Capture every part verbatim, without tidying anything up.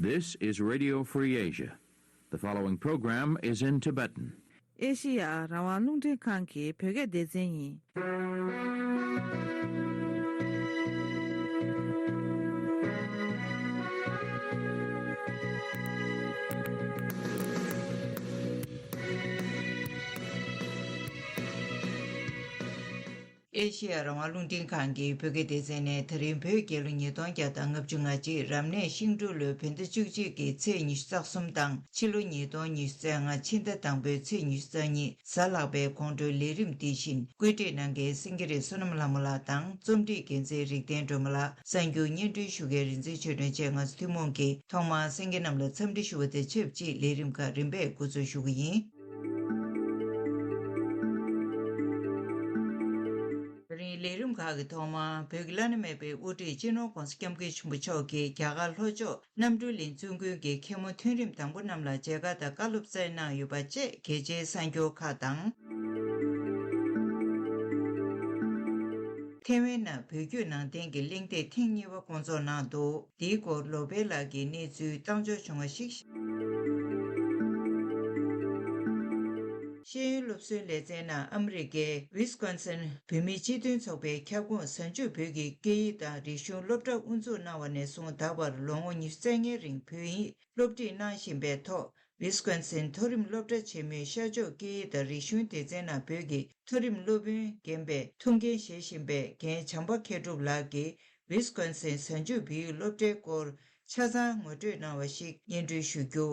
This is Radio Free Asia. The following program is in Tibetan. ཨེ་ཤི་ཡ་རང་དབང་རླུང་འཕྲིན་ཁང་གི་བོད་སྐད་སྡེ་ཚན་ཡིན། ཨེ་ཤེ་ཡ་རང་དབང་རླུང་འཕྲིན་ཁང་གི་བོད་སྐད་སྡེ་ཚན་ནས། ད་རིང་བོད་རྒྱལ་ལོ་ཉིས་སྟོང་བརྒྱ་དང་ལྔ་བཅུ་ང་གཅིག་རབ་གནས་ཤིང་འབྲུག་ལོའི་བོད་ཟླ་བཅུ་གཅིག་གི་ཚེས་ཉི་ཤུ་རྩ་གསུམ་དང་། ཕྱི་ལོ་ཉིས་སྟོང་ཉི་ཤུ་རྩ་ལྔ་ཕྱི་ཟླ་དང་པོའི་ཚེས་ཉི་ཤུ་རྩ་གཉིས་གཟའ་ལྷག་པའི་དགོང་དྲོའི་ལས་རིམ་འདི་བཞིན་བཀོད་སྒྲིག་གནང་མཁན་སེང་གེ་རི་བསོད་ནམས་ལྷ་མོ་ལགས་དང་། རྩོམ་སྒྲིག་འགན་འཛིན་རིག་ལྡན་སྒྲོལ་མ་ལགས། གསར་འགྱུར་སྙན་སྒྲོན་ཞུ་མཁན་རིག་འཛིན་ཆོས་སྒྲོན་བཅས། ང་ཚོ་ཐུན་མོང་གིས་ཐོག་མར་སེང་གེ་རྣམས་ལ་འཚམས་འདྲི་ཞུ་བ་དང་ཆབས་ཅིག་ལས་རིམ་ཁག་རིམ་པས་འགོ་འཛུགས་ཞུ་གི་ཡིན། ད་རིང་ལས་རིམ་ཁག་གི་ཐོག་མར་བོད་ཀྱི་བླ་ན་མེད་པའི་དབུ་ཁྲིད་སྤྱི་ནོར་༧གོང་ས་༧སྐྱབས་མགོན་ཆེན་པོ་མཆོག་གིས་རྒྱ་གར་ལྷོ་ཕྱོགས་གནམ་གྲུ་གླིང་བཙུན་དགོན་གྱི་མཁན་མོ་མཐོ་རིམ་དང་པོ་རྣམས་ལ་མཇལ་ཁ་དང་བཀའ་སློབ་སྩལ་གནང་ཡོད་པ་བཅས་གལ་ཆེའི་གསར་འགྱུར་ཁག་དང་། ཐེ་ཝན་ནང་བོད་བརྒྱུད་ནང་བསྟན་གྱི་གླེང་སྟེགས་ཐེངས་གཉིས་པ་བསྐོང་ཚོགས་གནང་འདུག་འདིའི་སྐོར་ལོ་པཎ་ལགས་ཀྱིས་གནས་ཚུལ་བཏང་འབྱོར་བྱུང་བ་ཞིག་ཤེས་ཡོན་སློབ་གསོའི་ལེ་ཚན་ནང་ཨ་མི་རི་ཀའི་ཝི་སི་ཀོན་སིན་བོད་མིའི་སྤྱི་མཐུན་ཚོགས་པའི་ཁྱབ་ཁོངས་གཟའ་མཇུག་བོད་ཀྱི་སྐད་ཡིག་དང་རིག་གཞུང་སློབ་གྲྭ་དབུ་འཛུགས་གནང་བ་ནས་བཟུང་ད་བར་ལོ་ངོ་ཉི་ཤུ་རྩ་ལྔའི་རིང་བོད་ཡིག་སློབ་ཁྲིད་གནང་བཞིན་པའི་ཐོག་ཝི་སི་ཀོན་སིན་མཐོ་རིམ་སློབ་གྲྭ་ཆེན་མོའི་ཤར་ཕྱོགས་སྐད་ཡིག་དང་རིག་གཞུང་སྡེ་ཚན་ནང་བོད་ཀྱི་མཐོ་རིམ་སློབ་དཔོན་རྒན་པའི་ཐུགས་འགན་བཞེས་བཞིན་པའི་རྒན་བྱམས་པ་མཁས་གྲུབ་ལགས་ཀྱིས་ཝི་སི་ཀོན་སིན་གཟའ་མཇུག་བོད་ཡིག་སློབ་གྲྭའི་སྐོར་ཆ་ཚང་ངོ་སྤྲོད་གནང་བ་ཞིག་སྙན་སྒྲོན་ཞུ་རྒྱུ།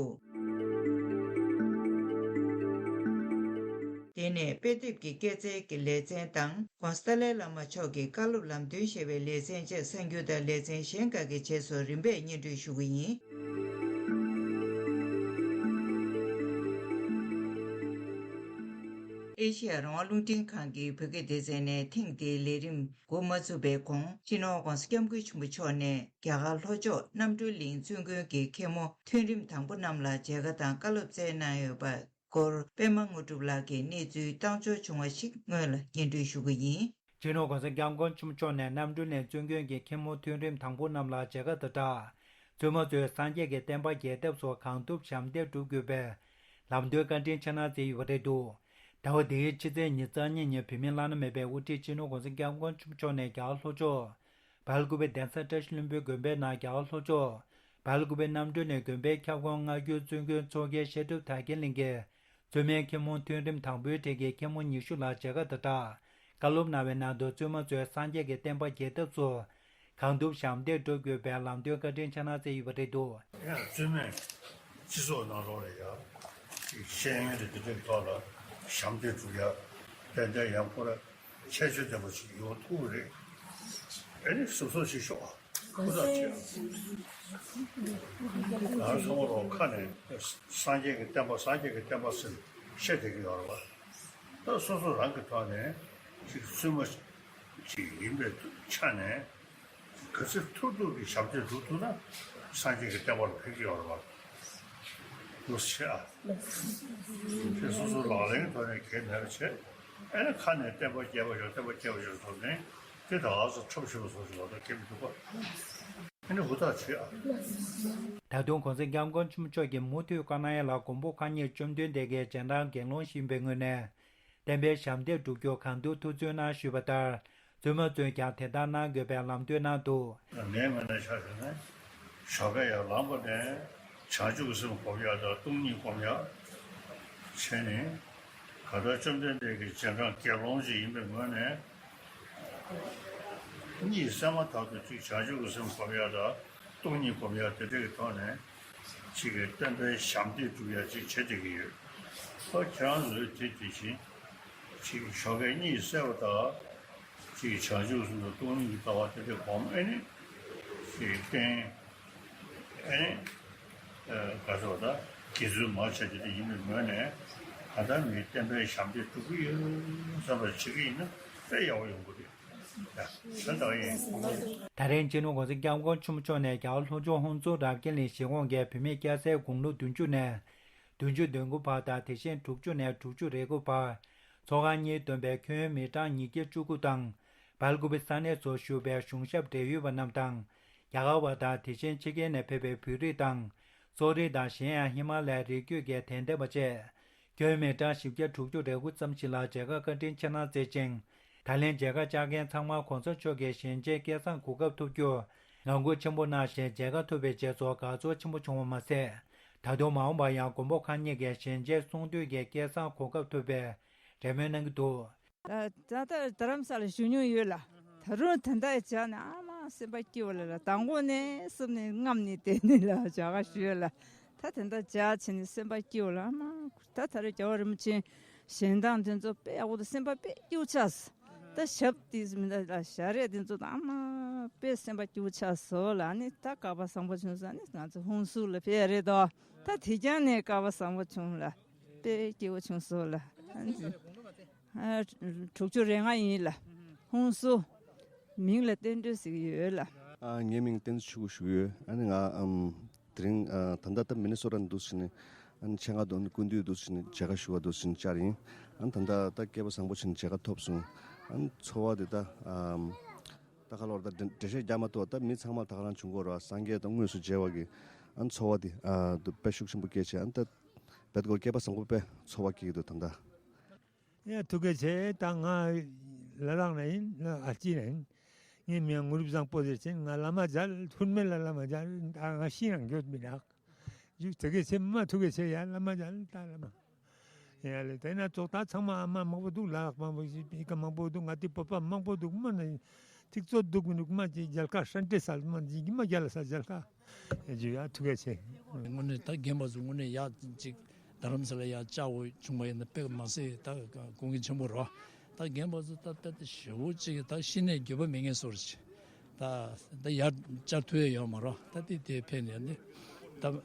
དེ་ནས་དཔེ་དེབ་ཀྱི་སྐྱེད་ཚལ་གྱི་ལེ་ཚན་དང་། ྋགོང་ས་ཏཱ་ལའི་བླ་མ་མཆོག་གི་བཀའ་སློབ་ལམ་སྟོན་ཞེས་པའི་ལེ་ཚན་བཅས་གསར་འགྱུར་དང་ལེ་ཚན་གཞན་ཁག་གི་རྗེས་སུ་རིམ་པས་སྙན་སྒྲོན་ཞུ་གི་ཡིན། ཨེ་ཤེ་ཡ་རང་དབང་རླུང་འཕྲིན་ཁང་གི་བོད་སྐད་སྡེ་ཚན་ནས་ཐེངས་འདིའི་ལས་རིམ་འགོ་མ་ཚུགས་པའི་གོང་། སྤྱི་ནོར་༧གོང་ས་༧སྐྱབས་མགོན་ཆེན་པོ་མཆོག་ནས་རྒྱ་གར་ལྷོ་ཕྱོགས་གནམ་གྲུ་གླིང་བཙུན་དགོན་གྱི་མཁན་མོ་མཐོ་རིམ་དང་པོ་རྣམས་ལ་མཇལ་ཁ་དང་བཀའ་སློབ་སྩལ་གནང་ཡོད་པ་སྐོར་པད་མ་དངོས་གྲུབ་ལགས་ཀྱིས་གནས་ཚུལ་བཏང་འབྱོར་བྱུང་བ་ཞིག་སྔོན་ལ་སྙན་སྒྲོན་ཞུ་གི་ཡིན། སྤྱི་ནོར་༧གོང་ས་༧སྐྱབས་མགོན་ཆེན་པོ་མཆོག་ནས་གནམ་གྲུ་གླིང་བཙུན་དགོན་གྱི་མཁན་མོ་མཐོ་རིམ་དང་པོ་རྣམས་ལ་མཇལ་ཁ་དང་སྦྲགས། བཙུན་མ་ཚོས་སངས་རྒྱས་ཀྱི་བསྟན་པ་རྒྱས་ཐབས་སུ་གང་ཐུབ་ཞབས་འདེགས་སྒྲུབ་དགོས་པའི་ལམ་སྟོན་བཀའ་དྲིན་ཆེ་གནང་སྩལ་ཡོད་པ་རེད་འདུག་ཟླ་བ་འདིའི་ཕྱི་ཚེས་ཉི་ཤུ་རྩ་གཉིས་ཉིན་བོད་མིའི་བླ་ན་མེད་པའི་དབུ་ཁྲིད་སྤྱི་ནོར་༧གོང་ས་༧སྐྱབས་མགོན་ཆེན་པོ་མཆོག་ནས་རྒྱ་གར་ལྷོ་ཕྱོགས་སྦེལ་ཀོབ་གདན་ས་བཀྲ་ཤིས་ལྷུན་པོའི་དགོན་པའི་ནང་རྒྱ་གར་ལྷོ་ཕྱོགས་སྦེལ་ཀོབ་གནམ་གྲུ་གླིང་དགོན་པའི་ཁྱབ་ཁོངས་སྔ་འགྱུར་བཙུན་དགོན་ཚོགས་རྒྱལ་བཤད་སྒྲུབ་དར་རྒྱས་གླིང་གི་བཙུན་མའི་མཁན་མོ་མཐོ་རིམ་དང་པོའི་གྲས་ཀྱི་མཁན་མོ་ཉི་ཤུ་ལ་མཇལ་ཁ་དང་སྦྲགས་བཀའ་སློབ་གནང་བའི་ནང་དུ་བཙུན་མ་ཚོས་སངས་རྒྱས་ཀྱི་བསྟན་པ་རྒྱས་ཐབས་སུ་གང་ཐུབ་ཞབས་འདེགས་སྒྲུབ་དགོས་པའི་ལམ་སྟོན་བཀའ་དྲིན་ཆེ་གནང་སྩལ་ཡོད་པ་རེད་འདུག་ཡང་བཙུན་མས་སྤྱི་ཚོགས་ནང་ལོགས་ལ་ཡང་ཅིག་ཤེས་ཡོན་དེ་དེ་འདྲའི་ཐོག་ལ་ཞབས་འདེགས་སྒྲུབ་ཡ་ཏན་ཏན་ཡང་ཁོ་ར་ཁྱད་ཆོས་ལྡན་པ་ཞིག་ཡོང་ཐུབ་རེད། ཨེ་ནི་སོ་སོ་ཞིག་ཤོག་ཨ། ཁོ་ཐག་ཆོད། ང་ཚོ་ལོ་ཁ་ནས་སངས་རྒྱས་ཀྱི་བསྟན་པ་སངས་རྒྱས་ཀྱི་བསྟན་པ་ཟེར་བཤད་བསྡད་ཀྱི་ཡོད་རེད་བ། ད་སོ་སོ་རང་གི་ཐོག་ནས་ཅིག་བཙུན་མ་ཅིག་ཡིན་པའི་ཆ་ནས་ག་ཚོད་ཐུབ་ཐུབ་ཀྱི་ཞབས་འདེགས་སྒྲུབ་ཐུབ་ན་སངས་རྒྱས་ཀྱི་བསྟན་པ་ལ་ཕན་གྱི་ཡོད་རེད་བ། ལོ་ཆེ་ཨ། དེ་སོ་སོ་ལག་ལེན་ཐོག་ནས་གལ་མེད་པ་བྱས། ཨེ་ནི་ཁ་ནས་བསྟན་པ་རྒྱས་པར་ཤོག་བསྟན་པ་རྒྱས་པར་ཤོག་ཟེར་ནས་དེ་ད་ག་ཚོད་འཁྲབ་ཤོག་སོགས་ཀྱི་ལོ་ད་གལ་མི་འདུག་ག་ཨེ་ནི་ཧུར་ཐག་བྱེད་ཨ། ད་དུང་༧གོང་ས་༧སྐྱབས་མགོན་ཆེན་པོ་མཆོག་གིས་མུ་མཐུད་བཀའ་གནང་ཡ་ལ་མགོན་པོ་མཁའ་འགྲོ་བཅོམ་ལྡན་འདས་ཀྱི་རྗེས་འབྲང་དགེ་སློང་ཞིག་ཡིན་པའི་ངོས་ནས། བསྟན་པའི་ཞབས་འདེགས་སྒྲུབ་རྒྱུར་གང་ཐུབ་ཐུབ་ཚོད་གནང་ཞུས་པ་ལྟར། བཙུན་མ་ཚོས་ཀྱང་དེ་ལྟར་གནང་དགོས་པའི་ལམ་སྟོན་གནང་འདུག་ངའི་ངོས་ནས་ཆ་བཞག་ན། ཞོགས་ཀས་ཡར་ལངས་པ་ནས་བྱང་ཆུབ་ཀྱི་སེམས་སྒོམ་ཡག་དང་སྟོང་ཉིད་སྒོམ་ཡག་བྱས་ནས། གང་ལྟར་བཅོམ་ལྡན་འདས་ཀྱི་རྗེས་འབྲང་དགེ་སློང་ཞིག་ཡིན་པའི་ངོས་ནས། གཉིད་སད་མ་ཐག་ཏུ་གཅིག་བྱང་ཆུབ་ཀྱི་སེམས་སྒོམ་ཡག་དང་སྟོང་ཉིད་སྒོམ་ཡག་དེ་འདྲ་གི་ཐོག་ནས། གཅིག་གི་བསྟན་པའི་ཞབས་འདེགས་སྒྲུབ་ཡག་ཅིག་བྱེད་བསྡད་ཀྱི་ཡོད། ཨ་ཁྱེད་རང་ཚོས་དེ་དེ་བཞིན་གཅིག་ཞོགས་ཀས་གཉིད་སད་པ་དང་། གཅིག་བྱང་ཆུབ་སེམས་དང་སྟོང་ཉིད་ཀྱི་ལྟ་བ་དེ་འདྲ་སྒོམ་ཨེ་ནི་ཞེས་བསྟན། ཨེ་ནི་ག་ཚོད་པ་དང་དགེ་ཚུལ་མང་ཆེ་དེ་འདྲ་ཡིན་པའི་ངོས་ནས་གང་ལྟར་མིའི་བསྟན་པའི་ཞབས་འདེགས་སྒྲུབ་ཀྱི་ཡོད་བསམ་པ་བྱེད་ཀྱི་ཡིན་ན་དཔེ་ཡག་པོ་ཡོང་གི་རེད། ད་རིང་སྤྱི་ནོར་༧གོང་ས་༧སྐྱབས་མགོན་ཆེན་པོ་མཆོག་ནས་རྒྱ་གར་ལྷོ་ཕྱོགས་ཧོན་སུར་རབ་རྒྱས་གླིང་གཞིས་ཁོངས་ཀྱི་བུད་མེད་སྐྱ་སེར་དགུང་ལོ་བདུན་ཅུ་ནས་བདུན་ཅུ་དོན་དགུ་བར་དང་དེ་བཞིན་དྲུག་ཅུ་ནས་དྲུག་ཅུ་རེ་དགུ་བར་ཚོགས་ཁང་གཉིས་བསྡོམས་པའི་ཁྱོན་མི་གྲངས་ཉིས་བརྒྱ་བཅུ་དགུ་དང་སྦེལ་ཀོབ་ས་གནས་སུ་བཞུགས་པའི་གཞུང་ཞབས་འབྲེལ་ཡོད་པ་རྣམས་དང་ རྒྱ་གར་བ་དང་དེ་བཞིན་ཕྱི་རྒྱལ་ནས་ཕེབས་པའི་བོད་རིགས་དང་། སོག་རིགས་དང་གཞན་ཡང་ཧི་མ་ལའི་རི་རྒྱུད་ཀྱི་དད་ལྡན་པ་བཅས། ཁྱོན་མི་གྲངས་བཞི་བརྒྱ་དྲུག་ཅུ་རེ་དགུ་ཙམ་ཞིག་ལ་མཇལ་ཁ་བཀའ་དྲིན་ཆེ་གནང་བསྩལ་ཅིང་། ད་ལན་མཇལ་ཁ་བཅར་མཁན་ཚང་མར་གོང་ས་མཆོག་གི་ཞལ་མཇལ་སྐལ་བཟང་གོ་སྐབས་ཐོབ་རྒྱུར་ངང་སྒུག་ཆེན་པོ་གནང་ཞིང་། མཇལ་ཁ་ཐོབ་པའི་རྗེས་སུ་དགའ་ཚོར་ཆེན་པོ་བྱུང་བ་མ་ཟད། ད་དུང་མ་འོངས་པར་ཡང་མགོན་པོ་གང་ཉིད་ཀྱི་ཞལ་མཇལ་གསུང་འདོན་གྱི་སྐལ་བཟང་གོ་སྐབས་ཐོབ་པའི་རེ་སྨོན་གནང་གི་འདུག། ད་ད་ལྟ་རྡ་རམ་ས་ལ་བཞུགས་མྱོང་ཡོད་ལ། ད་རུང་དེ་འདྲ་བྱས་ནས་ཨ་མ་སེམས་པ་སྐྱིད་པོ་ལ་ལ། དང་པོ་ནས་གསུམ་ནས་རྔམ་ནས་དེ་ནས་ལ་བྱ་དགའ་ཞུས་ལ། ད་དེ་འདྲ་བྱས་བྱས་ནས་སེམས་པ་སྐྱིད་པོ་ལ་ཨ་མ། ད་ད་རེས་རྒྱལ་བ་རིན་པོ་ཆེ་ཞལ་མཇལ་དེ་ཚོ་དཔེ་ཡག་པོ་དང་སེམས་པ་དཔེ་སྐྱིད་པོ་ཆགས་སོང་། ད་ཞབས་དེ་མི་འདྲ་ལ་ཞལ་རས་དེ་ཚོ་ཨ་མ་དཔེ་སེམས་པ་སྐྱིད་པོ་ཆགས་སོང་ལ། ཨ་ནི་ད་སྐལ་བ་བཟང་པོ་བྱུང་སོང་། ཨ་ནི་ང་ཚོ་ཧུན་སུར་ལ་ཕེབས་ཡ་རེད་དོ། ད་དེ་རྐྱང་ནས་སྐལ་བ་བཟང་པོ་བྱུང་ལ། དཔེ་སྐྱིད་པོ་བྱུང་སོང་ལ། ཨ་ནི། ཨ། དྲུག་ཅུ་རེ་ལྔ་ཡིན་ལ། ཧུན་སུར། མིང་ལ་བསྟན་སྒྲོལ་ཟེར་གྱི་ཡོད་ལ། ཨ། ངའི་མིང་བསྟན་འཛིན་ཆོས་སྐྱིད་ཞུ་གི་ཡོད། ཨ་ནི་ང་ཨམ། དེ་རིང་ཨ། ད་ལྟ་ད་མི་ནི་སོ་ཊ་ནས་འདུག་ཕྱིན་ནས། ཨ་ནི་ཆེད་མངགས་འདུག་ནི་སྐུ་མདུན་འདུག་ཕྱིན་ནས་མཇལ་ཁ་ཞུ་བ་འདུག་ཕྱིན་ནས་བཅར་ཡིན། ཨ་ནི་ད་ལྟ་ད་སྐལ་བ་བཟང་པོ་ཕྱིན་ནས་མཇལ་ཁ་ཐོབ་སོང་། ཨ་ནི་ཚོར་བ་དེ་ད་ཨམ། ད་ག་ལོར་ད་འགྲེལ་བཤད་རྒྱག་མ་ཐུབ་པ། ད་མི་ཚང་མ་ད་ག་རང་བྱུང་གི་རེད་པ། སངས་རྒྱས་དང་དངོས་སུ་མཇལ་བ་གི་ཨ་ནི་ཚོར་བ་དེ་ཨ། དཔེ་ཤུགས་ཆེན་པོ་སྐྱེས་བྱས། ཨ་ནི་ད། བེད་ཀོ་སྐལ་པ་བཟང་པོ་དཔེ་ཚོར་བ་སྐྱེ་གི་འདུག་ད་ལྟ། ཡ་ཐུགས་རྗེ་ཆེ། ད་ང་ལ་དྭགས་ནས་ཡིན། ལ་ཨ་ཅི་ནས་ཡིན། ངའི་མིང་ངུ་རུབ་བཟང་པོ་ཟེར་ཅིང་། ང་བླ་མ་མཇལ། ཐུར་མེད་ལ་བླ་མ་མཇལ། ད་ང་ཤི་རང་འགྱོད་མི་ནག་ཞུ། ཐུགས་རྗེ་ཆེ་མ། ཐུགས་རྗེ་ཆེ། ཡ་བླ་མ་མཇལ། ད་བླ་མ། ཡ་ལེ། དེ་ན་ཙོག་ད་ཚང་མ་ཨ་མ་མང་པོ་འདུག། ལ་དྭགས་མང་པོ་ཞིག་ཨི་ཀ་མང་པོ་འདུག། ང་དེ་བོད་པ་མང་པོ་འདུག་མ་ནི་ཐིག་ཚོ་འདུག་མི་འདུག་མ་ཅིག་མཇལ་ཁ་སྲ་འདྲེ་སལ་མ་ཅིག་མ་རྒྱ་ལ་ས་མཇལ་ཁ་ཡ་ཇུ་ཡ། ཐུགས་རྗེ་ཆེ། དངོས་གནས་ད་རྒན་པ་ཚོ་དངོས་གནས་ཡག་ཅིག་རྡ་རམ་ས་ལ་ཡག་བཅར་དགོས་བྱུང་བ་ཡིན་ན་དཔེ་མ་སྲིད་ད་དགོངས་འགལ་ཆེན་པོ་རེད་པ། ད་རྒན་པ་ཚོ་ད་ད་ད་ཞེ་པོ་ཅིག་ད་གཤིས་ནས་འགྱོད་པ་མེད་མཁན་ཚོ་རེད། ད་ད་ཡར་བཅར་ཐུབ་ཡ་ཡོད་མ་རེད། ད་དེ་དེ་ཕེབས་ནས་ནི་ད་ད་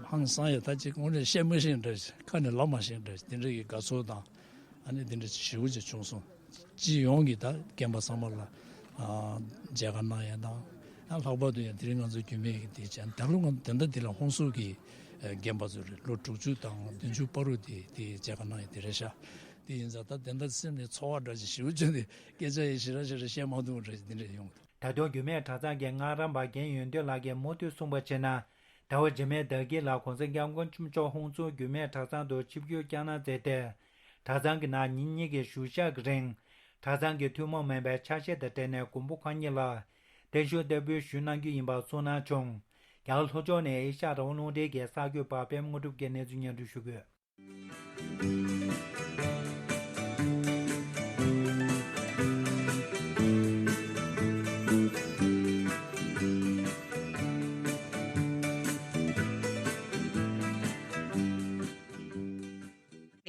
ཧང་སང་ཡ། ད་ཅིག་དངོས་གནས་བཤད་མ་ཤེས་འདྲ། ཁ་ནས་ལབ་མ་ཤེས་འདྲ། དེ་འདྲ་གི་དགའ་ཚོར་དང་། ཨ་ནི་དེ་འདྲ་ཞེ་པོ་ཅིག་བྱུང་སོང་། སྤྱི་ཡོངས་ཀྱི་ད་རྒན་པ་ཚང་མ་ལ་ཨ་མཇལ་ཁ་གནང་ཡ་དང་། ཨ་ལྷག་པར་དུ་ཡང་དེ་རིང་ང་ཚོ་རྒྱུད་སྨད་ཀྱི་དེ་བྱས། ད་ལོ་ང་ད་ལྟ་འདི་ལ་ཧོན་སུར་གྱི་རྒན་པ་ཚོ་རེད། ལོ་དྲུག་ཅུ་དང་བདུན་ཅུ་བར་དུ་དེ་དེ་མཇལ་ཁ་གནང་ཡ་དེ་རེད་ཤག། དེ་ཡིན་ཙང་ད་དེ་འདྲ་སེམས་ནས་ཚོར་བ་འདྲ་ཞིག་ཞེ་པོ་ཅིག་འདི་སྐད་ཆ་ཡི་ཞེ་དྲག་ཞེ་དྲག་བཤད་མ་ཐུབ་འདྲ་ཞིག་འདི་འདྲ་ཡོང་གི་འདུག། ད་དུང་རྒྱུད་སྨད་གྲྭ་ཚང་གི་སྔགས་རམས་པ་རྒན་ཡོན་ཏན་ལགས་ཀྱིས་མུ་མཐུད་གསུངས་པར་བྱས་ན། ཟླ་བ་རྗེས་མའི་ཟླ་དཀྱིལ་ལ་༸གོང་ས་༸སྐྱབས་མགོན་ཆེན་པོ་མཆོག་ཧོན་སུར་རྒྱུད་སྨད་གྲྭ་ཚང་དུ་ཆིབས་བསྒྱུར་བསྐྱངས་གནང་མཛད་དེ། གྲྭ་ཚང་གི་ནང་ཉིན་གཉིས་ཀྱི་བཞུགས་ཞག་གི་རིང་། གྲྭ་ཚང་གི་ཐུན་མོང་མིན་པའི་ཕྱག་བཞེས་དང་འབྲེལ་ནས་མགོན་པོ་གང་ཉིད་ལ་བརྟན་བཞུགས་བསྟར་འབུལ་ཞུས་གནང་རྒྱུ་ཡིན་པ་གསུངས་གནང་བྱུང་། རྒྱ་གར་ལྷོ་ཕྱོགས་ནས་ཨེ་ཤ་ཡ་རང་དབང་རླུང་འཕྲིན་གྱི་གསར་འགོད་པ་པད་མ་དངོས་གྲུབ་ཀྱིས་གནས་ཚུལ་སྙན་སྒྲོན་ཞུ་གི་ཡོད།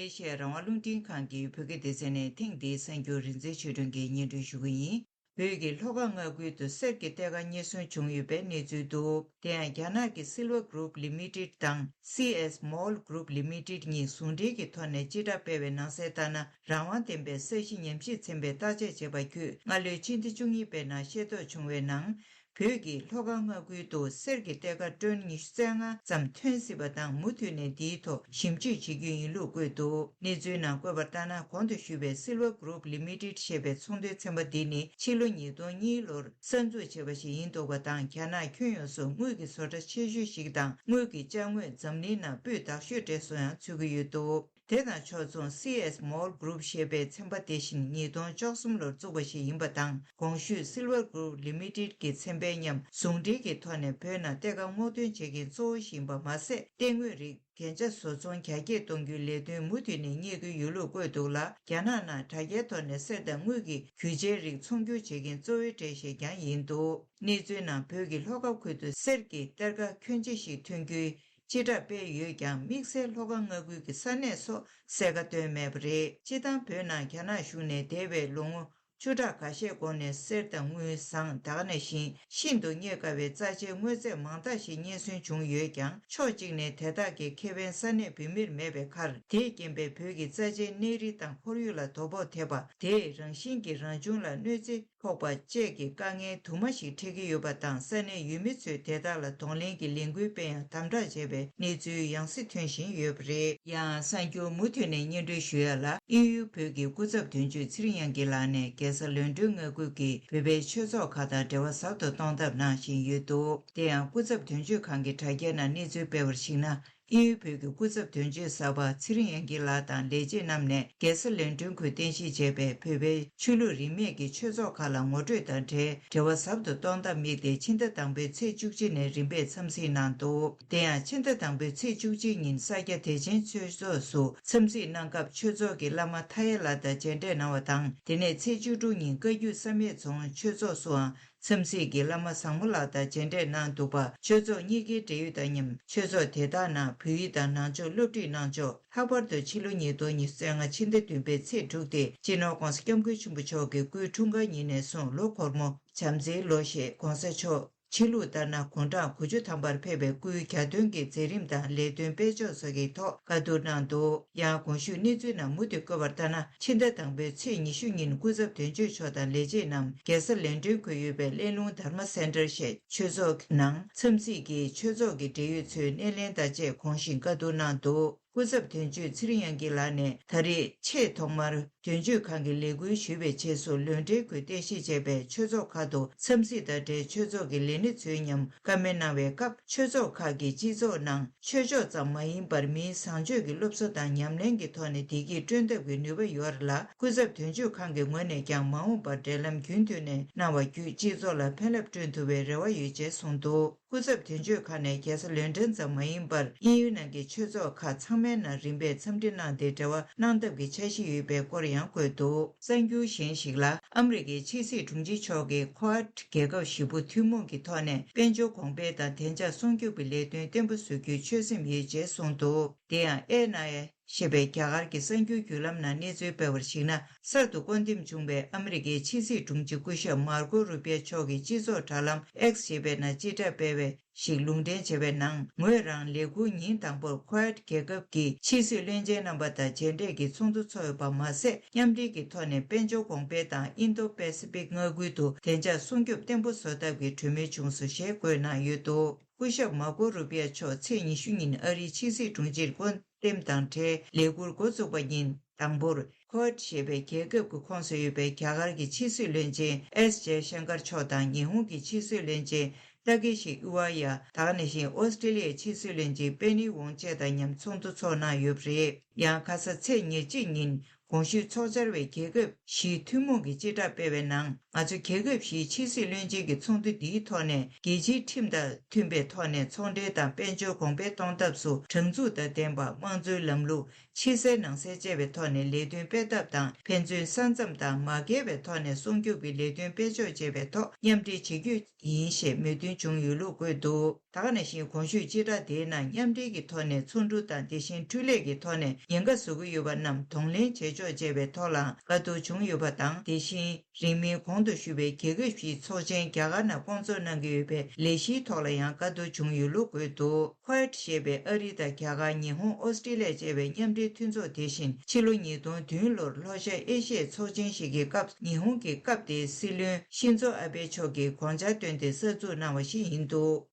ཨེ་ཤེ་ཡ་རང་དབང་རླུང་འཕྲིན་ཁང་གི་བོད་སྐད་སྡེ་ཚན་ནས་ཐེངས་འདིའི་གསར་འགྱུར་རིག་འཛིན་ཆོས་སྒྲོན་གྱིས་སྙན་སྒྲོན་ཞུ་གི་ཡིན། བོད་ཀྱི་ལྷོ་ཁ་མངའ་ཁུལ་དུ་གསེར་གྱི་གཏེར་ཁ་རྙེད་སོན་བྱུང་ཡོད་པའི་གནས་ཚུལ་འདུག། དེ་ཡང་རྒྱ་ནག་གི་Silver Group Limited དང་སི་ཨེས་Mall Group Limited གཉིས་ཟུང་འབྲེལ་གྱི་ཐོག་ནས་སྤྱི་བསྒྲགས་སྤེལ་བའི་ནང་གསལ་ལྟར་ན། རང་དབང་ལྡན་པའི་ས་གཞི་ཉམས་ཞིབ་ཚན་པས་བརྟག་དཔྱད་བྱས་པ་བརྒྱུད། སྔ་ལོའི་ཕྱི་ཟླ་བཅུ་གཉིས་པའི་ནང་ཤེས་རྟོགས་བྱུང་བའི་ནང་། བོད་ཀྱི་ལྷོ་ཁ་མངའ་ཁུལ་དུ་གསེར་གྱི་གཏེར་ཁ་ཊོན་ཉི་ཤུ་རྩ་ལྔ་ཙམ་ཐོན་སྲིད་པ་དང་། མུ་མཐུད་ནས་འདིའི་ཐོག་ཞིབ་འཇུག་བྱེད་རྒྱུ་ཡིན་ལུགས་བཀོད་འདུག། གནས་ཚུལ་ནང་བཀོད་པ་ལྟར་ན། གོང་དུ་ཞུས་པའི་Silver Group Limited ཞེས་པའི་ཚོང་དོན་ཚན་པ་འདི་ནི་ཕྱི་ལོ་ཉིས་སྟོང་གཉིས་ལོར་གསར་འཛུགས་བྱས་པ་ཞིག་ཡིན་འདུག་པ་དང་། རྒྱ་ནག་ཁྱོན་ཡོངས་སུ་དངུལ་གྱི་བཟོ་གྲྭ་ཆེ་ཤོས་ཤིག་དང་། དངུལ་གྱི་ཅ་དངོས་འཛམ་གླིང་ནང་སྤུས་དག་ཤོས་གྲས་སུ་ཡང་ཚུད་ཀྱི་ཡོད་འདུག། དེ་དང་ཕྱོགས་མཚུངས་སི་ཨེས་Mall Group ཞེས་པའི་ཚན་པ་དེ་བཞིན་ཉིས་སྟོང་བཅུ་གསུམ་ལོར་བཙུགས་པ་ཞིག་ཡིན་པ་དང་། གོང་ཞུས་Silver Group Limited གྱི་ཚན་པའི་མཉམ་ཟུང་འབྲེལ་གྱི་ཐོག་ནས་བོད་ནང་གཏེར་ཁ་སྔོག་འདོན་བྱེད་མཁན་གཙོ་བོ་ཞིག་ཡིན་པ་མ་ཟད། གཏེར་དངོས་རིགས་གན་རྒྱ་བཟོ་ཚོང་རྒྱ་སྐྱེད་གཏོང་རྒྱུའི་ལས་དོན་མུ་མཐུད་ནས་གཉེར་གྱི་ཡོད་ལུགས་བཀོད་འདུག་ལ། རྒྱ་ནག་ནང་དྲ་རྒྱའི་ཐོག་ནས་གསེར་དང་དངུལ་གྱི་རྒྱུ་ཆའི་རིགས་ཚོང་སྒྱུར་བྱེད་མཁན་གཙོ་བོའི་གྲས་ཤིག་ཀྱང་ཡིན་འདུག། གནས་ཚུལ་ནང་བོད་ཀྱི་ལྷོ་ཁ་ཁུལ་དུ་གསེར་གྱི་གཏེར་ཁ་ཁྱོན་ཆེ་ཞིག་ཐོན་རྒྱུའི་སྤྱི་བསྒྲགས་སྤེལ་ཡོད་ཀྱང་། དམིགས་བསལ་ལྷོ་ཁ་མངའ་ཁུལ་གྱི་ས་གནས་སོགས་གསལ་ཁ་བཏོན་མེད་པ་རེད། སྤྱིར་བཏང་བོད་ནང་རྒྱ་ནག་གཞུང་ནས་འདས་པའི་ལོ་ངོ་བཅུ་ཕྲག་ཁ་ཤས་གོང་ནས་གསེར་དང་དངུལ་བཟང་། ད་ག་ནང་བཞིན་ཤིན་ཏུ་རྙེད་དཀའ་བའི་རྩ་ཆེའི་དངོས་རྫས་མང་དག་ཞིག་རྙེད་སོན་བྱུང་ཡོད་ཀྱང་། ཕྱོགས་གཅིག་ནས་དེ་དག་གི་ཁེ་ཕན་ས་གནས་བོད་མིར་མེད་པའི་ཁར། དེས་རྐྱེན་པས་བོད་ཀྱི་རྩ་ཆེའི་གནས་རི་དང་ཁོར་ཡུག་ལ་དོ་ཕོག་ཐེབས་པ། དེས་རང་བཞིན་གྱིས་རང་བྱུང་ལ་གནོད་འཚེ་ཕོག་པ་བཅས་ཀྱི་དཀའ་ངལ་དུ་མ་ཞིག་འཕྲད་ཀྱི་ཡོད་པ་དང་། ས་གནས་ཡུལ་མི་ཚོས་དེ་དག་ལ་གདོང་ལེན་གྱི་ལས་འགུལ་སྤེལ་ཡང་དམ་དྲག་བྱས་པའི་གནས་ཚུལ་ཡང་སེ་ཐོན་བཞིན་ཡོད་པ་རེད། ཡང་གསར་འགྱུར་མུ་མཐུད་ནས་སྙན་སྒྲོན་ཞུ་ཡ་ལ། དབྱིན་ཡུལ་བོད་ཀྱི་སྐུ་ཚབ་དོན་གཅོད་ཚེ་རིང་དབྱངས་སྐྱིད་ལགས་ནས། རྒྱལ་ས་ལོན་ཌོན་མངའ་ཁུལ་གྱི་བོད་པའི་ཆོས་ཚོགས་ཁག་དང་འབྲེལ་བ་ཟབ་ཏུ་གཏོང་ཐབས་གནང་བཞིན་ཡོད་འདུག་དེ་ཡང་སྐུ་ཚབ་དོན་གཅོད་ཁང་གི་དྲ་རྒྱའི་ནང་གནས་ཚུལ་སྤེལ་བར་གཞིགས་ན། དབྱིན་ཡུལ་བོད་ཀྱི་སྐུ་ཚབ་དོན་གཅོད་གསར་པ་ཚེ་རིང་དབྱངས་སྐྱིད་ལགས་དང་ལས་བྱེད་རྣམས་ནས་རྒྱལ་ས་ལོན་ཌོན་ཁུལ་རྟེན་གཞི་བྱས་པའི་བོད་པའི་ཆོས་ལུགས་རིས་མེད་ཀྱི་ཆོས་ཚོགས་ཁག་ལ་ངོ་སྤྲོད་དང་འབྲེལ་འབྲེལ་བ་ཟབ་ཏུ་གཏོང་ཐབས་དམིགས་ཏེ་ཕྱི་ཟླ་དང་པོའི་ཚེས་བཅུ་གཅིག་ནས་རིམ་པས་འཚམས་གཟིགས་གནང་འདུག་དེ་ཡང་ཕྱི་ཟླ་དང་པོའི་ཚེས་བཅུ་གཅིག་ཉིན་ས་སྐྱ་བདེ་ཆེན་ཆོས་ཚོགས་སུ་འཚམས་གཟིགས་གནང་སྐབས་ཆོས་ཚོགས་ཀྱི་བླ་མ་མཐའ་ཡས་ལགས་དང་མཇལ་འཕྲད་གནང་བ་དང་། དེ་ནས་ཚེས་བཅུ་དྲུག་ཉིན་བཀའ་བརྒྱུད་བསམ་ཡས་རྫོང་ཆོས་ཚོགས་སུའང་འཚམས་གཟིགས་ཀྱིས་བླ་མ་བཟང་མོ་ལགས་དང་མཇལ་འཕྲད་གནང་འདུག་པ། ཆོས་ཚོགས་གཉིས་ཀའི་འབྲེལ་ཡོད་དང་མཉམ་ཆོས་ཚོགས་དེ་དག་ནང་བོད་ཡིག་དང་ནང་ཆོས་སློབ་ཁྲིད་གནང་ཕྱོགས། ལྷག་པར་དུ་ཕྱི་ལོ་ཉིས་སྟོང་ཉི་ཤུ་རྩ་ལྔ་ཕྱི་ཟླ་བདུན་པའི་ཚེས་དྲུག་སྟེ་སྤྱི་ནོར་༧གོང་ས་༧སྐྱབས་མགོན་ཆེན་པོ་མཆོག་གི་སྐུའི་འཁྲུངས་སྐར་ཉིན་ནས་བཟུང་ལོ་འཁོར་མོ་བྱམས་བརྩེའི་ལོ་ཞེས་༧གོང་ས་མཆོག་ཕྱི་ལུགས་ལྟར་ན་དགུང་གྲངས་དགུ་བཅུ་ཐམ་པར་ཕེབས་པའི་སྐུའི་གྱ་སྟོན་གྱི་མཛད་རིམ་དང་ལས་དོན་སྤེལ་ཕྱོགས་སོགས་ཀྱི་ཐོག་བཀའ་བསྡུར་གནང་འདུག་ཡང་གོང་ཞུས་གནས་ཚུལ་རྣམས་མུ་མཐུད་བཀོད་པར་ལྟར་ན། ཕྱི་ཟླ་དང་པོའི་ཚེས་ཉི་ཤུ་ཉིན་སྐུ་ཚབ་དོན་གཅོད་མཆོག་དང་ལས་བྱེད་རྣམས་རྒྱལ་ས་ལན་ཀྲན་ཁུལ་ཡོད་པའི་གླེ་ལུང་དྷརྨ་སེན་ཊར་ཞེས་ཆོས་ཚོགས་ནང་འཚམས་གཟིགས་ཀྱིས་ཆོས་ཚོགས་ཀྱི་འབྲེལ་ཡོད་ཚོའི་སྣེ་ལེན་དང་བཅས་དགོངས་བཞིན་བཀའ་བསྡུར་གནང་འདུག་སྐུ་ཚབ་དོན་གཅོད་ཚེ་རིང་དབྱངས་སྐྱིད་ལགས་ནས་ད་རེས་ཆེས་ཐོག་མར་དོན་གཅོད་ཁང་གི་ལས་འཁུར་ཞུས་པའི་རྗེས་སུ་ལོན་ཌོན་ཁུལ་རྟེན་གཞི་བྱས་པའི་ཆོས་ཚོགས་ཁག་ཏུ་འཚམས་གཟིགས་དང་འབྲེལ་ཆོས་ཚོགས་ཀྱི་ལས་སྣེ་ཚོའི་མཉམ་བཀའ་མོལ་གནང་བའི་སྐབས། ཆོས་ཚོགས་ཁག་གིས་སྤྱི་ཚོགས་ནང་ཆོས་ཕྱོགས་ཙམ་མ་ཡིན་པར་མིའི་བཟང་སྤྱོད་ཀྱི་སློབ་གསོ་དང་ཉམས་ལེན་གྱི་ཐོག་ནས་བདེ་སྐྱིད་བསྐྲུན་ཐབས་ཀྱི་ནུས་པ་ཡོད་རེད་ལ། སྐུ་ཚབ་དོན་གཅོད་ཁང་གི་ངོས་ནས་ཀྱང་མ་འོངས་པར་འབྲེལ་ལམ་རྒྱུན་མཐུད་ནས་གནང་བ་བརྒྱུད་སྤྱི་ཚོགས་ལ་ཕན་རླབས་བསྐྲུན་ཐུབ་པའི་རེ་བ་ཡོད་ཅེས་གསུངས་འདུག་སྐུ་ཚབ་དོན་གཅོད་ཁང་ནས་རྒྱལ་ས་ལོན་ཌོན་ཙམ་མ་ཡིན་པར་དབྱིན་ཡུལ་ནང་གི་ཆོས་ཚོགས་ཁག་ཚང་མའི་ནང་རིམ་པས་འཚམས་འདྲི་གནང་སྟེ་འབྲེལ་བ་གནང་ཐབས་ཀྱི་འཆར་གཞི་ཡོད་པའི་སྐོར་ཡང་འཁོད་འདུག་གསར་འགྱུར་གཞན་ཞིག་ལ། ཨ་མི་རི་ཀའི་ཕྱི་སྲིད་དྲུང་ཆེ་མཆོག་གིས་ཁོ་ཝཊ་རྒྱལ་ཁབ་བཞི་པོ་ཐུན་མོང་གི་ཐོག་ནས་དཔལ་འབྱོར་གོང་འཕེལ་དང་བདེ་འཇགས་སྲུང་སྐྱོབ་ཀྱི་ལས་དོན་བརྟན་པོ་བཟོ་རྒྱུའི་ཆོད་སེམས་ཡོད་ཅེས་གསུངས་འདུག་དེ་ཡང་ཨེ་ན་ཨེ་ཞེས་པའི་རྒྱ་གར་གྱི་གསར་འགྱུར་བརྒྱུད་ལམ་ནང་གནས་ཚུལ་སྤེལ་བར་གཞིགས་ན། གསར་དུ་བསྐོ་འདེམས་བྱུང་བའི་ཨ་མི་རི་ཀའི་ཕྱི་སྲིད་དྲུང་ཆེ་སྐུ་ཞབས་མར་ཀོ་རུ་པི་ཡ་མཆོག་གིས་སྤྱི་ཚོགས་དྲ་ལམ་X་ཞེས་པའི་ནང་སྤྱི་བསྒྲགས་སྤེལ་བའི་ཞིག་ལུང་འདྲེན་བྱས་པའི་ནང་། ངོས་རང་ལས་འཁུར་ཉིན་དང་པོར་ཁོ་ཝཊ་རྒྱལ་ཁབ་ཀྱི་ཕྱི་སྲིད་བློན་ཆེན་རྣམ་པ་དང་མཇལ་འཕྲད་ཀྱི་ཚོགས་འདུ་ཚོགས་ཡོད་པ་མ་ཟད། མཉམ་འབྲེལ་གྱི་ཐོག་ནས་དཔལ་འབྱོར་གོང་འཕེལ་དང་ཨིན་རྡོ་པེ་སི་ཕིག་མངའ་ཁུལ་དུ་བདེ་འཇགས་སྲུང་སྐྱོབ་བརྟན་པོ་བཟོ་ཐབས་ཀྱི་གྲོས་མོལ་བྱུང་སོང་ཞེས་བཀོད་གནང་ཡོད་འདུག་སྐུ་ཞབས་མར་ཀོ་རུ་པི་ཡ་མཆོག་ཚེས་ཉི་ཤུ་ཉིན་ཨ་རིའི་ཕྱི་སྲིད་དྲུང་ཆེར་བསྐོ་འདེམས་དང་འབྲེལ་ལས་འཁུར་འགོ་བཙུགས་པ་ཉིན་དང་པོར། ཁོ་ཝཊ་ཞེས་པའི་རྒྱལ་ཁབ་ཀྱི་ཁོངས་སུ་ཡོད་པའི་རྒྱ་གར་གྱི་ཕྱི་སྲིད་བློན་ཆེན་ཨེས་ཇེ་ཤང་ཀར་མཆོག་དང་ཉི་ཧོང་གི་ཕྱི་སྲིད་བློན་ཆེན་ཏཱ་ཀེ་ཤི་ཨུ་ཝ་ཡ། ད་ག་ནང་བཞིན་ཨོ་སི་ཀྲེ་ལི་ཡའི་ཕྱི་སྲིད་བློན་ཆེན་པེ་ནི་ཝོང་བཅས་དང་མཉམ་ཚོགས་འདུ་ཚོགས་གནང་ཡོད་པ་རེད། ཡང་ཁ་ས་ཚེས་ཉེར་གཅིག་ཉིན་གོང་ཞུས་ཚོགས་བཅར་བའི་རྒྱལ་ཁབ་བཞིའི་ཐུན་མོང་གི་སྤྱི་བསྒྲགས་སྤེལ་བའི་ནང་། ང་ཚོ་རྒྱལ་ཁབ་བཞིའི་ཕྱི་སྲིད་བློན་ཆེན་གྱི་ཚོགས་འདུ་འདིའི་ཐོག་ནས་རྒྱལ་སྤྱིའི་ཁྲིམས་དང་མཐུན་པའི་ཐོག་ནས་ཚོང་འབྲེལ་དང་དཔལ་འབྱོར་གོང་འཕེལ་གཏོང་ཐབས་སུ་དྲང་ཚུགས་དང་ལྡན་པ། དམངས་གཙོའི་ལམ་ལུགས། ཕྱི་གསལ་ནང་གསལ་བཅས་པའི་ཐོག་ནས་ལས་དོན་སྤེལ་ཐབས་དང་། ཕན་ཚུན་ས་མཚམས་དང་མ་འགལ་བའི་ཐོག་ནས་སྲུང་སྐྱོབ་ཀྱི་ལས་དོན་སྤེལ་ཕྱོགས་བཅས་པའི་ཐོག་མཉམ་འབྲེལ་བྱེད་རྒྱུ་ཡིན་ཞེས་མོས་མཐུན་བྱུང་ཡོད་ལུགས་བཀོད་འདུག་ད་ག་ནང་བཞིན་གོང་ཞུས་སྤྱི་བསྒྲགས་དེའི་ནང་མཉམ་འབྲེལ་གྱི་ཐོག་ནས་ཚོགས་འདུ་དང་། དེ་བཞིན་འཕྲུལ་ལས་ཀྱི་ཐོག་ནས་ཉེན་ཁ་བཟོ་གི་ཡོད་པ་རྣམས་གདོང་ལེན་བྱེད་ཕྱོགས་བཅས་པའི་ཐོག་ལའང་བཀའ་བསྡུར་བྱུང་ཡོད་པ་དང་། དེ་བཞིན། རིང་མིན་གོང་དུ་ཞུས་པའི་རྒྱལ་ཁབ་བཞིའི་ཚོགས་ཆེན་རྒྱ་གར་ནང་བསྐོང་ཚོགས་གནང་གི་ཡོད་པའི་ལས་གཞིའི་ཐོག་ལ་ཡང་བཀའ་བསྡུར་བྱུང་ཡོད་ལུགས་བཀོད་འདུག་ཁོ་ཝཊ་ཞེས་པའི་ཨ་རི་དང་རྒྱ་གར། ཉི་ཧོང་། ཨོ་སི་ཀྲི་ལི་ཡ་བཅས་པའི་མཉམ་འབྲེལ་མཐུན་ཚོགས་དེ་བཞིན་ཕྱི་ལོ་ཉིས་སྟོང་བདུན་ལོར་ལྷོ་ཤར་ཨེ་ཤི་ཡའི་ཚོགས་ཆེན་ཞིག་གི་སྐབས། ཉི་ཧོང་གི་སྐབས་དེའི་སྲིད་བློན་ཤིན་ཛོ་ཨ་བྷེ་མཆོག་གིས་དགོངས་འཆར་བཏོན་ཏེ་གསར་འཛུགས་གནང་བ་ཞིག་ཡིན་འདུག་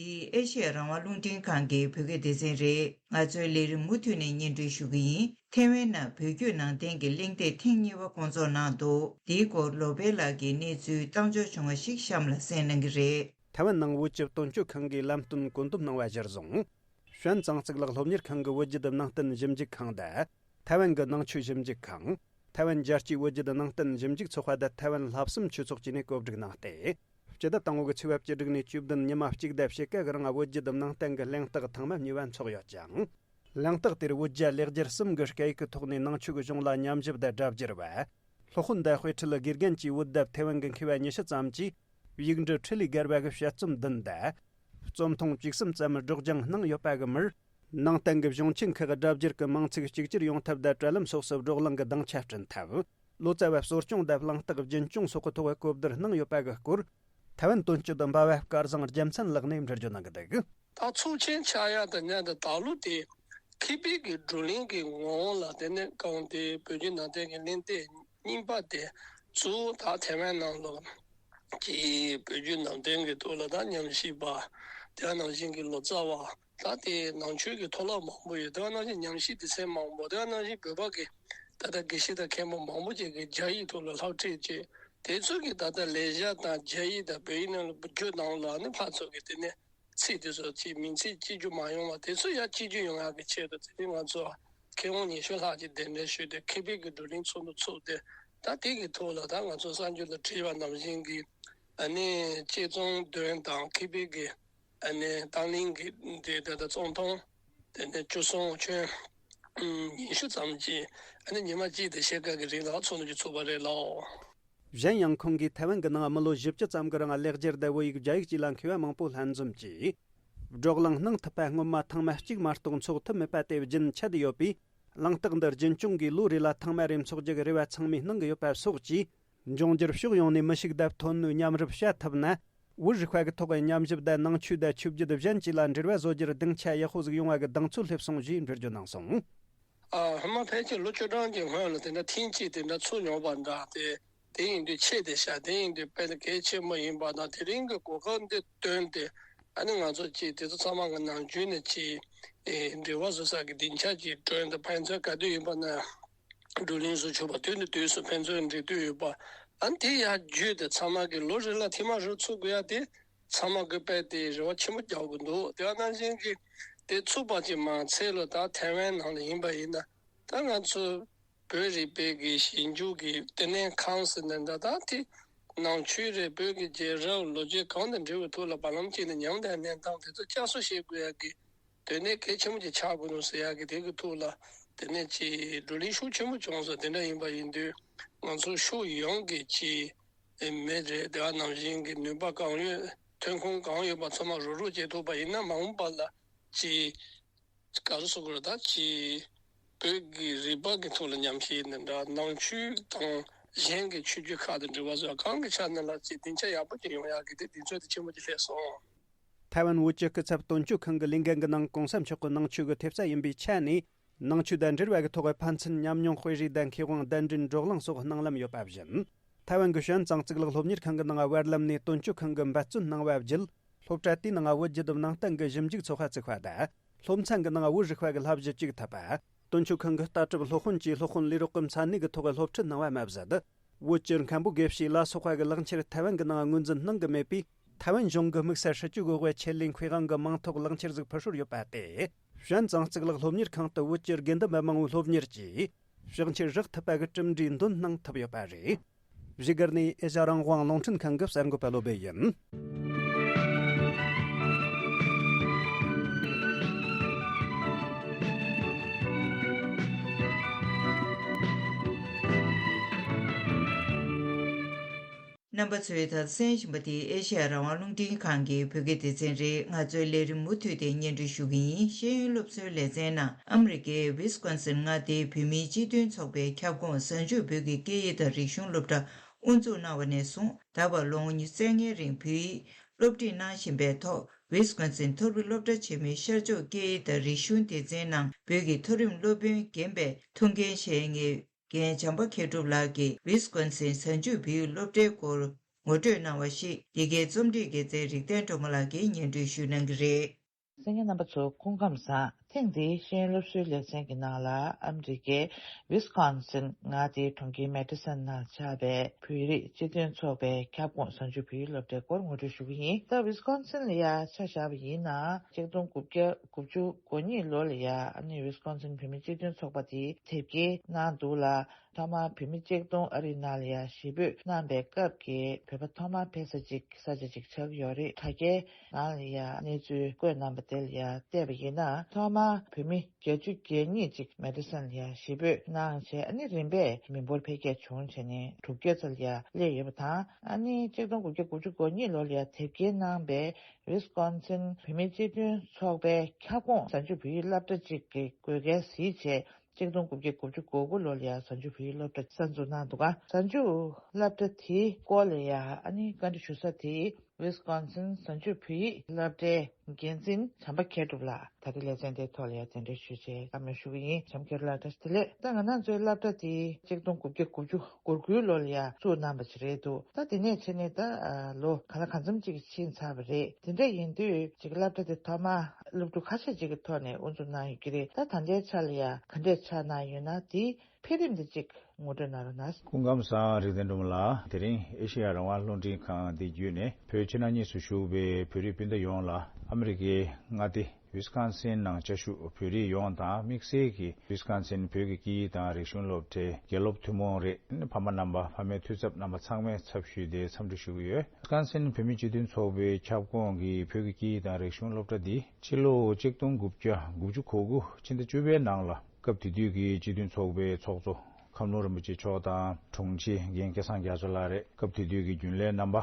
འདི་ཨེ་ཤེ་ཡ་རང་དབང་རླུང་འཕྲིན་ཁང་གི་བོད་སྐད་སྡེ་ཚན་རེད། ང་ཚོའི་ལས་རིམ་མུ་མཐུད་ནས་སྙན་སྒྲོན་ཞུ་གི་ཡིན། ཐེ་ཝན་ནང་བོད་བརྒྱུད་ནང་བསྟན་གྱི་གླེང་སྟེགས་ཐེངས་གཉིས་པ་བསྐོང་ཚོགས་གནང་འདུག་འདིའི་སྐོར་ལོ་པཎ་ལགས་ཀྱིས་གནས་ཚུལ་བཏང་འབྱོར་བྱུང་བ་ཞིག་གཤམ་ལ་གསན་གནང་གི་རེད། ཐའེ་ཝན་ནང་བོད་ཀྱི་དོན་གཅོད་ཁང་གིས་ལམ་སྟོན་བཀོད་འདོམས་གནང་བ་གཞིར་བཟུང་། ཧྲན་ཙང་གཙུག་ལག་སློབ་གཉེར་ཁང་གི་བོད་བརྒྱུད་ནང་བསྟན་ཞིབ་འཇུག་ཁང་དང་། ཐའེ་ཝན་གྱི་ནང་ཆོས་ཞིབ་འཇུག་ཁང་། ཐའེ་ཝན་རྒྱལ་སྤྱིའི་བོད་བརྒྱུད་ནང་བསྟན་ཞིབ་འཇུག་ཚོགས་པ་དང་ཐའེ་ཝན་བསླབ་གསུམ་ཆོས་ཚོགས་བཅས་ནས་གོ་སྒྲིག་གནང་སྟེ། སྤྱི་ཟླ་དང་པོ་གི་ཚེས་པ་བཅུ་དྲུག་ནས་བཅུ་བདུན་ཉི་མ་གཅིག་དང་ཕྱེད་ཀ་གི་རིང་བོད་བརྒྱུད་ནང་བསྟན་གྱི་གླེང་སྟེགས་ཐེངས་མ་གཉིས་པ་འཚོགས་ཡོད་ཅིང་། གླེང་སྟེགས་དེར་བོད་རྒྱ་ལེགས་སྦྱར་གསུམ་གྱི་སྐད་ཡིག་གི་ཐོག་ནས་ནང་ཆོས་ཀྱི་གཞུང་ལ་ཉམས་ཞིབ་དང་སྒྲ་བསྒྱུར་བ། སློབ་དཔོན་དང་དཔེ་ཁྲིད་དགེ་རྒན་གྱིས་བོད་དང་ཐའེ་ཝན་གྱི་མཁས་པ་ཉི་ཤུ་ཙམ་གྱིས་ཡིག་འབྲུ་འཕྲིན་ལས་སྒར་བ་གི་དཔྱད་རྩོམ་བདུན་དང་། རྩོམ་ཐུང་བཅུ་གསུམ་ཙམ་སྒྲོག་སྦྱང་གནང་ཡོད་པ་གི་མིར། ནང་བསྟན་གྱི་གཞུང་ཆེན་ཁག་སྒྲ་བསྒྱུར་གྱི་མིང་ཚིག་གཅིག་གྱུར་ཡོང་ཐབས་དང་། དྲ་ལམ་སོགས་སུ་བགྲོ་གླེང་གི་སྡིངས་ཆ་བསྐྲུན་ཐབས། ལོ་ཙཱ་བ་གསོ་སྐྱོང་དང་གླེང་སྟེགས་རྒྱུན་སྐྱོང་སོགས་ཀྱི་ཐོག་གོ་བསྡུར་གནང་ཡོད་པ་གི་སྐོར། ཐའེ་ཝན་དོན་གཅོད་འབའ་བ་སྐལ་བཟང་རྒྱལ་མཚན་ལགས་ནས་འགྲེལ་བརྗོད་གནང་གི་འདུག་ད་ཚོགས་ཆེན་ཆགས་ཡ་དང་མཉམ་དུ་ད་ལོ་དེ་མཁས་པའི་གི་བགྲོ་གླེང་གི་ངོ་བོ་ལ་དེ་ནས་གང་དེ་བོད་བརྒྱུད་ནང་བསྟན་གྱི་གླེང་སྟེགས་རྙིང་པ་དེ་གཙོ་བོ་ད་ཐའེ་ཝན་ནང་ལོགས་ཀྱི་བོད་བརྒྱུད་ནང་བསྟན་གྱི་ཐོག་ལ་ད་ཉམས་ཞིབ་པ། དེ་ནང་བཞིན་གྱི་ལོ་ཙཱ་བ། ད་དེ་ནང་ཆོས་ཀྱི་མཐོ་སློབ་མང་པོ་ཡོད། དེ་ནང་བཞིན་ཉམས་ཞིབ་སྡེ་ཚན་མང་པོ། དེ་ནང་བཞིན་བོད་པ་གི་ད་ལྟ་དགེ་བཤེས་དང་མཁན་པོ་མང་པོ་ཅིག་གིས་རྒྱ་ཡིག་ཐོག་ལ་སློབ་ཁྲིད་བྱས། དེ་ཚོ་གི་ད་ལྟ་ལེགས་སྦྱར་དང་རྒྱ་ཡིག་དང་བོད་ཡིག་ནང་ལ་བསྒྱུར་གནང་ལ་ནི་ཕར་ཚུར་གི་དེ་ནས་ཚིག་དེ་ཚོ་ཅིག་མིང་ཚིག་གཅིག་གྱུར་མ་ཡོང་བ་དེ་ཚོ་ཡང་གཅིག་གྱུར་ཡོང་ཡག་གི་ཆེད་དུ་དེ་རིང་ང་ཚོ་མཁས་དབང་ཉི་ཤུ་ལྷག་ཅིག་གདན་འདྲེན་ཞུས་ཏེ་མཁས་པའི་གི་བགྲོ་གླེང་ཚོགས་འདུ་ཚུགས་ཏེ། ད་དེ་གི་ཐོག་ལ་ད་ང་ཚོ་གསར་འགྱུར་ལ་བྲིས་པ་ནང་བཞིན་གྱི་ཨ་ནི་དཔྱད་རྩོམ་འདོན་དང་མཁས་པའི་གི་ཨ་ནི་བརྟན་བརླིང་གི་འདི་ད་ལྟ་རྩོམ་ཐུང་དེ་ནས་བཅུ་གསུམ་ཁྱོན་ཉི་ཤུ་ཙམ་གྱིས་ཨ་ནི་ཉི་མ་གཅིག་དང་ཕྱེད་ཀ་གི་རིང་ལ་ཚོགས་འདུ་ཅིག་ཚུགས་པ་རེད་ལགས། གཞན་ཡང་ཁོང་གིས་ཐའེ་ཝན་གྱི་ནང་མི་ལོ་བཞི་བཅུ་ཙམ་གྱི་རིང་ལེགས་སྦྱར་དང་བོད་ཡིག་རྒྱ་ཡིག་བཅས་ལ་མཁས་པ་མང་པོ་ལྷན་འཛོམས་ཀྱིས། བགྲོ་གླེང་གནང་ཐུབ་པ་སྔོན་མ་ཐེངས་མ་གཅིག་མ་གཏོགས་འཚོགས་ཐུབ་མེད་པ་དེ་རྒྱུན་ཆད་དེ་ཡོད་པས། གླེང་སྟེགས་འདི་རྒྱུན་སྐྱོང་གིས་ལོ་རེ་ལ་ཐེངས་མ་རེ་འཚོགས་རྒྱུ་གི་རེ་བ་ཚང་མས་གནང་གི་ཡོད་པ་སོགས་ཀྱིས། འབྱུང་འགྱུར་ཕྱོགས་ཡོངས་ནས་མི་ཤུགས་ལྡབ་ཐོན་ནུས་མཉམ་རུབ་བྱ་ཐུབ་ན། བོད་རིག་པ་གི་ཐོག་གི་ཉམས་ཞིབ་དང་ནང་ཆོས་དང་ཆོས་བརྒྱུད་གཞན་བཅས་ལ་འབྲེལ་བ་བཟོ་རྒྱུར་སྡིངས་ཆ་ཡག་པོ་ཟིག་ཡོང་བ་གི་གདེང་ཚོད་སླེབས་སོང་ཞེས་འགྲེལ་བརྗོད་གནང་སོང་། ཨ། སྔོན་མ་ཕལ་ཆེར་ལོ་བཅུ་གྲངས་ཀྱི་སྔོན་ལ་དེ་འདྲ་ཐེངས་གཅིག་དེ་འདྲ་ཚུགས་མྱོང་བ་འདྲ་དེ། དེ་ཡིན་དུས་ཆེད་དེ་ཤ་དེ་ཡིན་དུས་དཔེ་ལ་གལ་ཆེན་པོ་ཡིན་པ་དང་། དེ་རིང་གི་གོ་སྐབས་འདི་བཏོན་ཏེ་ཨ་ནི་ང་ཚོ་ཅིག་དེ་ཚོ་ཚང་མ་གི་ནང་རྒྱུན་ནས་ཅིག་ཨེ་འབྲེལ་བ་བཟོ་ས་གི་སྡིངས་ཆ་ཅིག་བསྐྲུན་ཏེ། ཕན་ཚུན་ག་དུས་ཡིན་པ་ན་བགྲོ་གླེང་བཟོ་ཆོག་པ། དུས་ནས་དུས་སུ་ཕན་ཚུན་འབྲེལ་མཐུད་ཡོད་པ། ཨ་ནི་དེ་ཡང་བརྒྱུད་དེ་ཚང་མ་གི་ལོ་རེ་ལ་ཐེངས་མ་རེ་ཚུགས་དགོས་ཡ་དེ་ཚང་མ་གི་དཔེ་དེ་རེ་བ་ཆེན་པོ་རྒྱག་གི་འདུག་དེ་ནང་བཞིན་གྱི་དེ་ཚུགས་པ་ཅིག་མ་ཚད་ལ་ད་ཐའེ་ཝན་ནང་ལ་ཡིན་པ་ཡིན་ན། ད་ང་ཚོ་བོད་རིག་པའི་གི་ཞིབ་འཇུག་གི་ལྟེ་གནས་ཁང་ཟེར་ནས་འདྲ། ད་དེ་ནང་ཆོས་རེད། བོད་ཀྱི་རྒྱལ་རབས་ལོ་རྒྱུས་གང་དང་འབྲེལ་བའི་ཐོག་ལ་བར་ལམ་གཅིག་ནས་ཉམས་དང་གནས་སྟངས་དེ་ཚོ་བསྐྱར་གསོ་བྱེད་དགོས་ཡ་གི་དོན་གནད་གལ་ཆེན་པོ་ཅིག་ཆགས་དགོས་འདུག་ཟེར་ཡ་གི་དེ་གི་ཐོག་ལ་དེ་ནས་ཅིག་བགྲོ་གླེང་ཤུགས་ཆེན་པོ་བྱུང་སོང་། དེ་འདྲ་ཡིན་པ་ཡིན་དུས་ང་ཚོ་ཕྱོགས་ཡོངས་ཀྱི་ཅིག་མི་རེད། དེ་ག་ནང་བཞིན་གྱི་ནུས་པ་གང་ཡོད། ཐོན་ཁུངས་གང་ཡོད་པ་ཚང་མ་རུབ་རུབ་བྱེད་ཐུབ་པ་ཡིན་ན། མ་འོངས་པ་ལ་ཅིག་ག་རེ་ཟེར་དགོས་རེད། ད་ཅིག་བོད་ཀྱི་རིག་པ་གི་ཐོག་ལ་ཉམས་ཞིབ་ནི་འདྲ། ནང་ཆོས་དང་གཞན་གྱི་ཆོས་བརྒྱུད་ཁག་དང་འབྲེལ་བ་བཟོ་གང་གི་ཆ་ནས་ལ་ཅིག་སྡིངས་ཆ་ཡག་པོ་ཅིག་ཡོང་ཡག་གི་དེ་གདེང་ཚོད་དེ་ཆེན་པོ་ཅིག་སླེབས་སོང་། ཐའེ་ཝན་བོད་ཀྱི་སྐུ་ཚབ་དོན་གཅོད་ཁང་གི་ལས་འགན་གྱི་ནང་གོང་ས་མཆོག་གི་ནང་ཆོས་ཀྱི་ཐེབས་རྩ་ཡིན་པའི་ཆ་ནས། ནང་ཆོས་དང་འབྲེལ་བ་གི་ཐོག་གི་ཕན་ཚུན་ཉམས་མྱོང་དཔེ་རིས་དང་མཁས་དབང་གདན་འདྲེན་བགྲོ་གླེང་སོགས་གནང་ལམ་ཡོད་པ་བཞིན། ཐའེ་ཝན་གྱི་ཞོན་ཙང་གཙུག་ལག་སློབ་གཉེར་ཁང་གི་ནང་བར་ལམ་ནས་དོན་གཅོད་ཁང་གི་འབད་བརྩོན་གནང་བ་བརྒྱུད། སློབ་གྲྭ་དེའི་ནང་བོད་རྒྱུད་སྡོམ་ནང་བསྟན་གྱི་ཞིབ་འཇུག་ཚོགས་ཁང་བཙུགས་པ་དང་། སློབ་ཚན་གྱི་ནང་བོད་རིག་པ་གི་བསླབ་གཞི་བཅུག་ཐུབ་པ། དོན་གཅོད་ཁང་གི་ལྟ་གྲུབ་སློབ་དཔོན་གྱིས་སློབ་དཔོན་ལས་རོགས་ཀྱི་མཚན་གནས་ཀྱི་ཐོག་གི་སློབ་ཁྲིད་གནང་བ་མ་ཟད། བོད་ཀྱི་མཁན་པོ་དགེ་བཤེས་ལ་སོགས་པ་གི་ལག་འཁྱེར་ཐའེ་ཝན་གྱི་ནང་ངོས་འཛིན་གནང་གི་མེད་པས། ཐའེ་ཝན་གཞུང་གི་དམིགས་བསལ་སྲིད་ཇུས་ཀྱི་དབང་ཆེད་ལས་མཁས་དབང་གི་མིང་ཐོག་ལག་འཁྱེར་ཟིག་ཕུལ་སྲོལ་ཡོད་པ་སྟེ། ཞོན་ཙང་གཙུག་ལག་སློབ་གཉེར་ཁང་དུ་བོད་ཀྱི་དགེ་འདུན་པ་མང་བོའི་སློབ་གཉེར་གྱིས། ཕྱག་འཁྱེར་རག་ཐུབ་པ་གི་གྲུབ་འབྲས་འདོན་གནང་ཐུབ་ཡོད་པ་རེད། བཞུགས་སྒར་ནས་ཨེ་ཤ་རང་དབང་རླུང་འཕྲིན་ཁང་གི་གསར་འགོད་པ་བློ་སྦེ་ཡིན། རྣམ་པ་ཚོས་ད་གསན་བཞིན་པ་དེ་ཨེ་ཤ་ཡ་རང་དབང་རླུང་འཕྲིན་ཁང་གི་བོད་སྐད་སྡེ་ཚན་རེད། ང་ཚོའི་ལས་རིམ་མུ་མཐུད་དེ་སྙན་སྒྲོན་ཞུ་གི་ཡིན། ཤེས་ཡོན་སློབ་གསོའི་ལེ་ཚན་ནང་ཨ་མི་རི་ཀའི་ཝི་སི་ཀོན་སིན་མངའ་སྡེའི་བོད་མིའི་སྤྱི་མཐུན་ཚོགས་པའི་ཁྱབ་ཁོངས་གཟའ་མཇུག་བོད་ཀྱི་སྐད་ཡིག་དང་རིག་གཞུང་སློབ་གྲྭ་དབུ་འཛུགས་གནང་བ་ནས་བཟུང་ད་བར་ལོ་ངོ་ཉི་ཤུ་རྩ་ལྔའི་རིང་བོད་ཡིག་སློབ་ཁྲིད་གནང་བཞིན་པའི་ཐོག་ཝི་སི་ཀོན་སིན་མཐོ་རིམ་སློབ་གྲྭ་ཆེན་མོའི་ཤར་ཕྱོགས་སྐད་ཡིག་དང་རིག་གཞུང་སྡེ་ཚན་ནང་བོད་ཀྱི་མཐོ་རིམ་སློབ་དཔོན་རྒན་པའི་ཐུགས་འགན་བཞེས་མཁན་རྒན་བྱམས་པ་མཁས་གྲུབ་ལགས་ཀྱིས་ཝི་སི་ཀོན་སིན་གཟའ་མཇུག་བོད་ཡིག་སློབ་གྲྭའི་སྐོར་ངོ་སྤྲོད་གནང་བ་ཞིག་འདི་གའི་རྩོམ་སྒྲིག་འགན་འཛིན་རིག་ལྡན་སྒྲོལ་མ་ལགས་ཀྱིས་སྙན་སྒྲོན་ཞུ་གནང་གི་རེད། གསན་མཁན་རྣམ་པ་ཚོ་སྐུ་ཁམས་བཟང་། ཐེངས་འདིའི་ཤེས་ཡོན་སློབ་གསོའི་ལེ་ཚན་གྱི་ནང་ལ་ཨ་མི་རི་ཀའི་ཝི་སི་ཀོན་སིན་མངའ་སྡེའི་གྲོང་ཁྱེར་མེ་ཏི་སན་ནང་ཆགས་པའི་བོད་རིགས་སྤྱི་མཐུན་ཚོགས་པའི་ཁྱབ་ཁོངས་གཟའ་མཇུག་བོད་ཡིག་སློབ་གྲྭའི་སྐོར་ངོ་སྤྲོད་ཞུ་གི་ཡིན། ད་ཝི་སི་ཀོན་སིན་ལ་ཡ་ཆ་བཞག་པ་ཡིན་ན་ཆིག་སྟོང་དགུ་བརྒྱ་དགུ་བཅུ་གོ་གཉིས་ལོ་ལ་ཡ་ཨ་ནི་ཝི་སི་ཀོན་སིན་བོད་མི་སྤྱི་མཐུན་ཚོགས་པ་དེ་དེབ་སྐྱེལ་གནང་འདུག་ལ། ཐོག་མར་བོད་མི་ཆིག་སྟོང་ཨ་རིའི་ནང་ལ་ཡ་གཞིས་སྤོས་གནང་པའི་སྐབས་ཀྱི་བོད་པ་ཐོག་མར་ཕེབས་ས་ཅིག་ས་ཆ་ཅིག་ཆགས་ཀྱི་ཡོད་རེད། དྲ་རྒྱའི་ནང་ལ་ཡ་གནས་ཚུལ་བཀོད་གནང་པ་དེ་ལ་ཡ་བལྟས་པ་ཡིན་ན་ཐོག་མར་བོད་མི་བརྒྱད་ཅུ་གྱ་གཉིས་ཅིག་མེ་ཏི་སན་ལ་ཡ་གཞིས་སྤོས་གནང་བྱས་ཨ་ནི་རིམ་པས་མི་འབོར་འཕེལ་རྒྱས་བྱུང་བྱས་ནས་དྲུག་བརྒྱ་ཙམ་ལ་ཡ་སླེབས་ཡོད་པ་དང་། ཨ་ནི་ཆིག་སྟོང་དགུ་བརྒྱ་དགུ་བཅུ་གོ་གཉིས་ལོ་ལ་ཡ་དེབ་སྐྱེལ་གནང་པའི་ཝི་སི་ཀོན་སིན་བོད་མི་སྤྱི་མཐུན་ཚོགས་པའི་ཁྱབ་ཁོངས་གཟའ་མཇུག་བོད་ཡིག་སློབ་གྲྭ་གཅིག་གི་དགོས་གལ་གཟིགས་བྱས། ཆིག་སྟོང་དགུ་བརྒྱ་དགུ་བཅུ་གོ་དགུ་ལོ་ལ་ཡ་གཟའ་མཇུག་བོད་ཡིག་སློབ་གྲྭ་གསར་འཛུགས་གནང་འདུག་ག་གཟའ་མཇུག་སློབ་གྲྭ་དེའི་སྐོར་ལ་ཡ་ཨ་ནི་བཀའ་འདྲི་ཞུ་ས་དེ་ ཝི་སི་ཀོན་སིན་གཟའ་མཇུག་བོད་ཡིག་སློབ་གྲྭའི་འགན་འཛིན་བྱམས་པ་མཁས་གྲུབ་ལགས་ད་རེས་ལེ་ཚན་དེའི་ཐོག་ལ་ཡང་གདན་འདྲེན་ཞུས་བྱས་བཀའ་མོལ་ཞུ་གི་ཡིན། བྱམས་མཁས་གྲུབ་ལགས་བཀྲ་ཤིས་བདེ་ལེགས། ད་ང་རང་ཚོའི་སློབ་གྲྭ་དེ་གཅིག་སྟོང་དགུ་བརྒྱ་དགུ་བཅུ་གོ་དགུའི་ལོ་ལ་ཡང་བཙུགས་གནང་བ་ཅིག་རེད་འདུག་ད་དེ་ནས་བྱས་ནས་ད་ལོ་ག་ལ་གང་འཚམ་ཅིག་ཕྱིན་ཚར་བ་རེད། དེ་འདྲ་ཡིན་དུས་ཅིག་སློབ་གྲྭ་དེ་ཐོག་མར་སློབ་ཕྲུག་ཁ་ཤས་ཅིག་གི་ཐོག་ནས་དབུ་འཛུགས་གནང་ཡོད་ཀྱི་རེད། ད་ད་ལྟའི་ཆ་ལ་ཡང་ག་འདྲས་ཆགས་གནང་ཡོད་ན་དེའི་འཕེལ་རིམ་དེ་གཅིག་ངོ་སྤྲོད་གནང་རོགས་གནང་། སྐུ་ཁམས་བཟང་། རིག་ལྡན་སྒྲོལ་མ་ལགས། དེ་རིང་ཨེ་ཤེ་ཡ་རང་དབང་རླུང་འཕྲིན་ཁང་འདི་བརྒྱུད་ནས་བོད་ཕྱི་ནང་གཉིས་སུ་བཞུགས་པའི་བོད་རིགས་སྤུན་ཟླ་ཡོངས་ལ་ཨ་མི་རི་ཀའི་མངའ་སྡེ་ཝི་སི་ཀོན་སིན་ནང་བཅའ་བཞུགས་བོད་རིགས་ཡོངས་དང་དམིགས་བསལ་གྱིས་ཝི་སི་ཀོན་སིན་བོད་ཀྱི་སྐད་ཡིག་དང་རིག་གཞུང་སློབ་གྲྭའི་དགེ་སློབ་ཐུན་མོང་རེད། ཕ་མ་རྣམ་པ་ཕ་མའི་འཐུས་ཚབ་རྣམ་པ་ཚང་མའི་ཚབ་ཞུས་ཏེ་འཚམས་འདྲི་ཞུ་གི་ཡོད། ཝི་སི་ཀོན་སིན་བོད་མི་སྤྱི་མཐུན་ཚོགས་པའི་ཁྱབ་ཁོངས་ཀྱི་བོད་ཀྱི་སྐད་ཡིག་དང་རིག་གཞུང་སློབ་གྲྭ་འདི་ཕྱི་ལོ་ཆིག་སྟོང་དགུ་བརྒྱ་དགུ་བཅུ་གོ་དགུ་ཕྱི་ཟླ་བཅུ་པའི་ནང་ལ། སྐབས་དེ་དུས་ཀྱི་སྤྱི་མཐུན་ཚོགས་པའི་ཚོགས་གཙོ་ཁམས་ལུང་རིན་པོ་ཆེ་མཆོག་དང་དྲུང་ཆེ་རྒན་སྐལ་བཟང་རྒྱ་མཚོ་ལགས་རེད། སྐབས་དེ་དུས་ཀྱི་རྒྱུན་ལས་རྣམ་པ་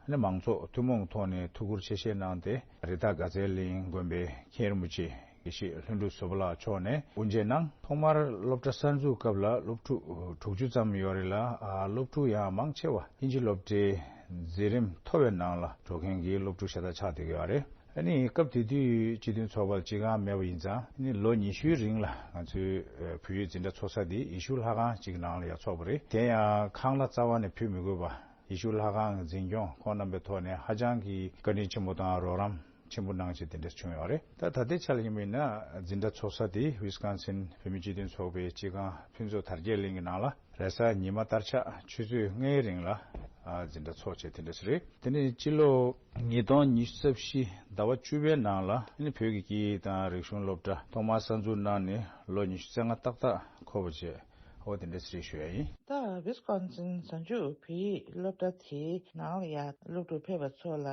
ནི་མང་ཚོགས་ཐུན་མོང་ཐོག་ནས་ཐུགས་ཁུར་ཆེ་བཞེས་གནང་སྟེ། རི་དྭགས་དགའ་ཚལ་གླིང་དགོན་པའི་མཁན་རིན་པོ་ཆེ་དགེ་བཤེས་ལྷུན་གྲུབ་བཟོད་པ་ལགས་མཆོག་ནས་དབུ་འབྱེད་གནང་། ཐོག་མར་སློབ་གྲྭ་གསར་འཛུགས་སྐབས་ལ་སློབ་ཕྲུག་དྲུག་ཅུ་ཙམ་ཡོད་རེད་ལ། སློབ་ཕྲུག་ཡང་མང་ཆེ་བ་དབྱིན་ཇི་སློབ་གྲྭའི་འཛིན་རིམ་མཐོ་བའི་ནང་ལ་འགྲོ་མཁན་གྱི་སློབ་ཕྲུག་ཤ་སྟག་ཆགས་བསྡད་ཀྱི་ཡོད་རེད། ཨ་ནི་སྐབས་དེ་དུས་སྤྱི་མཐུན་ཚོགས་པ་ལ་སྤྱི་ཁང་མེད་པ་ཡིན་ཙང་། ཨ་ནི་ལོ་ཉི་ཤུའི་རིང་ལ་ང་ཚོའི་བོད་ཡིག་འཛིན་གྲྭ་ཚོགས་ས་དེ་ཡེ་ཤུ་ལྷ་ཁང་གཅིག་ནང་ལ་ཡང་ཚོགས་པ་རེད། དེ་ཡང་ཁང་གླ་རྩ་བ་ནས་ཕུལ་མི་དགོས་པ། ཡེ་ཤུ་ལྷ་ཁང་གི་འཛིན་སྐྱོང་ཁོང་རྣམ་པའི་ཐོག་ནས་ཧ་ཅང་གི་བཀའ་དྲིན་ཆེན་པོ་དང་རོགས་རམ་ཆེན་པོ་གནང་བྱས་དེ་འདྲ་བྱུང་ཡོད་རེད། ད་ད་ལྟའི་ཆ་ལ་ཡིན་པ་ཡིན་ན་འཛིན་གྲྭ་ཚོགས་ས་དེ་ཝི་སི་ཀོན་སིན་བོད་མི་སྤྱི་མཐུན་ཚོགས་པའི་སྤྱི་ཁང་ཕུན་ཚོགས་དར་རྒྱས་གླིང་གི་ནང་ལ། རེས་གཟའ་ཉི་མ་ལྟར་ཆགས་ཆུ་ཚོད་ལྔའི་རིང་ལ་ཨ་འཛིན་གྲྭ་ཚོགས་བྱས་དེ་འདྲ་ཞིག་རེད། དེ་ནས་སྤྱི་ལོ་ཉིས་སྟོང་ཉི་ཤུ་རྩ་བཞི་ཟླ་བ་བཅུ་པའི་ནང་ལ་ནི་བོད་ཀྱི་སྐད་ཡིག་དང་རིག་གཞུང་སློབ་གྲྭ་ཐོག་མར་གསར་འཛུགས་གནང་ནས་ལོ་ཉི་ཤུ་རྩ་ལྔ་ཏག་ཏག་འཁོར་བ་བྱས། འོ་དེ་འདྲ་ཞིག་ཞུ་ཡ་ཡིན། ད་ཝི་སི་ཀོན་སིན་གཟའ་མཇུག་བོད་ཡིག་སློབ་གྲྭ་དེའི་ནང་ལ་ཡ་སློབ་ཕྲུག་ཕེབས་པ་ཚོ་ལ།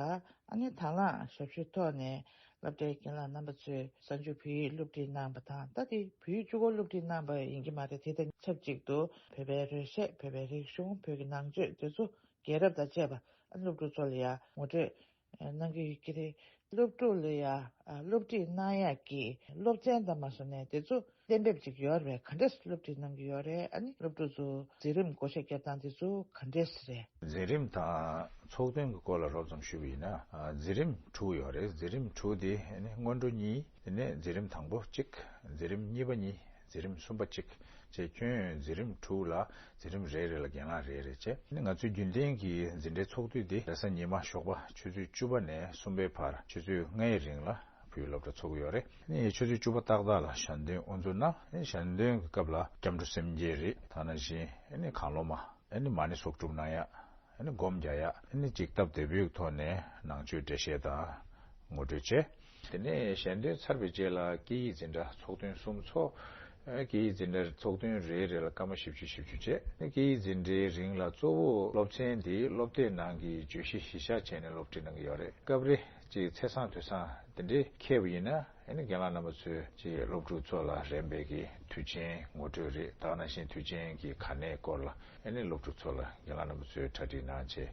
ཨ་ནི་དང་བླངས་ཞབས་ཞུའི་ཐོག་ནས་སློབ་གྲྭའི་རྒན་ལགས་རྣམ་པ་ཚོས་གཟའ་མཇུག་བོད་ཡིག་སློབ་ཁྲིད་གནང་བ་དང་། ད་དེ་བོད་ཡིག་གཅིག་པོ་སློབ་ཁྲིད་གནང་བ་ཡིན་གྱི་མ་རེད། དེ་དང་ཆབས་ཅིག་ཏུ་བོད་པའི་རོལ་གཞས། བོད་པའི་རིག་གཞུང་། བོད་ཀྱི་ནང་ཆོས་དེ་ཚོ་རྒྱལ་རབས་དང་བཅས་པ་སློབ་ཕྲུག་ཚོ་ལ་ཡང་ངོ་སྤྲོད་གནང་གི་ཡོད་ཀྱི་རེད། སློབ་ཕྲུག་ལ་ཡང་སློབ་ཁྲིད་གནང་ཡག་གི་སློབ་ཚན་དང་མ་སོང་ནས་དེ་ཚོ་གཏན་འབེབས་ཅིག་ཡོད་རེད། ག་འདྲས་སློབ་ཁྲིད་གནང་གི་ཡོད་རེད། ཨ་ནི་སློབ་ཕྲུག་ཚོ་འཛིན་རིམ་བགོ་བཤའ་བརྒྱབ་སྟངས་དེ་ཚོ་ག་འདྲས་རེད། འཛིན་རིམ་དང་ཚོགས་ཐུན་གྱི་སྐོར་ལ་རོབ་ཙམ་ཞུས་པ་ཡིན་ན། ཨ་འཛིན་རིམ་དྲུག་ཡོད་རེད། འཛིན་རིམ་དྲུག་དེ་ནི་སྔོན་འགྲོ་གཉིས། དེ་ནས་འཛིན་རིམ་དང་པོ་གཅིག་འཛིན་རིམ་གཉིས་པ་གཉིས། འཛིན་རིམ་གསུམ་པ་གཅིག་བཅས་ཁྱོན་ཡོངས་འཛིན་རིམ་དྲུག་ལ་འཛིན་རིམ་རེ་རེ་ལ་རྒན་ལགས་རེ་རེ་བྱས། ནི་ང་ཚོའི་རྒྱུན་ལྡན་གྱི་འཛིན་གྲྭའི་ཚོགས་དུས་དེ་རེས་གཟའ་ཉི་མ་ཞོགས་པ་ཆུ་ཚོད་བཅུ་པ་ནས་གསུམ་པའི་བར་ཆུ་ཚོད་ལྔའི་རིང་ལ་བོད་ཡིག་སློབ་གྲྭ་ཚོགས་ཀྱི་ཡོད་རེད། ནི་ཆུ་ཚོད་བཅུ་པ་ཏག་ཏག་ལ་ཞལ་འདོན་དབུ་འཛུགས་གནང་། ནི་ཞལ་འདོན་གྱི་སྐབས་ལ་སྐྱབས་འགྲོ་སེམས་བསྐྱེད་རེད། ད་ནང་བཞིན་ནི་གང་བློ་མ། ཨ་ནི་མ་ཎི་གསོག་སྒྲུབ་གནང་ཡ། ཨ་ནི་སྒོམ་རྒྱག་ཡ། ཨ་ནི་ཅིག་སྟབས་བདེ་པོའི་ཐོག་ནས་ནང་ཆོས་འགྲེལ་བཤད་དང་ངོ་སྤྲོད་བྱས། དེ་ནས་ཞལ་འདོན་ཚར་བའི་རྗེས་ལ་སྐད་ཡིག་འཛིན་གྲྭ་ཚོགས་ཐུན་གསུམ་ཚོགས། ཨ་སྐད་ཡིག་འཛིན་གྲྭ་ཚོགས་ཐུན་རེ་རེ་ལ་སྐར་མ་བཞི་བཅུ་བཞི་བཅུ་བྱས། ཨ་ནི་སྐད་ཡིག་འཛིན་གྲྭའི་རིང་ལ་གཙོ་བོ་སློབ་ཚན་དེ་སློབ་དེབ་ནང་གི་བརྗོད་གཞི་གཞི་བཞག་བྱས་ནས་སློབ་ཁྲིད་གནང་གི་ཡོད་རེད། སྐབས་རེ་ཅིག་ཚེས་བཟང་དུས་བཟང་དེ་འདྲའི་འཁེལ་བ་ཡིན་ན། ཨ་ནི་རྒན་ལགས་རྣམ་པ་ཚོས་ཅིག་སློབ་ཕྲུག་ཚོ་ལ་རན་པའི་གི་དུས་ཆེན་ངོ་སྤྲོད་རེད། ད་ག་ནང་བཞིན་དུས་ཆེན་གྱི་གལ་གནད་སྐོར་ལ་ཨ་ནི་སློབ་ཕྲུག་ཚོ་ལ་རྒན་ལགས་རྣམ་པ་ཚོས་གྲ་སྒྲིག་གནང་བྱས།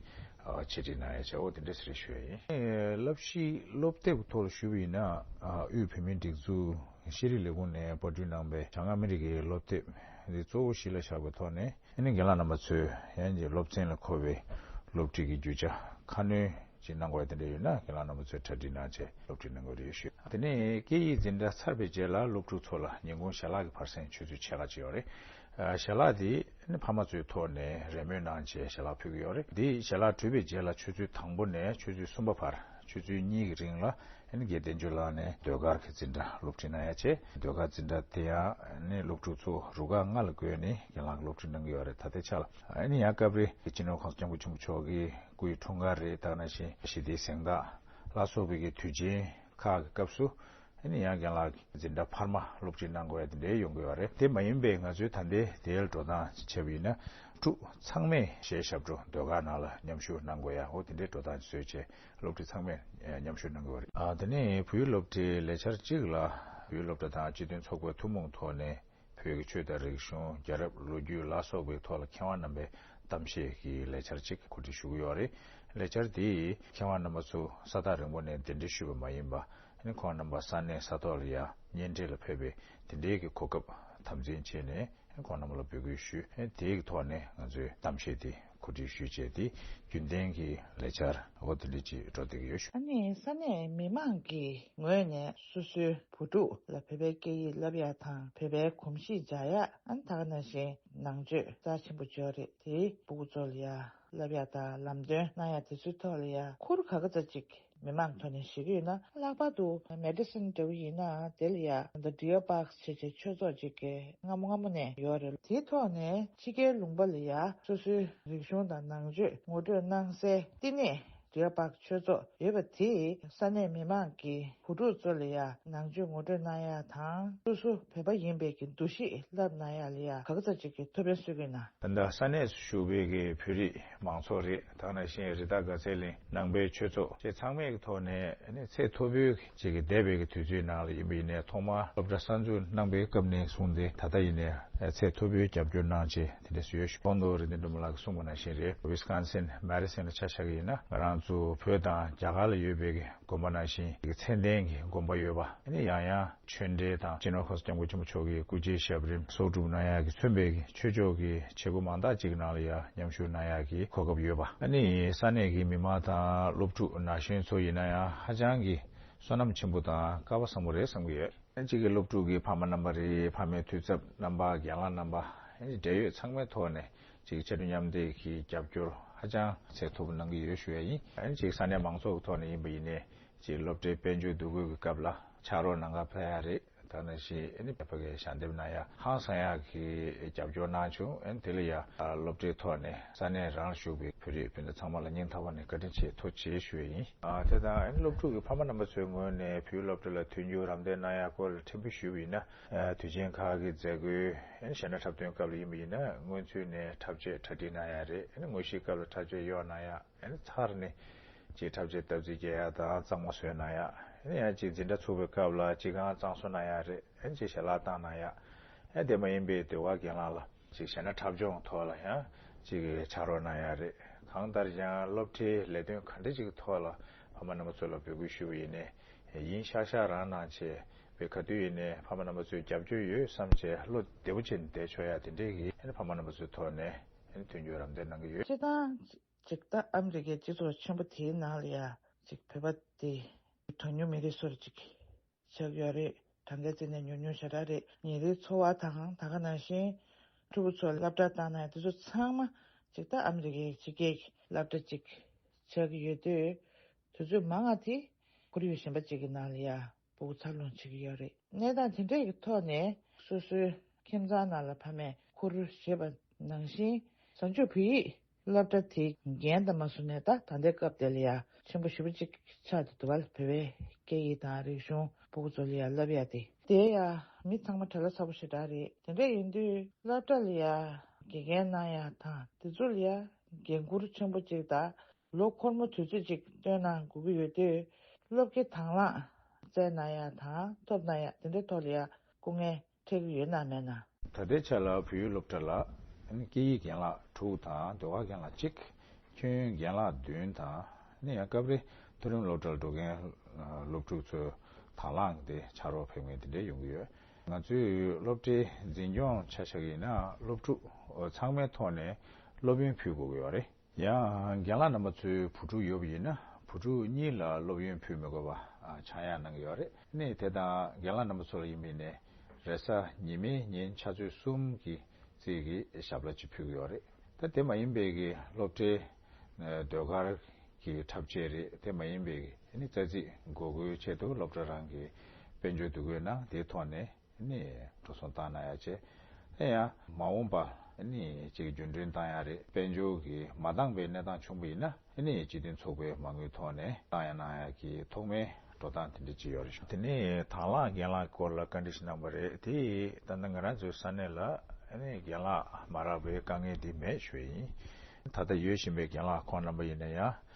ཨ་ཆེད་སྒྲིག་གནང་ཡ་བྱས། འོ་དེ་འདྲ་ཞིག་རེད་ཞུ་ཡ་ཡིན། ཨེ་བསླབ་གཞི་སློབ་དེབ་ཀྱི་ཐོག་ལ་ཞུས་པ་ཡིན་ན། ཨ་དབུས་བོད་མིའི་སྒྲིག་འཛུགས་ཤེས་རིག་ལས་ཁུངས་ནས་པར་སྐྲུན་གནང་པའི་བྱང་ཨ་མི་རི་ཀའི་སློབ་དེབ་འདི་གཙོ་བོ་གཞི་ལ་བཞག་པའི་ཐོག་ནས། ཨ་ནི་རྒན་ལགས་རྣམ་པ་ཚོས་ཡང་ཅིག་སློབ་ཚན་ལ་མཁོ་བའི་སློབ་ཁྲིད་ཀྱི་རྒྱུ་ཆ་ཁ་སྣོན་ཅིག་གནང་དགོས་ཡ་དེ་འདྲ་ཡོད་ན། རྒན་ལགས་རྣམ་པ་ཚོས་གྲ་སྒྲིག་གནང་བྱས་སློབ་ཁྲིད་གནང་དགོས་རེད་ཞུ། དེ་ནས་སྐད་ཡིག་འཛིན་གྲྭ་ཚར་བའི་རྗེས་ལ་སློབ་ཕྲུག་ཚོ་ལ་ཉིན་གུང་ཞལ་ལག་གི་བར་གསེང་ཆུ་ཚོད་ཕྱེད་ཀ་ཅིག་ཡོད་རེད། ཨ་ཞལ་ལག་དེ་ནི་ཕ་མ་ཚོའི་ཐོག་ནས་རེས་མོས་གནང་བྱས་ཞལ་ལག་ཕུལ་གྱི་ཡོད་རེད། འདི་ཞལ་ལག་གྲུབ་པའི་རྗེས་ལ་ཆུ་ཚོད་དང་པོ་ནས་ཆུ་ཚོད་གསུམ་པ་བར་ཆུ་ཚོད་གཉིས་ཀྱི་རིང་ལ། ཨ་ནི་དགེ་བསྟན་ཆོས་ལགས་ནས་ཟློས་གར་གྱི་འཛིན་གྲྭ་སློབ་ཁྲིད་གནང་ཡ་བྱས། ཟློས་གར་འཛིན་གྲྭ་དེ་ཡང་ནི་སློབ་ཕྲུག་ཚོ་རུ་ཁག་ལྔ་ལ་བགོས་ནས་རྒན་ལགས་ཀྱིས་སློབ་ཁྲིད་གནང་གི་ཡོད་རེད། ད་ལྟའི་ཆ་ལ་ཨ་ནི་ཡང་སྐབས་རེ་སྤྱི་ནོར་༸གོང་ས་༸སྐྱབས་མགོན་ཆེན་པོ་མཆོག་གི་སྐུའི་འཁྲུངས་སྐར་རེད། ད་ག་ནང་བཞིན་ཞི་བདེའི་གཟེངས་རྟགས་ལ་སོགས་པའི་གི་དུས་ཆེན་ཁག་གི་སྐབས་སུ། ཨ་ནི་ཡང་རྒན་ལགས་ཀྱི་འཛིན་གྲྭ་འཕར་མ་སློབ་ཁྲིད་གནང་དགོས་ཡ་དེ་འདྲའི་ཡོང་གི་ཡོད་རེད། དེ་མ་ཡིན་པའི་ང་ཚོའི་ད་ལྟའི་དེའི་འགྲོ་སྟངས་བྱས་པ་ཡིན་ན། ཕྲུ་གུ་ཚང་མས་གཞས་ཞབས་བྲོ་ཟློས་གར་ནང་ལ་མཉམ་ཞུགས་གནང་དགོས་ཡ། འོ་དེ་འདྲའི་འགྲོ་སྟངས་བཟོས་བྱས་སློབ་ཁྲིད་ཚང་མས་མཉམ་ཞུགས་གནང་གི་ཡོད་རེད། ཨ་དེ་ནས་བོད་ཡིག་སློབ་གྲྭའི་ལས་འཆར་གཅིག་ལ། བོད་ཡིག་སློབ་གྲྭ་དང་སྤྱི་མཐུན་ཚོགས་པའི་ཐུན་མོང་ཐོག་ནས་བོད་ཀྱི་ཆོས་དང་རིག་གཞུང་། རྒྱལ་རབས་ལོ་རྒྱུས་ལ་སོགས་པའི་ཐོག་ལ་མཁས་དབང་རྣམ་པའི་གཏམ་བཤད་ཀྱི་ལས་འཆར་གཅིག་གོ་སྒྲིག་ཞུ་གི་ཡོད་རེད། ལས་འཆར་འདིས་མཁས་དབང་རྣམ་པ་ཚོ་ས་ཐག་རིང་པོ་ནས་གདན་འདྲེན་ཞུས་པ་མ་ཡིན་པ། ཁོང་རྣམ་པ་ས་གནས་ས་ཐོག་ལ་ཡང་བརྙན་འཕྲིན་ལ་ཕེབས་པའི་དེ་འབྲེལ་གྱི་གོ་སྐབས་དམ་འཛིན་བྱས་ནས་ཁོང་རྣམ་པ་ལ་འབོད་སྐུལ་ཞུས། དེའི་ཐོག་ནས་ང་ཚོས་གཏམ་བཤད་དེ་ གོ་སྒྲིག་ཞུས་བྱས་ཏེ་རྒྱུན་ལྡན་གྱི་ལས་འཆར་འོ་དེ་འདྲ་ཅིག་འགྲོ་བསྡད་ཀྱི་ཡོད་ཞུ། ཨ་ནི་ས་གནས་མི་མང་གི་ངོས་ནས་སོ་སོའི་བུ་ཕྲུག་ལ་བོད་པའི་སྐད་ཡིག་བསླབ་ཡག་དང་བོད་པའི་གོམས་གཤིས་འཇགས་ཡག་ཨ་ནི་ད་ག་ནང་བཞིན་ནང་ཆོས་རྩ་ཆེན་པོ་ཅིག་ཡོད་རེད། དེ་སྤུ་གུ་ཚོ་ལ་ཡ་བསླབ་ཡག་དང་ལམ་སྟོན་གནང་ཡག་དེ་ཚོའི་ཐོག་ལ་ཡ་ཁུར་ག་ག་ཚོད་ཅིག་མི་མང་ཐོག་ནས་ཞུ་གི་ཡོད་ན། ལྷག་པར་དུ་མེ་ཌི་སིན་འདྲ་བོ་ཡིན་ན་དེ་ལ་ཡ་འདི་ཌི་ཡར་པཱག་བྱས་བྱས་ཆོས་ཚོགས་ཅིག་གི་སྔ་མོ་སྔ་མོ་ནས་ཡོད་རེད། དེའི་ཐོག་ནས་ཕྱི་རྒྱལ་ལུང་པ་ལ་ཡ་སོ་སོའི་རིག་གཞུང་དང་ནང་ཆོས་ངོ་སྤྲོད་གནང་སའི་བསྟི་གནས་ཌི་ཡར་པཱག་ཆོས་ཚོགས་ཡོད་པ་དེས་ས་གནས་མི་མང་གི་བུ་ཕྲུག་ཚོ་ལ་ཡ་ནང་ཆོས་ངོ་སྤྲོད་གནང་ཡ་དང་སོ་སོ་བོད་པ་ཡིན་པའི་གི་འདུ་ཤེས་བསླབ་གནང་ཡ་ལ་ཡ་ག་ག་ཚོད་ཅིག་གི་ཐུགས་ཕན་གསོས་ཀྱི་ཡོད་ན། ད་ལྟ་ས་གནས་སུ་བཞུགས་པའི་གི་བོད་རིགས་མང་ཚོགས་རེད། ད་ནང་བཞིན་རི་དྭགས་དགའ་ཚལ་གླིང་ནང་པའི་ཆོས་ཚོགས་བཅས་ཚང་མའི་གི་ཐོག་ནས་ནི་ཚད་མཐོ་པོའི་ཅིག་གི་འདས་པའི་གི་དུས་ཚོད་ནང་ལ་ཡིན་པ་ཡིན་ནའི་ཐོག་མར་སློབ་གྲྭ་གསར་འཛུགས་གནང་པའི་སྐབས་ནས་བཟུང་སྟེ་ད་ལྟ་ཡིན་ནའི་ཚད་མཐོ་པོའི་རྒྱབ་སྐྱོར་གནང་བྱས་དེ་འདྲ་སུ་ཡོད་ཞུ། གོང་དུ་རེ་ལྡན་སྒྲོལ་མ་ལགས་ཀྱིས་གསུངས་པ་ནང་བཞིན་རེད། ཝི་སི་ཀོན་སིན་མེ་ཌི་སིན་ལ་ཆ་བཞག་གི་ཡིན་ན་ང་རང་ཚོ་བོད་དང་རྒྱ་གར་ལ་ཡོད་པའི་གི་དགོན་པ་ནང་བཞིན་གི་ཚད་ལྡན་གྱི་དགོན་པ་ཡོད་པ་ནི་ཡང་ཡང་ཆོས་འབྲེལ་དང་སྤྱི་ནོར་༸གོང་ས་༸སྐྱབས་མགོན་ཆེན་པོ་མཆོག་གི་སྐུ་ཚེ་ཞབས་རིམ་གསོག་སྒྲུབ་གནང་ཡག་གིས་མཚོན་པའི་ཆོས་ཕྱོགས་ཀྱི་བྱེད་སྒོ་མང་དག་ཅིག་ནང་ལ་ཡང་མཉམ་ཞུགས་གནང་ཡག་གི་གོ་སྐབས་ཡོད་པ། ཨ་ནི་ས་གནས་ཀྱི་མི་མང་དང་སློབ་ཕྲུག་ན་གཞོན་ཚོ་ཡིན་ན་ཡང་ཧ་ཅང་གི་བསོད་ནམས་ཆེན་པོ་དང་སྐལ་བ་བཟང་པོ་རེད་བསམ་གྱི་ཡོད། ཨ་ནི་གཅིག་གི་སློབ་ཕྲུག་གི་ཕ་མ་རྣམ་པ་རེད། ཕ་མའི་འཐུས་ཚབ་རྣམ་པ། རྒན་ལགས་རྣམ་པ། ཨ་ནི་འབྲེལ་ཡོད་ཚང་མའི་ཐོག་ནས་གཅིག་ཕྱར་གྲུ་མཉམ་འདེགས་ཀྱི་རྒྱབ་སྐྱོར་ཧ་ཅང་ཚད་མཐོ་པོ་གནང་གི་ཡོད་ཞུ་ཡ་ཡིན། ཨ་ནི་གཅིག་ས་གནས་མང་ཚོགས་ཀྱི་ཐོག་ནས་ཡིན་པ་ཡིན་ནའི། ཅེས་སློབ་གྲྭའི་དཔལ་འབྱོར་འདུ་འགོད་ཀྱི་སྐབས་ལ་ཕྱག་རོགས་གནང་ག་ཕེབས་ཡ་རེད། ད་ནང་བཞིན་ཨ་ནི་བོད་པ་གིས་ཞལ་འདེབས་གནང་ཡ་ཧང་སང་ཡག་གི་རྒྱབ་སྐྱོར་གནང་བྱུང་། ཨ་ནི་དེ་ལ་ཡ་སློབ་གྲྭའི་ཐོག་ནས་ས་གནས་རང་ལ་བཞུགས་པའི་བོད་རིགས་སྤུན་ཟླ་ཚང་མ་ལ་སྙིང་ཐག་པ་ནས་བཀའ་དྲིན་ཆེ་ཐུགས་རྗེ་ཆེ་ཞུ་ཡ་ཡིན། ཨ་དེ་དང་ཨ་ནི་སློབ་ཕྲུག་གི་ཕ་མ་རྣམ་པ་ཚོའི་ངོས་ནས་བོད་སློབ་གྲྭ་ལ་མཐུན་འགྱུར་རམ་འདེགས་གནང་ཡ་སྐོར་ལ་ཕྲན་བུ་ཞུས་པ་ཡིན་ན། ཨ་དུས་ཆེན་ཁག་གི་མཛད་སྒོའི་ཨ་ནི་གཞས་སྣ་འཁྲབ་སྟོན་སྐབས་ལ་ཡིན་པ་ཡིན་ན་སྔོན་ཚུད་ནས་འཁྲབ་ཆས་གྲ་སྒྲིག་གནང་ཡ་རེད། ཨ་ནི་དངོས་གཞིའི་སྐབས་ལ་འཁྲབ་ཆས་གཡོག་གནང་ཡ། ཨ་ནི་ཚར་ནས་ཅིག་འཁྲབ་ཆས་སྟབས་རྩེ་རྒྱག་ཡ་དང་གཙང་མ་བཟོས་གནང་ཡ། ཨ་ནི་ཡང་ཅིག་འཛིན་གྲྭ་ཚུགས་པའི་སྐབས་ལ་ཅིག་གང་གཙང་བཟོ་གནང་ཡ་རེད། ཨ་ནི་ཅིག་ཞལ་ལག་བཏང་གནང་ཡ། ཨ་དེ་མ་ཡིན་པའི་ཟློས་གར་རྒན་ལགས་ལ་ཅིག་གཞས་སྣ་འཁྲབ་སྦྱོང་ཐོག་ལ་ཡང་ཅིག་ཕྱག་རོགས་གནང་ཡ་རེད། གང་ལྟར་ཡང་སློབ་གྲྭའི་ལས་དོན་ག་འདྲ་ཅིག་གི་ཐོག་ལ་ཕ་མ་རྣམ་པ་ཚོ་ལ་འབོད་སྐུལ་ཞུ་བ་ཡིན་ནའི་ཡིན། ཤག་ཤག་རང་གནང་བྱས་པའི་ག་དུས་ཡིན་ནའི་ཕ་མ་རྣམ་པ་ཚོའི་རྒྱབ་སྐྱོར་ཡོད་བསམ་བྱས་བློ་བདེ་པོ་བྱས་ནས་བསྡད་ཆོག་ཡ་དེ་འདྲས་ཀྱི་ཨ་ནི་ཕ་མ་རྣམ་པ་ཚོའི་ཐོག་ནས་ཨ་ནི་མཐུན་འགྱུར་རམ་འདེགས་གནང་གི་ཡོད། སྤྱིར་བཏང་། ཅིག་ད་ཨ་མི་རི་ཀའི་སྤྱི་ཚོགས་ཆེན་པོ་དེའི་ནང་ལ་ཡ་ཅིག་བོད་པ་དེ་གྲངས་ཉུང་མི་རིགས་སུ་རུ་ཅིག་ཆགས་ཡོད་རེད། གྲངས་ཀའི་རྩིས་ནས་ཉུང་ཉུང་ཞེ་དྲག་རེད། ཉིན་རེའི་འཚོ་བ་དང་ད་ག་ནང་བཞིན་ཕྲུ་གུ་ཚོ་སློབ་གྲྭ་བཏང་ན་དེ་ཚོ་ཚང་མ་ཅིག་ད་ཨ་མི་རི་ཀའི་ཕྱི་རྒྱལ་གྱི་སློབ་གྲྭ་ཅིག་ཆགས་ཀྱི་ཡོད་དུས་དུས་ཚོད་མང་ང་དེ་ཁོར་ཡུག་གཞན་པ་ཅིག་གི་ནང་ལ་ཡ། སྤུ་གུ་འཚར་ལོངས་བྱེད་ཀྱི་ཡོད་རེད། གནས་སྟངས་དེ་འདྲ་ཡི་ཐོག་ནས་སོ་སོའི་ཁྱིམ་ཚང་ནང་ལ་ཕ་མས་ཁུར་བཞེས་པ་ནང་བཞིན་བཟང་སྤྱོད་བོད་ཡིག་སློབ་གྲྭ་དེའི་འགན་དང་མ་སོང་ནས་ད་ད་ལྟའི་སྐབས་དེ་ལ་ཡ་ཆེན་པོ་ཞེ་པོ་ཅིག་ཆགས་བསྡད་འདུག་བ། བོད་པའི་སྐད་ཡིག་དང་རིག་གཞུང་སྤུ་གུ་ཚོ་ལ་ཡ་བསླབ་ཡ་དེ་དེ་ཡ་མི་ཚང་མ་བྲེལ་བ་ཚ་པོ་ཞེ་དྲག་རེད། དེ་འདྲ་ཡིན་དུས་སློབ་གྲྭ་ལ་ཡ་དགེ་རྒན་གནང་ཡ་དང་དེ་ཚོ་ལ་ཡ་འགན་འཁུར་ཆེན་པོ་ཅིག་དང་། ལོ་འཁོར་མོ་དུས་ཚོད་ཅིག་བཏོན་གནང་དགོས་ཀྱི་ཡོད་དུས་སློབ་དགེ་དང་བླངས་བཙལ་གནང་ཡ་དང་ཐོབ་གནང་ཡ་དེ་འདྲའི་ཐོག་ལ་ཡ་སྐུ་ངལ་འཕྲད་ཀྱི་ཡོད་ན་མེད་ན། ད་ལྟའི་ཆ་ལ་བོད་ཡིག་སློབ་གྲྭ་ལ་སྐད་ཡིག་རྒན་ལགས་དྲུག་དང་ཟློས་གར་རྒན་ལགས་གཅིག་ཁྱོན་ཡོད་རྒན་ལགས་བདུན་དང་ནི་ཡང་སྐབས་རེ་མཐོ་རིམ་སློབ་གྲྭར་འགྲོ་མཁན་སློབ་ཕྲུག་ཚོའི་དང་བླངས་དེ་ཕྱག་རོགས་ཕེབས་མཁན་དེ་འདྲ་ཡོང་གི་ཡོད། ང་ཚོའི་སློབ་གྲྭའི་འཛིན་སྐྱོང་ཆ་བཞག་ཡིན་ན་སློབ་ཕྲུག་ཚང་མའི་ཐོག་ནས་སློབ་ཡོན་ཕུལ་དགོས་ཀྱི་ཡོད་རེད། ཡང་རྒན་ལགས་རྣམ་པ་ཚོའི་བུ་ཕྲུག་ཡོད་པ་ཡིན་ན་བུ་ཕྲུག་གཉིས་ལ་སློབ་ཡོན་ཕུལ་མི་དགོས་པ་ཆག་ཡང་གནང་གི་ཡོད་རེད། ནི་དེ་དང་རྒན་ལགས་རྣམ་པ་ཚོ་ལ་ཡིན་པ་ཡིན་ནའི་རེས་གཟའ་ཉི་མའི་ཉིན་ཆུ་ཚོད་གསུམ་གྱི་རྩིས་ཀྱི་ཞབས་ལ་ཅིག་ཕུལ་གི་ཡོད་རེད། ད་དེ་མ་ཡིན་པའི་གི་སློབ་གྲྭའི་ཟློས་གར་གྱི་འཁྲབ་ཆས་རེད། དེ་མ་ཡིན་པའི་གི་ནི་རྩ་རྩིས་འགོད་དགོས་ཆེད་དུ་སློབ་གྲྭ་རང་གི་དཔལ་འབྱོར་འདུ་འགོད་ནང་དེའི་ཐོག་ནས། ནི་འགྲོ་སོང་བཏང་གནང་ཡ་བྱས། དེ་ཡང་མ་འོངས་པ་ནི་ཅིག་རྒྱུན་འགྲུལ་བཏང་ཡ་རེད། དཔལ་འབྱོར་གྱི་མ་འདང་པའི་གནས་སྟངས་བྱུང་བ་ཡིན་ན་ནི་སྤྱི་མཐུན་ཚོགས་པའི་མ་དངུལ་ཐོག་ནས་བཏང་ཡ་གནང་ཡ་གི་ཐོག་མའི་འགྲོ་སྟངས་དེ་འདྲ་ཅིག་ཡོད་རེད་ཤག་དེ་ནས་དང་བླངས་རྒན་ལགས་སྐོར་ལ་བཀའ་འདྲི་ཞིག་གནང་བ་རེད། དེ་ད་ལྟ་ང་རང་ཚོའི་ས་གནས་ལ་ནི་རྒན་ལགས་མ་རག་པའི་དཀའ་ངལ་དེ་མེད་ཞུ་ཡ་ཡིན། ད་ལྟ་ཡོད་བཞིན་པའི་རྒན་ལགས་ཁོང་རྣམ་པ་ཡིན་ན་ཡང་།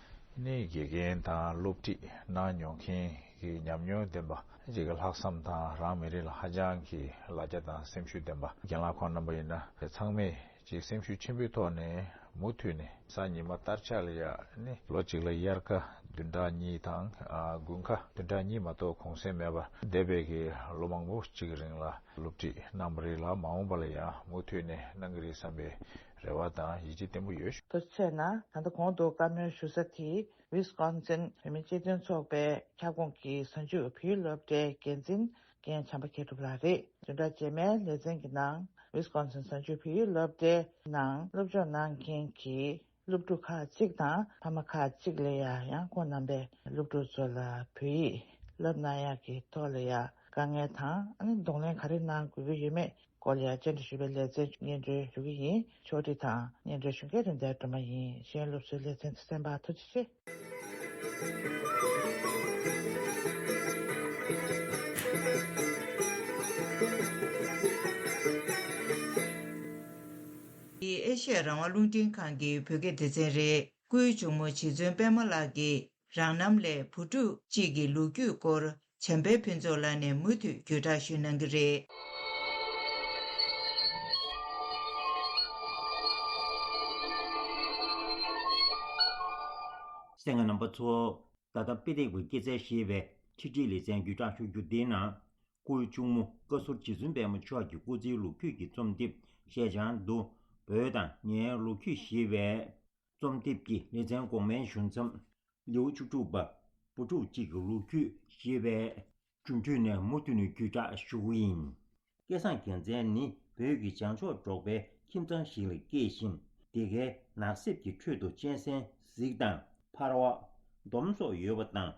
ནི་དགེ་རྒན་དང་སློབ་ཁྲིད་གནང་མྱོང་མཁན་གྱི་ཉམས་མྱོང་ལྡན་པ་ཅིག་གི་ལྷག་བསམ་དང་རང་མི་རིགས་ལ་ཧ་ཅང་གི་ལ་རྒྱ་དང་སེམས་ཤུགས་ལྡན་པ་རྒན་ལགས་ཁོང་རྣམ་པ་ཡིན་ན་ཚང་མས་ཅིག་སེམས་ཤུགས་ཆེན་པོའི་ཐོག་ནས་ མུ་མཐུད་ནས་གཟའ་ཉི་མ་ལྟར་ཆགས་ལ་ཡ་ནི་ལོ་གཅིག་ལ་དབྱར་ཁ་བདུན་ཕྲག་གཉིས་དང་ཨ་དགུན་ཁ་བདུན་ཕྲག་གཉིས་མ་གཏོགས་གུང་སེང་མེད་པར་འདས་པའི་གི་ལོ་མང་པོ་གཅིག་གི་རིང་ལ་སློབ་ཁྲིད་གནང་བ་རེད་ལ། མ་འོངས་པ་ལ་ཡང་མུ་མཐུད་ནས་གནང་གི་རེད་བསམ་པའི་རེ་བ་དང་ཡིད་ཆེས་བརྟན་པོ་ཡོད། དུ་བྱས་ན་ད་ལྟ་གོང་དུ་བཀའ་མོལ་ཞུ་ས་དེ་ཝི་སི་ཀོན་སིན་བོད་མི་སྤྱི་མཐུན་ཚོགས་པའི་ཁྱབ་ཁོངས་ཀྱི་གཟའ་མཇུག་བོད་ཡིག་སློབ་གྲྭའི་འགན་འཛིན་རྒན་བྱམས་པ་མཁས་གྲུབ་ལགས་རེད། བདུན་ཕྲག་རྗེས་མའི་ལེ་ཚན་གྱི་ནང་ཝི་སི་ཀོན་སིན་གཟའ་མཇུག་བོད་ཡིག་སློབ་གྲྭའི་ནང་སློབ་སྦྱོང་གནང་མཁན་གྱི་སློབ་ཕྲུག་ཁག་ཅིག་དང་ཕ་མ་ཁག་ཅིག་ལ་ཡ་ཡང་ཁོང་རྣམ་པས་སློབ་ཕྲུག་ཚོ་ལ་བོད་ཡིག་བསླབ་གནང་ཡག་གི་ཐོག་ལ་ཡ་དཀའ་ངལ་དང་ཨ་ནི་གདོང་ལེན་ག་རེ་གནང་དགོས་ཀྱི་ཡོད་མེད་སྐོར་ལ་ཡ་བཅར་འདྲི་ཞུ་བའི་ལེ་ཚན་སྙན་སྒྲོན་ཞུ་གི་ཡིན། ཕྱོགས་སྒྲིག་དང་སྙན་སྒྲོན་ཞུ་མཁན་རིན་ལྡན་སྒྲོལ་མ་ཡིན། གཞན་སློབ་གསོའི་ལེ་ཚན་དུ་གསན་པར་ཐུགས་རྗེ་ཆེ། འདི་ཨེ་ཤ་ཡ་རང་དབང་རླུང་འཕྲིན་ཁང་གི་བོད་སྐད་སྡེ་ཚན་རེད། སྐུའི་གཅུང་མོ་རྗེ་བཙུན་པད་མ་ལགས་ཀྱིས་རང་རྣམ་ལས་བུ་ཕྲུག་གཅིག་གི་ལོ་རྒྱུས་སྐོར་བྱམས་པའི་ཕུན་ཚོགས་ལགས་ནས་མུ་མཐུད་བརྒྱུད་བསྒྲགས་ཞུས་གནང་གི་རེད། གསན་མཁན་རྣམ་པ་ཚོ། ད་ལྟ་དཔེ་དེབ་ཀྱི་སྐྱེད་ཚལ་ཞེས་པའི་ཆིག་སྒྲིལ་ལེ་ཚན་བརྒྱུད་བསྒྲགས་ཞུ་རྒྱུ་འདི་ནང་། སྐུའི་གཅུང་མོ་བཀའ་ཟུར་རྗེ་བཙུན་པད་མ་མཆོག་གི་སྐུ་ཚེའི་ལོ་རྒྱུས་ཀྱི་རྩོམ་དེབ་ཞེས་བྱང་དུ། བོད་དང་ངའི་ལོ་རྒྱུས་ཞེས་པའི་རྩོམ་དེབ་ཀྱི་ལེ་ཚན་གོང་མའི་ཞུ་མཚམས། ལེའུ་བཅུ་དྲུག་པ། བུ་ཕྲུག་གཅིག་གི་ལོ་རྒྱུས་ཞེས་པའི་སྒྲུང་ཐོག་ནས་མུ་མཐུད་ནས་བརྒྱུད་བསྒྲགས་ཞུ་གི་ཡིན། སྐལ་བཟང་རྒྱལ་མཚན་ནི་བོད་ཀྱི་བྱང་ཕྱོགས་འབྲོག་པའི་ཁྱིམ་ཚང་ཞིག་ལ་སྐྱེས་ཤིང་། དེ་གའི་ནགས་གསེབ་ཀྱི་ཁྲོད་དུ་གཅན་གཟན་གཟིག་དང་འཕར་བ། དོམ་སོགས་ཡོད་པ་དང་།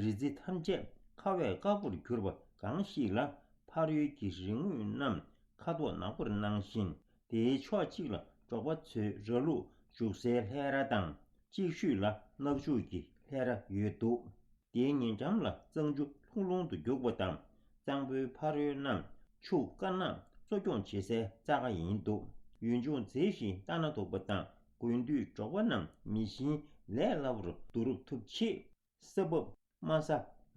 རི་རྩེ་ཐམས་ཅད་ཁ་བས་དཀར་པོར་གྱུར་པ་གང་ཞིག་ལ། ཕ་རོལ་གྱི་རིག་དངོས་རྣམས་ཁ་དོག་ནག་པོར་སྣང་ཞིང་། དེའི་ཕྱོགས་གཅིག་ལ་འབྲོག་པ་ཚོའི་ར་ལུག་བཞུགས་སའི་ལྷས་ར་དང་། གཅིག་ཤོས་ལ་གནག་ཕྱུགས་ཀྱི་ལྷས་ར་ཡོད་འདུག་དེའི་ཉེ་འགྲམ་ལ་གཙང་ཆུ་ལྷུང་ལྷུང་དུ་རྒྱུག་པ་དང་། གཙང་པོའི་ཕ་རོལ་རྣམས་ཕྱུགས་དཀར་ནག་འཚོ་སྐྱོང་བྱེད་སའི་རྩྭ་ཁ་ཡིན་འདུག་ཡུལ་ལྗོངས་མཛེས་ཤིང་ལྟ་ན་སྡུག་པ་དང་། དགུན་དུས་འབྲོག་པ་རྣམས་མེ་ཤིང་ལས་སླ་པོར་བསྡུ་རུབ་ཐུབ་ཆེད། ས་བབ་དམའ་ས་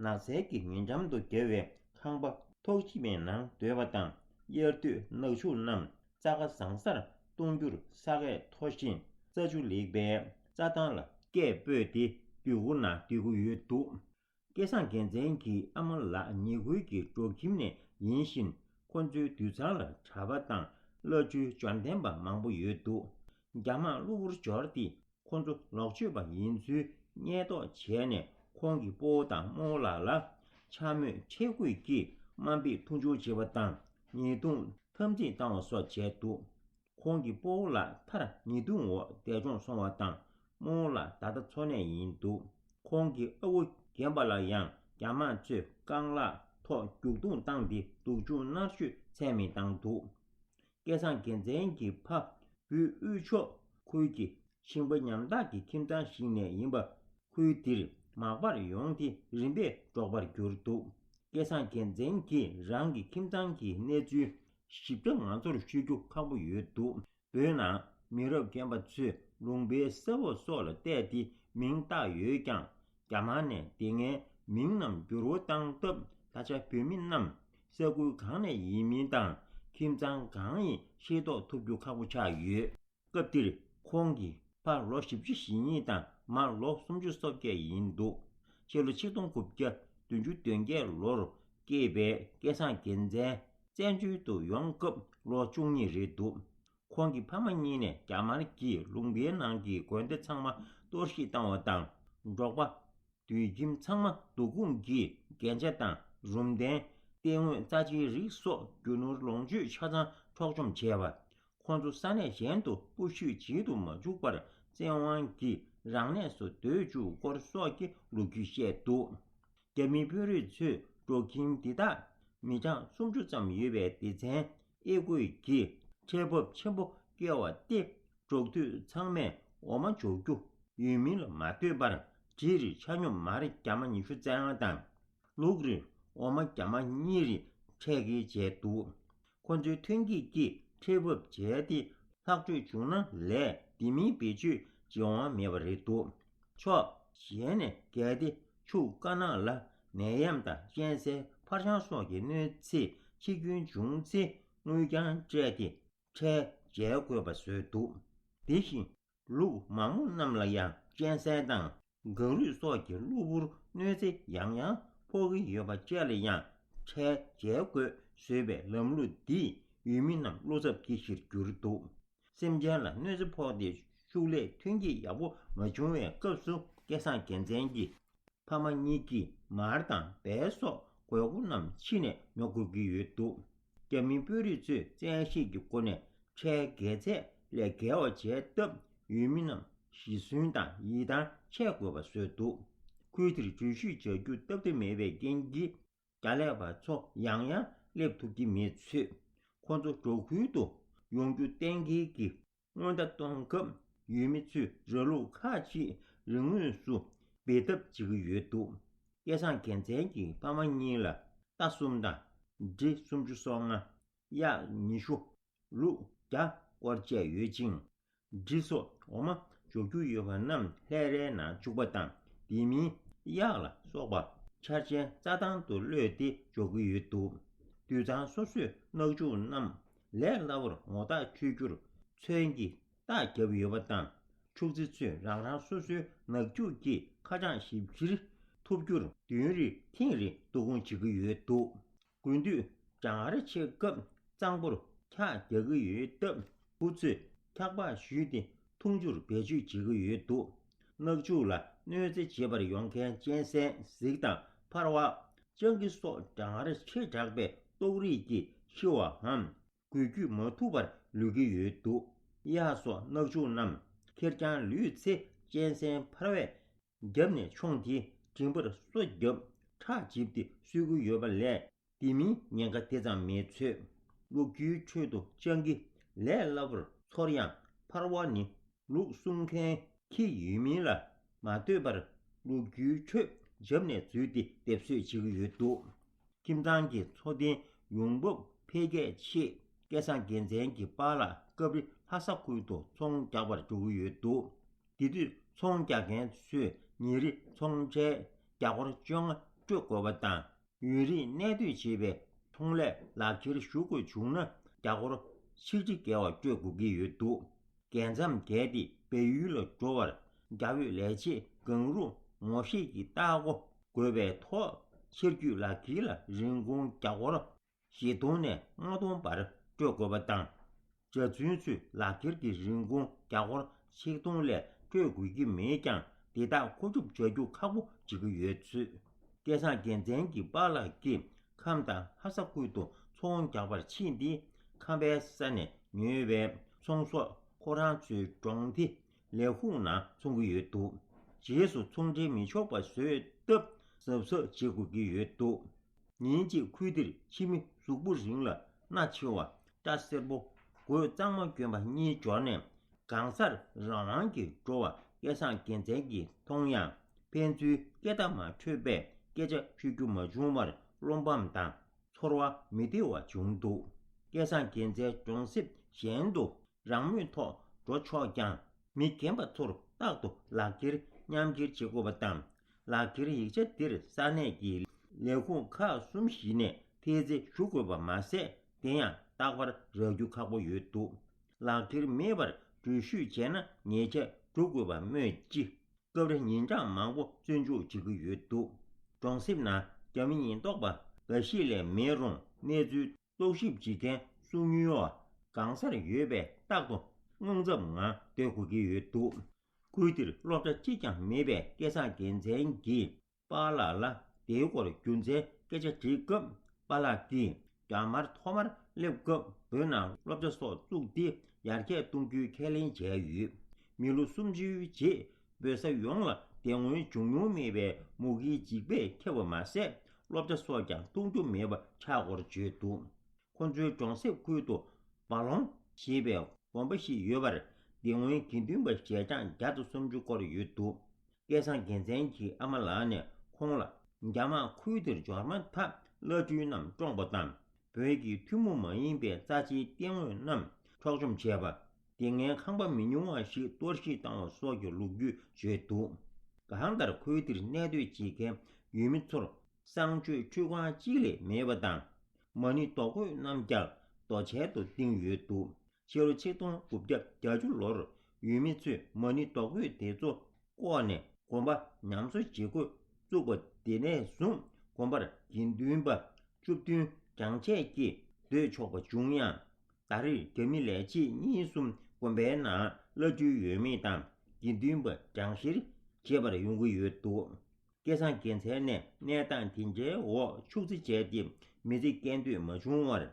ནགས་ཚལ་གྱི་ཉེ་འགྲམ་དུ་བརྒལ་བའི་ཁང་པ་ཐོག་ཆེ་བའི་ནང་སྡོད་པ་དང་། དབྱར་དུས་གནག་ཕྱུགས་རྣམས་རྩྭ་ཁ་བཟང་སར་གཏོང་རྒྱུར་ས་ཁས་མཐོ་ཞིང་རྩྭ་ཆུ་ལེགས་པས་རྩྭ་ཐང་ལ་སྐད་སྤོས་ཏེ་སྡོད་དགོས་ན་སྡོད་ཀྱི་ཡོད་འདུག་སྐལ་བཟང་རྒྱལ་མཚན་གྱི་ཨ་མ་ལགས་ཉེ་ཁུལ་གྱི་འབྲོག་ཁྱིམ་ནས་ཡིན་ཞིང་། ཁོ་ཚོའི་དུད་ཚང་ལ་གྲྭ་པ་དང་བླ་སྤྲུལ་འབྱོར་ལྡན་པ་མང་པོ་ཡོད་འདུག་རྒྱ་དམག་གློ་བུར་འབྱོར་ཏེ། ཁོ་ཚོ་ལོག་སྤྱོད་པ་ཡིན་ཚུལ་སྙད་འདོགས་བྱས་ནས། ཁོང་གི་སྤོ་བོ་དང་རྨོ་ལགས་ལ་འཕྱ་སྨོད་ཁྲེལ་དགོད་ཀྱིས་དམའ་འབེབས་མཐོང་ཆུང་བྱེད་པ་དང་། ཉེས་རྡུང་འཐབ་འཛིང་བཏང་བ་སོགས་བྱས་འདུག་ཁོང་གི་སྤོ་བོ་ལགས་མཐར་ཉེས་རྡུང་འོག་འདས་གྲོངས་སོང་བ་དང་། རྨོ་ལགས་ད་ལྟ་འཚོ་གནས་ཡིན་འདུག་ཁོང་གི་ཨ་ཁུ་རྒན་པ་ལ་ཡང་རྒྱ་དམག་ཚོས་རྐང་ལག་ཐོག་རྒྱུག་རྡུང་བཏང་སྟེ། སྡུག་སྦྱོང་མནར་གཅོད་ཚད་མེད་བཏང་འདུག་སྐལ་བཟང་རྒྱལ་མཚན་གྱི་ཕ་བུའི་དབུས་ཕྱོགས་ཁུལ་གྱི་ཞིང་པ་ཉམ་ཐག་གི་ཁྱིམ་ཚང་ཞིག་ནས་ཡིན་པ། ཁུལ་འདིར་མག་པར་ཡོང་སྟེ་རིམ་པས་འབྲོག་པར་གྱུར་འདུག་སྐལ་བཟང་རྒྱལ་མཚན་གྱིས་རང་གི་ཁྱིམ་ཚང་གི་གནས་ཚུལ་ཞིབ་ཕྲ་ང་ཚོར་ཤོད་རྒྱུ་ཁག་པོ་ཡོད་འདུག་བོད་ནང་མི་རབས་རྒན་པ་ཚོས་ལུང་པའི་ས་བབ་སོགས་ལ་བལྟས་ཏེ་མིང་བཏགས་ཡོད་ཀྱང་། རྒྱ་དམར་ནས་དེ་སྔའི་མིང་རྣམས་འགྱུར་བ་བཏང་སྟབས། ད་ཆ་བོད་མི་རྣམས་ས་ཁུལ་གང་ནས་ཡིན་མིན་དང་ཁྱིམ་ཚང་གང་ཡིན་ཤེས་རྟོགས་ཐུབ་རྒྱུ་ཁག་པོ་ཆགས་ཡོད། སྐབས་འདིར་ཁོང་གི་ཕ་ལོ་བཞི་བཅུ་ཞེ་གཉིས་དང་མ་ལོ་སུམ་ཅུ་སོ་བརྒྱད་ཡིན་འདུག་ཕྱི་ལོ་ཆིག་སྟོང་དགུ་བརྒྱ་བདུན་ཅུ་དོན་བརྒྱད་ལོར་སྐྱེས་པའི་སྐལ་བཟང་རྒྱལ་མཚན་བཙན་བྱོལ་དུ་ཡོང་སྐབས་ལོ་བཅུ་གཉིས་རེད་འདུག་ཁོང་གི་ཕ་མ་གཉིས་ནས་རྒྱ་དམར་གྱིས་ལུང་པའི་ནང་གི་དགོན་སྡེ་ཚང་མ་གཏོར་བཤིག་བཏང་བ་དང་། འབྲོག་པ་དུད་ཁྱིམ་ཚང་མ་བསྡུ་སྐོང་གིས་རྒྱན་ཆ་དང་རུམ་གདན། ལྟེ་ངོས་རྩ་ཆེའི་རིགས་སོགས་རྒྱུ་ནོར་ལོངས་སྤྱོད་ཆ་ཚང་འཕྲོག་བཅོམ་བྱས་པ། ཁོང་ཚོ་ས་གནས་གཞན་དུ་སྤོ་བཤུད་བྱེད་དུ་མ་བཅུག་པར་བཙན་དབང་གིས་རང་གནས་སུ་སྡོད་བཅུག་སྐོར་སོགས་ཀྱི་ལོ་རྒྱུས་བཤད་འདུག་རྒྱ་མི་དཔོན་རིགས་ཚོས་འབྲོག་ཁྱིམ་འདི་དག་མི་གྲངས་སུམ་ཅུ་ཙམ་ཡོད་པའི་སྡེ་ཚན་ཨེ་ཀོས་ཀྱིས་ཁྲལ་འབབ་ཆེན་པོ་བཀལ་བ་སྟེ། འབྲོག་དུད་ཚང་མས་འོ་མ་འཇོག་རྒྱུ་ཡུལ་མི་ལ་མ་ལྟོས་པར་འབྲི་རེར་ཆ་སྙོམས་མར་རྒྱ་མ་ཉི་ཤུ་རྩ་ལྔ་དང་། ལུག་རེར་འོ་མ་རྒྱ་མ་གཉིས་རེ་འཕྲལ་སྐྱེལ་བྱས་འདུག་ཁོ་ཚོའི་ཐོན་སྐྱེད་ཀྱིས་ཁྲལ་འབབ་བྱས་ཏེ་ལྷག་འཕྲོས་བྱུང་ན་ལས་དེ་མིན་བེད་སྤྱོད་བྱེད་དབང་མེད་པ་རེད་འདུག་ཕྱོགས་གཞན་ནས་གལ་ཏེ་ཕྱུགས་དཀར་ནག་ལ་ནད་ཡམས་དང་གཅན་གཟན་འཕར་ཆང་སོགས་ཀྱི་གནོད་འཚེ་འཆི་སྐྱོན་བྱུང་ཚེ་དངུལ་རྐྱང་སྤྲད་དེ་ཁྲལ་འཇལ་དགོས་པ་བཟོས་འདུག་དེ་བཞིན་ ལུག་མ་རྨོ་རྣམས་ལ་ཡང་གཅན་གཟན་དང་། གངས་རུད་སོགས་ཀྱི་གློ་བུར་གནོད་འཚེ་ཡང་ཡང་ཕོག་གི་ཡོད་པ་བཅས་ལ་ཡང་ཁྲལ་འཇལ་དགོས་བཟོས་པའི་ལམ་ལུགས་འདིས་ཡུལ་མི་རྣམས་བློ་འཚབ་སྐྱེ་གཞིར་གྱུར་འདུག། སེམས་ཅན་ལ་གནོད་འཚེ་ཕོག་སྟེ་ཤུགས་ལས་ཐོན་སྐྱེད་ཡག་པོ་མ་བྱུང་བའི་སྐབས་སུ་སྐལ་བཟང་རྒྱལ་མཚན་གྱི་ཕ་མ་གཉིས་ཀྱིས་མར་དང་བལ་སོགས་དགོས་མཁོ་རྣམས་ཕྱི་ནས་ཉོ་དགོས་ཀྱི་ཡོད་འདུག། རྒྱ་མི་དཔོན་རིགས་ཚོས་བཙན་ཤེད་ཀྱི་སྒོ་ནས་ཁྲལ་འགེལ་ཚད་ལས་བརྒལ་བ་བྱས་སྟབས་ཡུལ་མི་རྣམས་ཞི་གསོན་དང་ཡིད་ཐང་ཆད་དགོས་པ་བཟོས་འདུག། ཁུལ་དེར་འཛུལ་ཞུགས་བྱ་རྒྱུ་སྟབས་བདེ་མེད་པའི་རྐྱེན་གྱིས། རྒྱ་ལས་པ་ཚོ་ཡང་ཡང་སླེབས་ཐུབ་ཀྱི་མེད་ཚུལ། ཁོ་ཚོ་འབྲོག་ཁུལ་དུ་ཡོང་རྒྱུ་གཏན་འཁེལ་གྱི་སྔོན་བརྡ་གཏོང་སྐབས་ཡུལ་མི་ཚོས་ར་ལུག་ཁག་ཅིག་རི་ངོས་སུ་སྦས་ཐབས་བྱེད་ཀྱི་ཡོད་འདུག། སྐལ་བཟང་རྒྱལ་མཚན་གྱི་ཕ་མ་གཉིས་ལ་རྟ་གསུམ་དང་འབྲི་སུམ་ཅུ་སོ་ལྔ། གཡག་ཉི་ཤུ། ལུག་བརྒྱ་སྐོར་བཅས་ཡོད་ཅིང་། འབྲི་སོགས་འོ་མ་འཇོག་རྒྱུ་ཡོད་པ་རྣམས་ལྷས་རའི་ནང་བཅུག་པ་དང་དེ་མིན་གཡག་ལ་སོགས་པ་ཆར་ཆེན་རྩྭ་ཐང་དུ་གློད་དེ་འཇོག་གི་ཡོད་འདུག། དུད་ཚང་སོ་སོས་གནག་ཕྱུགས་རྣམས་ལས་སླ་པོར་ངོ་རྟགས་འཁྱོལ་རྒྱུར་ཚོན་གྱིས་རྟགས་བརྒྱབ་ཡོད་པ་དང་ཕྱུགས་རྫི་ཚོས་རང་རང་སོ་སོའི་ནག་ཕྱུགས་ཀྱི་ཁ་གྲངས་ཞིབ་ཕྲ་ཐོབ་རྒྱུར་བདུན་རེ་ཐེངས་རེ་བསྡུ་སྐོང་བྱེད་ཀྱི་ཡོད་འདུག། དགུན་དུས་གྲང་ངར་ཆེ་སྐབས་གཙང་པོར་འཁྱག་རྒྱག་གི་ཡོད་སྟབས་བུ་ཚོས་འཁྱག་པགས་བཞུས་ཏེ་འཐུང་ཆུར་བེད་སྤྱོད་བྱེད་ཀྱི་ཡོད་འདུག། གནག་ཕྱུགས་ལ་གནོད་འཚེ་བྱེད་པར་ཡོང་མཁན་གཅན་གཟན་གཟིག་དང་འཕར་བ། སྤྱང་ཀི་སོགས་གྲང་ངར་ཆེ་དྲགས་པའི་ཏོག་རིགས་ཀྱིས་ཤི་བའམ་འགུལ་སྐྱོད་མ་ཐུབ་པར་ལུས་ཀྱི་ཡོད་འདུག། གཡག་སོགས་གནག་ཕྱུགས་རྣམས་ཁེར་རྐྱང་ལུས་ཚེ་གཅན་གཟན་འཕར་བས་རྒྱབ་ནས་མཆོངས་ཏེ་མགྲིན་པར་སོ་བརྒྱབ་ཁྲག་འཇིབ་སྟེ་གསོད་ཀྱི་ཡོད་པ་ལས་དེ་མིན་ཉེན་ཁ་དེ་ཙམ་མེད་ཚོད། ལོ་རྒྱུས་ཁྲོད་དུ་སྤྱང་ཀི་ལས་སླ་པོར་ཚོར་ཡང་འཕར་བ་ནི་ལུག་སྲུང་མཁན་ཁྱི་ཡོད་མིན་ལ་མ་ལྟོས་པར་ལོ་རྒྱུས་ཁྲོད་འཇབ་ནས་འཛུལ་ཏེ་སྡེབ་གསོད་བྱེད་ཀྱི་ཡོད་འདུག། ཁྱིམ་ཚང་གི་འཚོ་རྟེན་ཡོང་འབབ་འཕེལ་རྒྱས་ཆེད་སྐལ་བཟང་རྒྱལ་མཚན་གྱི་པཱ་ལགས་སྐབས་རེ་ལྷ་ས་ཁུལ་དུ་ཚོང་རྒྱག་པར་འགྲོ་གི་ཡོད་འདུག། དེ་དུས་ཚོང་རྒྱག་མཁན་ཚོས་ཉིན་རེ་ཚོང་ཁྲལ་རྒྱ་སྒོར་བཅོ་ལྔ་སྤྲོད་དགོས་པ་དང་། ཡུན་རིང་གནས་སྡོད་བྱེད་པའི་ཚོང་ལས་ལག་ཁྱེར་ཞུ་དགོས་བྱུང་ན་རྒྱ་སྒོར་ཆིག་ཁྲི་བརྒལ་བ་སྤྲོད་དགོས་ཀྱི་ཡོད་འདུག། རྒྱལ་མཚམས་བརྒལ་ཏེ་བལ་ཡུལ་ལ་འགྲོ་བར་རྒྱ་བོད་ལས་བྱེད་གང་རུང་ངོ་ཤེས་ཀྱི་ལྟ་སྒོ་དགོས་པའི་ཐོག་ཕྱིར་སྐྱོད་ལག་ཁྱེར་ལ་རིན་གོང་རྒྱ་སྒོར་བཞི་སྟོང་ནས་ལྔ་སྟོང་བར་སྤྲོད་དགོས་པ་དང་། འཇའ་ཚོན་ཚོས་ལག་ཁྱེར་གྱི་རིན་གོང་རྒྱ་སྒོར་ཆིག་སྟོང་ལས་སྤྲོད་དགོས་ཀྱི་མེད་ཀྱང་དེ་དག་མཁོ་སྒྲུབ་བྱ་རྒྱུ་ཁག་པོ་བྱེད་ཀྱི་ཡོད་ཚུལ། སྐལ་བཟང་རྒྱལ་མཚན་གྱི་པཱ་ལགས་ཀྱིས་ཁམས་དང་ལྷ་ས་ཁུལ་དུ་ཚོང་རྒྱག་པར་ཕྱིན་ཏེ་ཁམས་པའི་ས་ནས་ཉོས་པའི་ཚོང་ཟོག་ཁོ་རང་ཚོའི་གྲོང་སྡེ་ལས་ཁུངས་ནང་འཚོང་གི་ཡོད་འདུག། རྗེས་སུ་ཚོང་འབྲེལ་མི་ཆོག་པ་བཟོས་སྟབས་གཟབ་གཟབ་བྱེད་དགོས་ཀྱི་ཡོད་འདུག། ཉིན་གཅིག་ཁུལ་དེར་ཕྱི་མི་གཟུགས་པོ་རིང་ལ་སྣ་ཆེ་བ་སྐྲ་སེར་པོ་གོས་གཙང་མ་གྱོན་པ་གཉིས་འབྱོར་ནས་གང་སར་རང་དབང་གིས་འགྲོ་བ་སྐལ་བཟང་རྒྱལ་མཚན་གྱིས་མཐོང་ཡང་ཕན་ཚུན་སྐད་བརྡ་མ་འཕྲོད་པས་སྐད་ཆ་ཤོད་རྒྱུ་མ་བྱུང་བར་བློ་ཕམ་དང་ཚོར་བ་མི་བདེ་བ་བྱུང་འདུག། སྐལ་བཟང་རྒྱལ་མཚན་གྲོང་གསེབ་གཞན་དུ་རང་མོས་ཐོག་འགྲོ་ཆོག་ཀྱང་མི་རྒན་པ་ཚོར་རྟག་ཏུ་ལག་འཁྱེར་མཉམ་འཁྱེར་བྱེད་དགོས་པ་དང་། ལག་འཁྱེར་ཡིག་ཆ་འདིར་ས་གནས་ཀྱི་ལས་ཁུངས་ཁག་གསུམ་བཞི་ནས་ཐེལ་ཙེ་ཞུ་དགོས་པ་མ་ཟད་དེ་ཡང་རྟག་པར་རག་རྒྱུ་ཁག་པོ་ཡོད་འདུག། ལག་འཁྱེར་མེད་པར་འགྲུལ་བཞུད་བྱས་ན་ཉེས་ཆད་སྒྲུབ་དགོས་པ་སྨོས་ཅི། སྐབས་རེ་ཉིན་གྲངས་མང་པོ་བཙོན་འཇུག་བྱེད་ཀྱི་ཡོད་འདུག། གྲོང་གསེབ་ནང་རྒྱ་མི་ཉེན་རྟོག་པ་འགའ་ཞིག་ལས་མེད་རུང་གནས་ཚུལ་རྟོག་ཞིབ་བྱེད་མཁན་སུ་ཉུལ་བ་གང་སར་ཡོད་པས་རྟག་ཏུ་དངངས་འཚབ་ངང་སྡོད་དགོས་ཀྱི་ཡོད་འདུག། ཁུལ་དེར་སློབ་གྲྭ་གཅིག་ཀྱང་མེད་པའི་སྐལ་བཟང་རྒྱལ་མཚན་གྱིས་པཱ་ལགས་ལ་དེའི་སྐོར་རྒྱུ་མཚན་སྐད་ཆ་དྲིས་སྐབས་པཱ་ལགས་ཀྱིས་རྒྱ་དམར་ཐོག་མར་སླེབས་སྐབས་བོད་ནང་སློབ་གྲྭ་སོགས་བཙུགས་ཏེ་ཡར་རྒྱས་གཏོང་རྒྱུའི་ཁས་ལེན་བྱས་ཡོད། མི་ལོ་སུམ་ཅུའི་རྗེས་བོད་ས་ཡོངས་ལ་དེ་སྔོན་བྱུང་མྱོང་མེད་པའི་མུ་གེའི་འཇིགས་པས་ཁྱབ་པ་མ་ཟད་སློབ་གྲྭ་སོགས་ཀྱང་གཏོང་རྒྱུ་མེད་པ་ཆགས་སྐོར་བརྗོད་འདུག། ཁོ་ཚོའི་གྲོང་གསེབ་ཁུལ་དུ་བ་ལོང་ཞེས་པའི་དགོན་པ་ཞིག་ཡོད་པར་དེ་སྔོན་དགེ་འདུན་པ་ཞལ་གྲངས་བརྒྱ་དང་སུམ་ཅུ་སྐོར་ཡོད་འདུག། སྐལ་བཟང་རྒྱལ་མཚན་གྱི་ཨ་མ་ལགས་ནས་ཁོང་ལ་རྒྱ་དམག་ཁུལ་དེར་འབྱོར་མ་ཐག་བླ་སྤྲུལ་རྣམས་བཀྲོངས་པ་དང་བོད་ཀྱི་ཐུན་མོང་མ་ཡིན་པའི་རྩ་ཆེའི་ལྟད་མོ་རྣམས་འཕྲོག་བཅོམ་བྱས་པ། དེ་སྔའི་ཁང་པ་མི་ཉུང་བ་ཞིག་གཏོར་བཤིག་བཏང་བ་སོགས་ཀྱི་ལོ་རྒྱུས་བརྗོད་འདུག། གང་ལྟར་ཁུལ་དེར་གནས་སྡོད་བྱེད་མཁན་ཡུལ་མི་ཚོར་གསང་སྤྱོད་ཁྲུས་ཁང་གཅིག་ལས་མེད་པ་དང་། མ་ཎི་རྡོ་བརྐོས་རྣམས་ཀྱང་རྡོ་གཅལ་དུ་བཏིང་ཡོད་འདུག། ཕྱི་ལོ་ཆིག་སྟོང་དགུ་བརྒྱ་བརྒྱད་ཅུ་ལོར་ ཡུལ་མི་ཚོས་མ་ཎི་རྡོ་བརྐོས་དེ་ཚོ་བཀོག་ནས་དགོན་པ་ཉམས་གསོ་བྱེད་འགོ་བཙུགས་པ་དེ་ནས་བཟུང་དགོན་པར་དགེ་འདུན་པ་བཅུ་བདུན་གྱང་ཆས་ཀྱིས་སྡོད་ཆོག་པ་བྱུང་ཡང་། ད་རེས་རྒྱ་མི་ལས་བྱེད་གཉིས་གསུམ་དགོན་པའི་ནང་བླ་སྤྲུལ་ཡོད་མེད་དང་དགེ་འདུན་པ་གྲངས་བཤེར་བྱེད་པར་ཡོང་གི་ཡོད་འདུག་སྐལ་བཟང་རྒྱལ་མཚན་ནས་གནས་སྟངས་དེ་འདྲའི་འོག་ཕྱུགས་རྫི་བྱས་ཏེ་མི་ཚེ་སྐྱེལ་འདོད་མ་བྱུང་བར།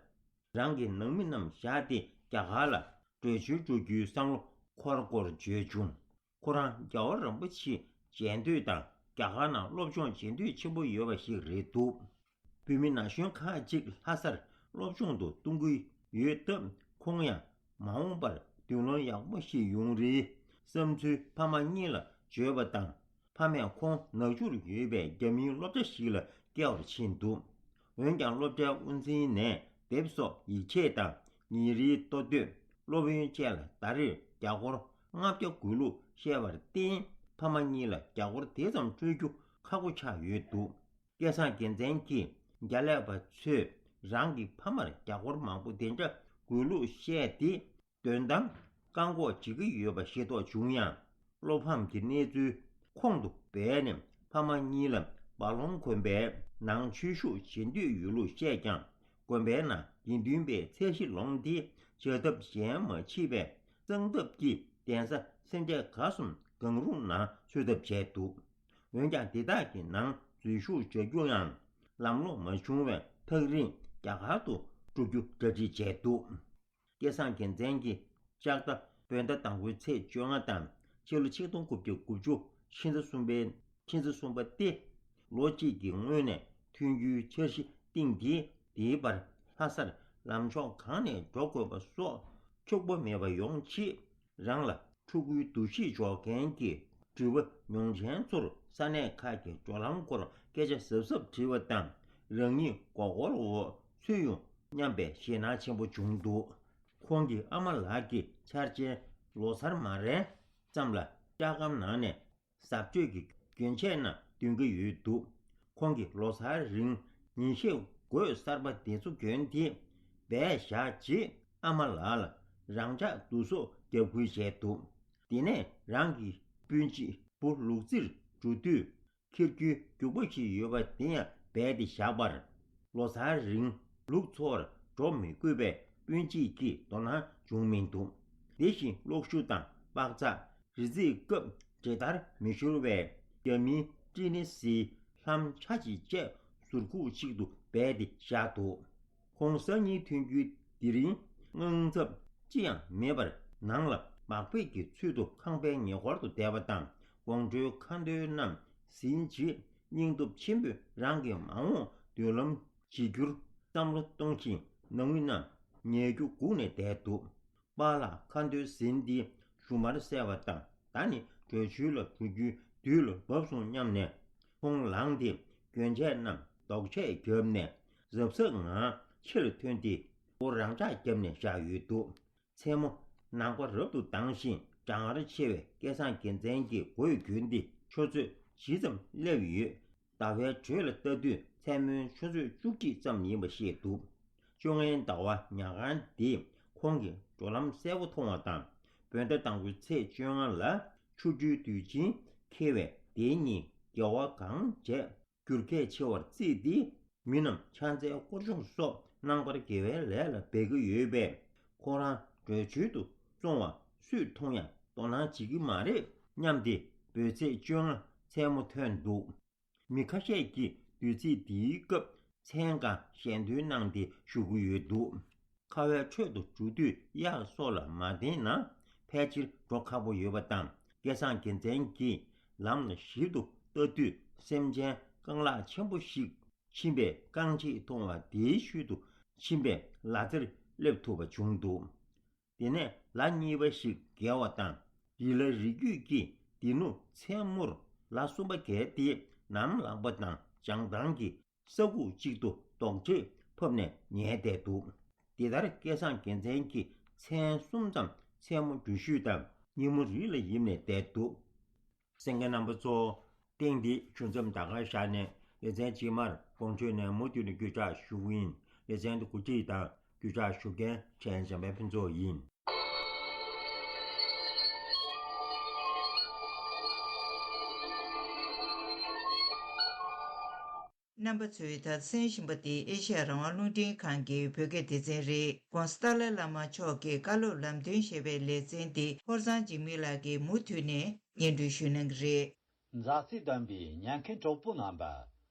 རང་གི་ནང་མི་རྣམས་བཞག་སྟེ་རྒྱ་གར་ལ་བྲོས་བྱོལ་འགྲོ་རྒྱུའི་བསམ་བློ་འཁོར་སྐོར་བརྗོད་བྱུང་། ཁོ་རང་རྒྱལ་བ་རིན་པོ་ཆེ་མཇལ་འདོད་དང་རྒྱ་གར་ནང་སློབ་སྦྱོང་བྱེད་འདོད་ཆེན་པོ་ཡོད་པ་ཞིག་རེད་འདུག་བོད་མི་ན་གཞོན་ཁག་ཅིག་ལྷ་སར་སློབ་སྦྱོང་དུ་གཏོང་གི་ཡོད་སྟབས། ཁོང་ཡང་མ་འོངས་པར་མདུན་ལམ་ཡག་པོ་ཞིག་ཡོང་རེའི་བསམ་ཚུལ་ཕ་མ་གཉིས་ལ་བརྗོད་པ་དང་། ཕ་མས་ཁོང་ནག་ཆུར་ཡོད་པའི་རྒྱ་མིའི་སློབ་གྲྭ་ཞིག་ལ་སྐྱེལ་བར་ཕྱིན་འདུག་འོན་ཀྱང་སློབ་གྲྭའི་དབུ་འཛིན་ནས་དེབ་སོགས་ཡིག་ཆས་དང་ཉིན་རེའི་ལྟོ་སྡོད། སློབ་ཡོན་བཅས་ལ་ཟླ་རེར་རྒྱ་སྒོར་ལྔ་བརྒྱ་དགོས་ལུགས་བཤད་པར་བརྟེན། ཕ་མ་གཉིས་ལ་རྒྱ་སྒོར་དེ་ཙམ་སྤྲོད་རྒྱུ་ཁག་པོ་ཆགས་ཡོད་འདུག་སྐལ་བཟང་རྒྱལ་མཚན་གྱིས་རྒྱ་ཀླད་པ་ཚོས་རང་གི་ཕ་མར་རྒྱ་སྒོར་མང་པོ་དེ་འདྲ་དགོས་ལུགས་བཤད་དེ། དོན་དམ་བཀག་འགོག་བྱེད་ཀྱི་ཡོད་པ་ཤེས་རྟོགས་བྱུང་ཡང་། བློ་ཕམ་གྱི་གནས་ཚུལ་ཁོང་དུ་སྦས་ནས་ཕ་མ་གཉིས་ལ་རྦ་ཀློང་དགོན་པའི་ནང་ཆོས་ཞུགས་བྱེད་འདོད་ཡོད་ལུགས་བཤད་ཀྱང་། དགོན་པའི་ནང་དགེ་འདུན་པའི་ཚད་གཞི་ལོངས་ཏེ་བྱ་ཐབས་གཞན་མ་མཆིས་པས། གཙང་ཐབས་ཀྱིས་གདན་ས་སེ་འབྲས་དགའ་གསུམ་གང་རུང་ནང་འཚོལ་ཐབས་བྱས་འདུག་འོན་ཀྱང་དེ་དག་གི་ནང་འཛུལ་ཞུགས་བྱ་རྒྱུ་ཡང་ལམ་ལྷོང་མ་བྱུང་བས། ཐག་རིང་རྒྱ་གར་དུ་འགྲོ་རྒྱུ་གྲ་སྒྲིག་བྱས་འདུག་སྐལ་བཟང་རྒྱལ་མཚན་གྱིས་ལྕགས་རྟ་བོད་ཟླ་དང་པོའི་ཚེས་བཅོ་ལྔ་དང་ཕྱི་ལོ་ཆིག་སྟོང་དགུ་བརྒྱ་དགུ་བཅུ་ཕྱི་ཟླ་གསུམ་པའི་ཕྱི་ཟླ་གསུམ་པ་སྟེ། ལོ་གཅིག་གི་སྔོན་ནས་མཐུན་འགྱུར་འཆར་གཞི་བཏིང་སྟེ། དེའི་བར་ལྷ་སར་ལམ་ཕྱོགས་གང་ནས་འགྲོ་དགོས་པ་སོགས་འཁྱུག་པོ་མེད་པ་ཡོང་ཆེད། རང་ལ་ཕྲུ་གུའི་འདུ་ཤེས་འཇོག་མཁན་གྱི་འགྲུལ་པ་མྱོང་ཆེན་ཚོར་ས་གནས་ཁག་གི་འགྲོ་ལམ་སྐོར་སྐད་ཆ་གཟབ་གཟབ་དྲིས་པ་དང་། རང་ཉིད་མགོ་སྐོར་འོག་ཚུད་ཡོང་སྙམ་པའི་ཞེད་སྣང་ཆེན་པོ་བྱུང་འདུག་ཁོང་གི་ཨ་མ་ལགས་ཀྱི་འཆར་ཅན་ལོ་གསར་མ་རན་ཙམ་ལ་ལྕགས་སྒམ་ནང་ནས་གཟབ་སྤྱོད་ཀྱི་གྱོན་ཆས་རྣམས་འདོན་གྱི་ཡོད་འདུག་ཁོང་གིས་ལོ་གསར་རིང་ཉིན་ཤས་གོས་གསར་པ་དེ་ཚོ་གྱོན་ཏེ་སྦས་བཞག་རྗེས། ཨ་མ་ལགས་ལ་རང་འཇགས་བསྡུ་གསོག་རྒྱབ་ཁུལ་བྱས་འདུག་དེ་ནས་རང་གི་སྤུན་མཆེད་བུ་ལུག་རྫིར་འགྲོ་དུས། འཁྱེར་རྒྱུའི་རྒྱུག་པ་ཞིག་ཡོད་པ་དེ་ཡང་སྦས་ཏེ་བཞག་པར། ལོ་གསར་རིང་ལུག་འཚོར་འགྲོ་མི་དགོས་པའི་སྤུན་མཆེད་ཀྱིས་དོ་སྣང་བྱུང་མི་འདུག་དེ་བཞིན་གློག་ཞུ་དང་པགས་ཚག་རི་རྩེའི་སྐབས་འབྲེལ་ཐག་མི་ཤོར་བའི་རྒྱ་མིའི་ཊི་ནི་སིའི་ལྷམ་ཆ་ཅིག་བཅས་ཟུར་ཁུག་ཅིག་ཏུ་སྦས་ཏེ་བཞག་འདུག་ཁོང་སང་ཉིན་ཐོན་རྒྱུའི་དེ་རིང་དངངས་འཚབ་ཅི་ཡང་མེད་པར་ནང་ལ་མག་པས་ཀྱི་ཚུལ་དུ་ཁང་པའི་ཉེ་འཁོར་དུ་བསྡད་པ་དང་། དགོང་དྲོའི་ཁ་འདོན་རྣམས་ཟིན་རྗེས་སྙིང་སྟོབས་ཆེན་པོས་རང་གི་མ་འོངས་མདུན་ལམ་བརྗེ་རྒྱུར་བསམ་བློ་གཏོང་བཞིན་ནང་མི་རྣམས་ཉལ་རྒྱུ་སྒུག་ནས་བསྡད་འདུག་པཱ་ལགས་ཁ་འདོན་ཟིན་ཏེ་ཞུན་མར་བསལ་བ་དང་། ད་ནི་བྲོས་བྱོལ་ལ་འགྲོ་རྒྱུའི་དུས་ལ་བབས་སོང་སྙམ་ནས་ཁོང་ལངས་ཏེ་གྱོན་ཆས་རྣམས་འདོགས་ཆས་བརྒྱབ་ནས་གཟབ་གཟབ་ངང་ཕྱིར་ཐོན་ཏེ་སྒོ་རང་འཇགས་བརྒྱབ་ནས་བཞག་ཡོད་འདུག་མཚན་མོ་ནམ་མཁའ་རབ་ཏུ་དྭངས་ཤིང་གྲང་ངར་ཆེ་བས་སྐལ་བཟང་རྒྱལ་མཚན་གྱིས་མགོ་བོས་གྱོན་ཏེ་ཆུ་ཚོད་ཇི་ཙམ་སླེབས་ཡོད། ཟླ་བའི་དྲོད་ལ་ལྟ་དུས་མཚན་མོའི་ཆུ་ཚོད་བཅུ་གཅིག་ཙམ་ཡིན་པ་ཤེས་འདུག་བཅོ་ལྔའི་ཟླ་བ་ཉ་གང་དེས་ཁོང་གི་འགྲོ་ལམ་གསལ་པོ་མཐོང་བ་དང་། བོད་ཟླ་དང་པོའི་ཚེས་བཅོ་ལྔ་ལ་ཆོ་འཕྲུལ་དུས་ཆེན་འཁེལ་བས་དེ་ཉིན་རྒྱལ་བ་གང་བྱས་འགྱུར་ཁས་ཆེ་བར་བརྩིས་ཏེ། མི་རྣམས་ཕྱག་འཚལ་སྐོར་སྦྱོང་སོགས་རྣམ་པར་དགེ་བའི་ལས་ལ་འབད་ཀྱི་ཡོད་པས། ཁོ་རང་བྲོས་བྱོལ་དུ་སོང་བ་སུས་མཐོང་ཡང་དོ་སྣང་བྱེད་ཀྱི་མ་རེད་སྙམ་སྟེ། བོད་ཚེས་བཅོ་ལྔ་མཚན་མོ་ཐོན་འདུག་མི་ཁ་ཤས་ཀྱིས་དུས་ཚིགས་འདིའི་སྐབས་མཚན་གང་ཞལ་འདོན་གནང་སྟེ་བཞུགས་ཀྱི་ཡོད་འདུག་ཁ་བའི་ཁྲོད་དུ་འགྲོ་དུས་གཡག་སོགས་ལ་མ་བརྟེན་ན་ཕལ་ཆེར་འགྲོ་ཁག་པོ་ཡོད་པ་དང་། སྐལ་བཟང་རྒྱལ་མཚན་གྱིས་ལམ་ལ་ཞིབ་ཏུ་ལྟ་དུས་སེམས་ཅན་རྐང་ལག་ཆེན་པོ་ཞིག་ཕྱིན་པའི་རྐང་རྗེས་མཐོང་བ་དེའི་ཤུལ་དུ་ཕྱིན་པའི་ལ་རྩེར་སླེབས་ཐུབ་པ་བྱུང་འདུག་དེ་ནས་ལ་གཉིས་པ་ཞིག་བརྒལ་བ་དང་། རི་ལ་རི་རྒྱུད་ཀྱི་སྡེ་སྣོད་མཚན་མོར་ལ་གསུམ་པ་བརྒལ་ཏེ་ནམ་ལངས་པ་དང་བྱང་ཐང་གི་ས་ཁུག་ཅིག་ཏུ་རྡོག་ཁྲེས་ཕབ་ནས་ཉལ་བསྡད་འདུག་དེ་ལྟར་སྐལ་བཟང་རྒྱལ་མཚན་གྱིས་མཚན་གསུམ་ཙམ་མཚན་མོ་འགྲུལ་བཞུད་དང་ཉིན་མོ་རི་ལ་ཡིབ་ནས་བསྡད་འདུག་གསན་མཁན་རྣམ་པ་ཚོ། ཐེངས་འདིའི་ཆུ་མཚམས་ད་ག་བཞག་ནས་ལེ་ཚན་རྗེས་མར་དགོང་དྲོ་ནས་མུ་མཐུད་ནས་བརྒྱུད་བསྒྲགས་ཞུ་གི་ཡིན། ལེ་ཚན་འདི་གོ་སྒྲིག་དང་བརྒྱུད་བསྒྲགས་ཞུ་མཁན་ཕྲན་འཇམ་དཔལ་ཕུན་ཚོགས་ཡིན། རྣམ་པ་ཚོས་ད་གསན་བཞིན་པ་འདི་ཨེ་ཤ་ཡ་རང་དབང་རླུང་འཕྲིན་ཁང་གི་བོད་སྐད་སྡེ་ཚན་རེད། ྋགོང་ས་ཏཱ་ལའི་བླ་མ་མཆོག་གི་བཀའ་སློབ་ལམ་སྟོན་ཞེས་པའི་ལེ་ཚན་འདི་ཧོར་གཙང་འཇིགས་མེད་ལགས་ཀྱིས་མུ་མཐུད་ནས་སྙན་སྒྲོན་ཞུ་གནང་གི་རེད། མཛའ་བརྩེ་ལྡན་པའི་ཉན་མཁན་གྲོགས་པོ་རྣམ་པ།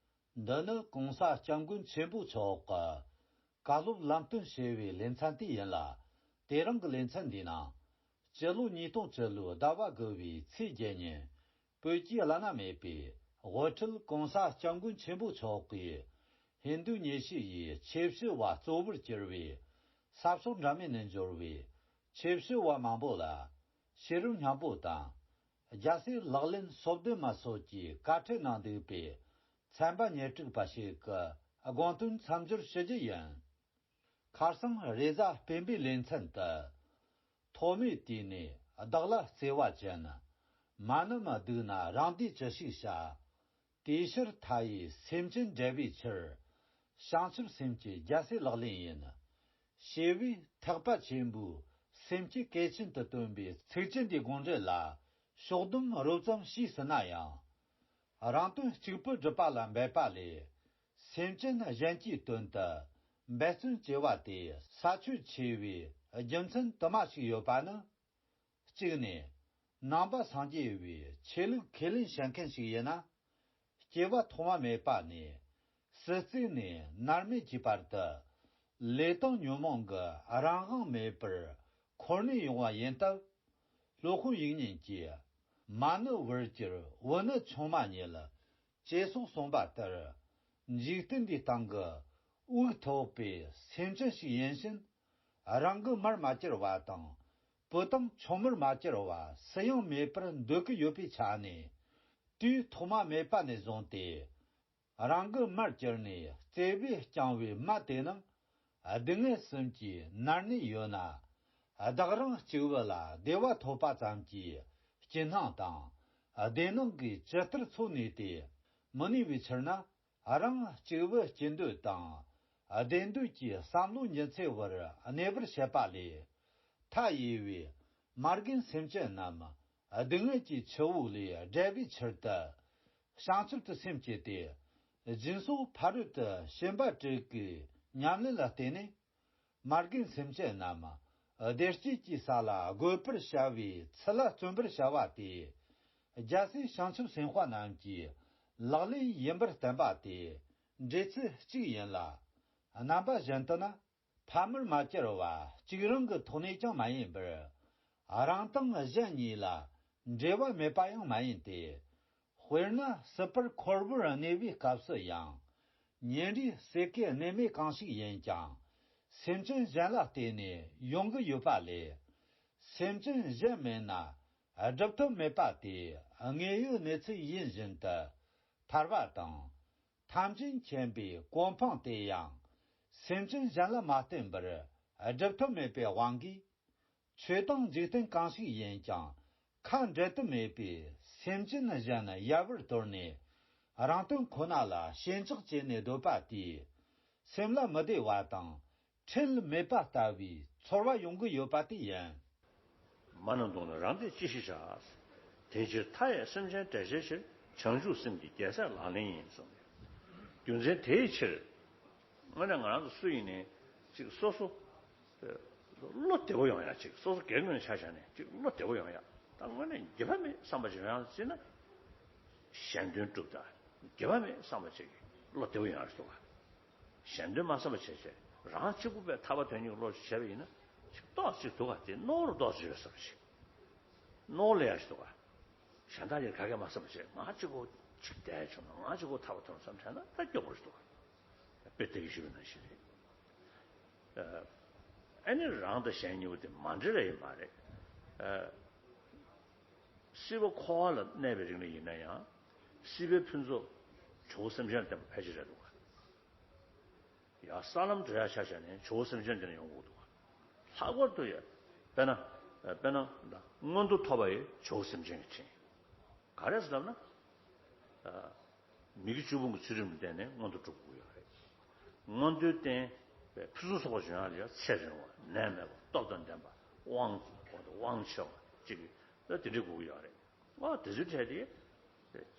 འདི་ནི་ྋགོང་ས་སྐྱབས་མགོན་ཆེན་པོ་མཆོག་གི་བཀའ་སློབ་ལམ་སྟོན་ཞེས་པའི་ལེ་ཚན་དེ་ཡིན་ལ། དེ་རིང་གི་ལེ་ཚན་འདིའི་ནང་། སྤྱི་ལོ་ཉིས་སྟོང་བཅུ་ལོའི་ཟླ་བ་དགུ་བའི་ཚེས་བརྒྱད་ཉིན། བོད་ཀྱི་བླ་ན་མེད་པའི་དབུ་ཁྲིད་ྋགོང་ས་སྐྱབས་མགོན་ཆེན་པོ་མཆོག་གིས་ཧིན་རྡུ་ཉི་ཤུ་ཡི་ཆོས་བྱེད་པ་གཙོ་བོར་གྱུར་པའི་ས་ཕྱོགས་འདྲ་མིན་ནས་འབྱོར་བའི་ཆོས་བྱེད་པ་མང་པོ་ལ་ཤེས་རབ་སྙིང་པོ་དང་། རྒྱལ་སྲས་ལག་ལེན་སོ་བདུན་མ་སོགས་ཀྱི་བཀའ་ཁྲིད་གནང་འདུག་པའི་ཚན་པ་ཉེར་དྲུག་པ་ཞིག་གི་དགོངས་དོན་མཚམས་སྦྱོར་ཞུ་རྒྱུ་ཡིན། ཁར་སང་རེས་གཟའ་སྤེན་པའི་ལེ་ཚན་དུ། ཐོག་མའི་དུས་ནས་བདག་ལ་བརྩེ་བ་ཅན། མ་ནུ་མ་སྡུག་ན་རང་སྡེ་ཅི་ཞིག་བྱ། དེའི་ཕྱིར་མཐའ་ཡས་སེམས་ཅན་བསྒྲལ་བའི་ཕྱིར། བྱང་ཆུབ་སེམས་ཀྱི་རྒྱལ་སྲས་ལག་ལེན་ཡིན། ཞེས་པའི་ཐེག་པ་ཆེན་པོའི་སེམས་བསྐྱེད་གལ་ཆེན་དུ་སྟོན་པའི་ཚིགས་བཅད་འདིའི་དགོངས་འགྲེལ་ལ་ཕྱོགས་བསྡོམས་རོབ་ཙམ་ཞུས་ཟིན་ན་ཡང་། རང་དོན་གཅིག་པུ་སྒྲུབ་པ་ལ་འབད་པ་ལས། སེམས་ཅན་གཞན་གྱི་དོན་དུ་འབད་བརྩོན་བྱེད་པ་དེ་ས་ཆོད་ཆེ་བའི་རྒྱུ་མཚན་དུ་མ་ཞིག་ཡོད་པ་ནི། གཅིག་ནས། ནང་པ་སངས་རྒྱས་པའི་ཆོས་ལུགས་ཁས་ལེན་བྱེད་མཁན་ཞིག་ཡིན་ན། སྐྱེ་བ་ཐོག་མ་མེད་པ་ནས་ཟིལ་རྩེ་ནས་མནར་མེད་ཀྱི་བར་དུ་ལས་དང་ཉོན་མོངས་ཀྱི་རང་དབང་མེད་པར་འཁོར་གནས་ཡོང་བ་ཡིན་སྟབས། སློབ་དཔོན་དབྱིག་གཉེན་གྱིས་མ་ནུ་བུར་གྱུར་བུ་ནུ་ཆུང་མ་ཉིད་ཅེས་སོགས་གསུངས་པ་ལྟར། འཇིག་རྟེན་འདིའི་སྟེང་གི་དབུགས་ཐོག་པའི་སེམས་ཅན་ཞིག་ཡིན་ཕྱིན། རང་གི་མར་མ་གྱུར་བ་དང་། བུ་དང་ཆུང་མར་མ་གྱུར་བ་སུ་ཡང་མེད་པར་འདོད་ཀྱི་ཡོད་པའི་ཆ་ནས། དུས་ཐོག་མ་མེད་པ་ནས་བཟུང་སྟེ། རང་གི་མར་གྱུར་ནས་བརྩེ་བས་བསྐྱངས་པའི་མ་དེ་རྣམས་སྡུག་བསྔལ་གསུམ་གྱིས་མནར་ནས་ཡོད་ན། བདག་རང་གཅིག་པུ་ལ་བདེ་བ་ཐོབ་པ་ཙམ་གྱི་སྐྱིད་སྣང་དང་བདེ་སྣང་གིས་ཇི་ལྟར་འཚོ་ནུས་ཏེ་མི་ནུས་པའི་ཕྱིར་ན། རང་གཅིག་པུ་སྐྱིད་འདོད་དང་བདེ་འདོད་ཀྱི་བསམ་བློ་ཉི་ཚེ་བར་གནས་པར་བྱེད་པ་ལས། མཐའ་ཡས་པའི་མ་རྒན་སེམས་ཅན་རྣམས་སྡུག་བསྔལ་གྱི་ཆུ་བོ་ལས་བསྒྲལ་བའི་ཕྱིར་དུ། བྱང་ཆུབ་ཏུ་སེམས་བསྐྱེད་དེ། སྦྱིན་སོགས་ཕ་རོལ་ཏུ་ཕྱིན་པ་དྲུག་གི་ཉམས་ལེན་ལ་བརྟེན་ནས། མ་རྒན་སེམས་ཅན་རྣམས་བདེ་སྐྱིད་ཀྱི་ས་ལ་འགོད་པར་བྱ་བའི་ཚུལ་ལ་བརྩོན་པར་བྱ་བ་དེ། རྒྱལ་སྲས་བྱང་ཆུབ་སེམས་དཔའ་རྣམས་ཀྱི་ལག་ལེན་ཡིན་པར་བསྟན་པ་དེ་འགྲེལ་ཚུལ་གཅིག་ཡིན་ལ། རྣམ་པ་གཞན་དུ་ན། ཕ་མར་མ་གྱུར་བ་གཅིག་རང་གི་ཐོག་ནས་ཀྱང་མ་ཡིན་པར། རང་དང་གཞན་གཉིས་ལ་འབྲེལ་བ་མེད་པ་ཡང་མ་ཡིན་ཏེ། དཔེར་ན་སྲིད་པར་འཁོར་བར་གནས་པའི་སྐབས་སུ་ཡང་། ཉིན་རེའི་ཟས་སྐལ་གནས་མལ་གང་ཞིག་ཡིན་ཀྱང་། སེམས་ཅན་གཞན་ལ་བརྟེན་ནས་ཡོང་གི་ཡོད་པ་ལས། སེམས་ཅན་གཞན་མེད་ན་སྒྲུབ་ཐབས་མེད་པ་དེ་དངོས་ཡོད་གནས་ཚུལ་ཡིན་བཞིན་དུ་ཐར་པ་དང་། ཐམས་ཅད་མཁྱེན་པའི་གོ་འཕང་དེ་ཡང་སེམས་ཅན་གཞན་ལ་མ་བརྟེན་པར་སྒྲུབ་ཐབས་མེད་པའི་དབང་གིས། ཆོས་དང་འཇིག་རྟེན་གང་ཞིག་ཡིན་ཀྱང་ཁ་འབྲལ་དུ་མེད་པའི་སེམས་ཅན་གཞན་ཡལ་བར་དོར་ནས་རང་དོན་ཁོ་ན་ལ་ཞེན་ཆགས་བྱས་ནས་སྡོད་པ་དེས་སེམས་ལ་མི་བདེ་བ་དང་ཁྲེལ་མེད་པ་ལྟ་བུའི་ཚོར་བ་ཡོང་གི་ཡོད་པ་དེ་ཡིན། མ་ནུ་མདུང་ནི་རང་སྡེ་ཅི་ཞིག་བྱ། དེ་ཕྱིར་མཐའ་ཡས་སེམས་ཅན་བསྒྲལ་བྱའི་ཕྱིར། བྱང་ཆུབ་སེམས་ཀྱི་རྒྱལ་སྲས་ལག་ལེན་ཡིན་གསུངས། རྒྱུ་མཚན་དེའི་ཕྱིར། དངོས་གནས་ང་རང་ཚོ་སུ་ཡིན་ནའི་ཅིག་སོ་སོ་བློ་བདེ་པོ་ཡོང་ཡ་ཅིག་སོ་སོ་སྒེར་ངོས་ཆ་བཞག་ནས་ཅིག་བློ་བདེ་པོ་ཡོང་ཡ། ད་དངོས་གནས་དགེ་བ་མེད་བསམ་པ་ཅིག་ཡོང་ཡ་ཟེར་ན། གཞན་དོན་སྒྲུབ་ད་དགེ་བ་མེད་བསམ་པ་ཅིག་བློ་བདེ་པོ་ཡོང་ཡ་ཞིག་འདུག་ག་གཞན་དོན་མ་བསམ་པ་བྱས་བྱས་རང་གཅིག་པུ་པའི་ཐར་པ་དོན་གཉེར་བློ་ཞིག་བྱས་པ་ཡིན་ན་ཅིག་ཏོག་ཅིག་འདུག་ག་དེ་རྣོ་རུ་ཏོག་ཅིག་ཡོད་བསམ་ཞིག་རྣོ་ལེ་ཡ་ཞིག་འདུག་ག་གཞན་དག་གིས་ག་གེ་མ་བསམ་པ་བྱས་ང་གཅིག་པུ་ཅིག་བསྡད་བྱུང་ན་ང་གཅིག་པུ་ཐར་པ་ཐོབ་བསམ་བྱས་ན་ད་སྐྱོ་པོ་ཞིག་འདུག་ག་དཔེ་དེ་གི་ཞུ་བའི་ནང་བཞིན་རེད། ཨ་ནི་རང་དང་གཞན་གཉིས་པོ་དེ་མ་འདྲེས་ལ་ཡིན་མ་རེད། སྲིད་པ་འཁོར་བ་ལ་གནས་པའི་རིང་ལ་ཡིན་ན་ཡང་སྲིད་པའི་ཕུན་ཚོགས་ཇོ་བོ་སེམས་ཅན་ལ་བརྟེན་པ་ཕལ་ཆེར་རེད་འདུག་ག་ཡང་ས་ལམ་བགྲོད་ཡ་ཆ་བཞག་ནས་ཇོ་བོ་སེམས་ཅན་དེ་ནས་ཡོང་དགོས་འདུག་ག་ལྷག་པར་དུ་ཡ་དཔེར་ན་དཔེར་ན་མངོན་མཐོ་ཐོབ་པ་ཡི་ཇོ་བོ་སེམས་ཅན་གྱི་དྲིན་ག་རེ་ཟེར་ལབ་ན། མི་དགེ་བཅུ་སྤོང་གི་ཚུལ་ཁྲིམས་ལ་བརྟེན་ནས་མངོན་མཐོ་སྒྲུབ་དགོས་ཡོད་རེད། མངོན་མཐོའི་རྟེན་ཕུན་སུམ་ཚོགས་པ་འབྱུང་ཡག་ལ་ཡང་ཚེ་རིང་བ་ནད་མེད་པ་སྟོབས་དང་ལྡན་པ་དབང་དབང་ཆེ་བ་གཅིག་གིས་ད་དེ་འདྲ་དགོས་ཀྱི་ཡོད་རེད། ཨ་དེ་ཚོའི་གྲས་དེ་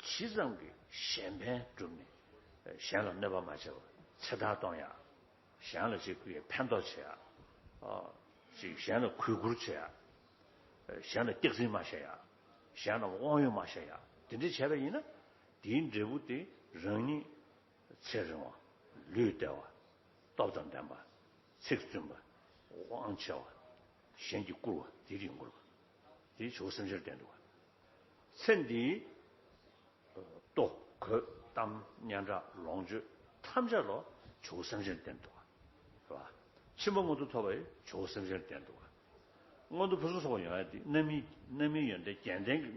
ཇི་ཙམ་གྱིས་གཞན་ཕན་བསྒྲུབས་ནས་ གཞན་ལ་གནོད་པ་མ་བྱེད་པ། ཚེ་ཐར་གཏོང་ཡག་གཞན་ལ་ཅིག་གུས་ཕན་ཐོགས་བྱེད་ཡག་ཨ། ཅིག་གཞན་ལ་གུས་བཀུར་བྱེད་ཡག་གཞན་ལ་སྐྱག་རྫུན་མ་བཤད་ཡག་གཞན་ལ་དབང་ཡོད་མ་བཤད་ཡག་དེ་འདྲ་བྱས་པ་ཡིན་ན། དེའི་འབྲས་བུ་དེ་རང་ཉིད་ཚེ་རིང་བ། ལུས་བདེ་བ། སྟོབས་དང་ལྡན་པ། ཚིག་བཙུན་པ། དབང་ཆེ་བ། གཞན་གྱིས་བཀུར་བ་དེ་ཡིན་དགོས་པ། དེ་ཇོ་བོ་སེམས་ཅན་བསྟན་འདུག་པ། ཚེ་འདིའི་ལྟོ་གོས་གཏམ་སྙན་གྲགས་ལོངས་སྤྱོད་ཐམས་ཅད་ལོ་ཇོ་བོ་སེམས་ཅན་བསྟན་འདུག་པ། རེད་པ། ཕྱིན་པ་མངོན་མཐོ་ཐོབ་པ་ཡི་ཇོ་བོ་སེམས་ཅན་བསྟན་འདུག་པ། མངོན་མཐོ་ཕུན་སུམ་ཚོགས་པ་ཡོང་ཡ་དེ་རྣམ་སྨིན་རྣམ་སྨིན་ཡོན་ཏན་རྒྱན་ལྡན་གྱི་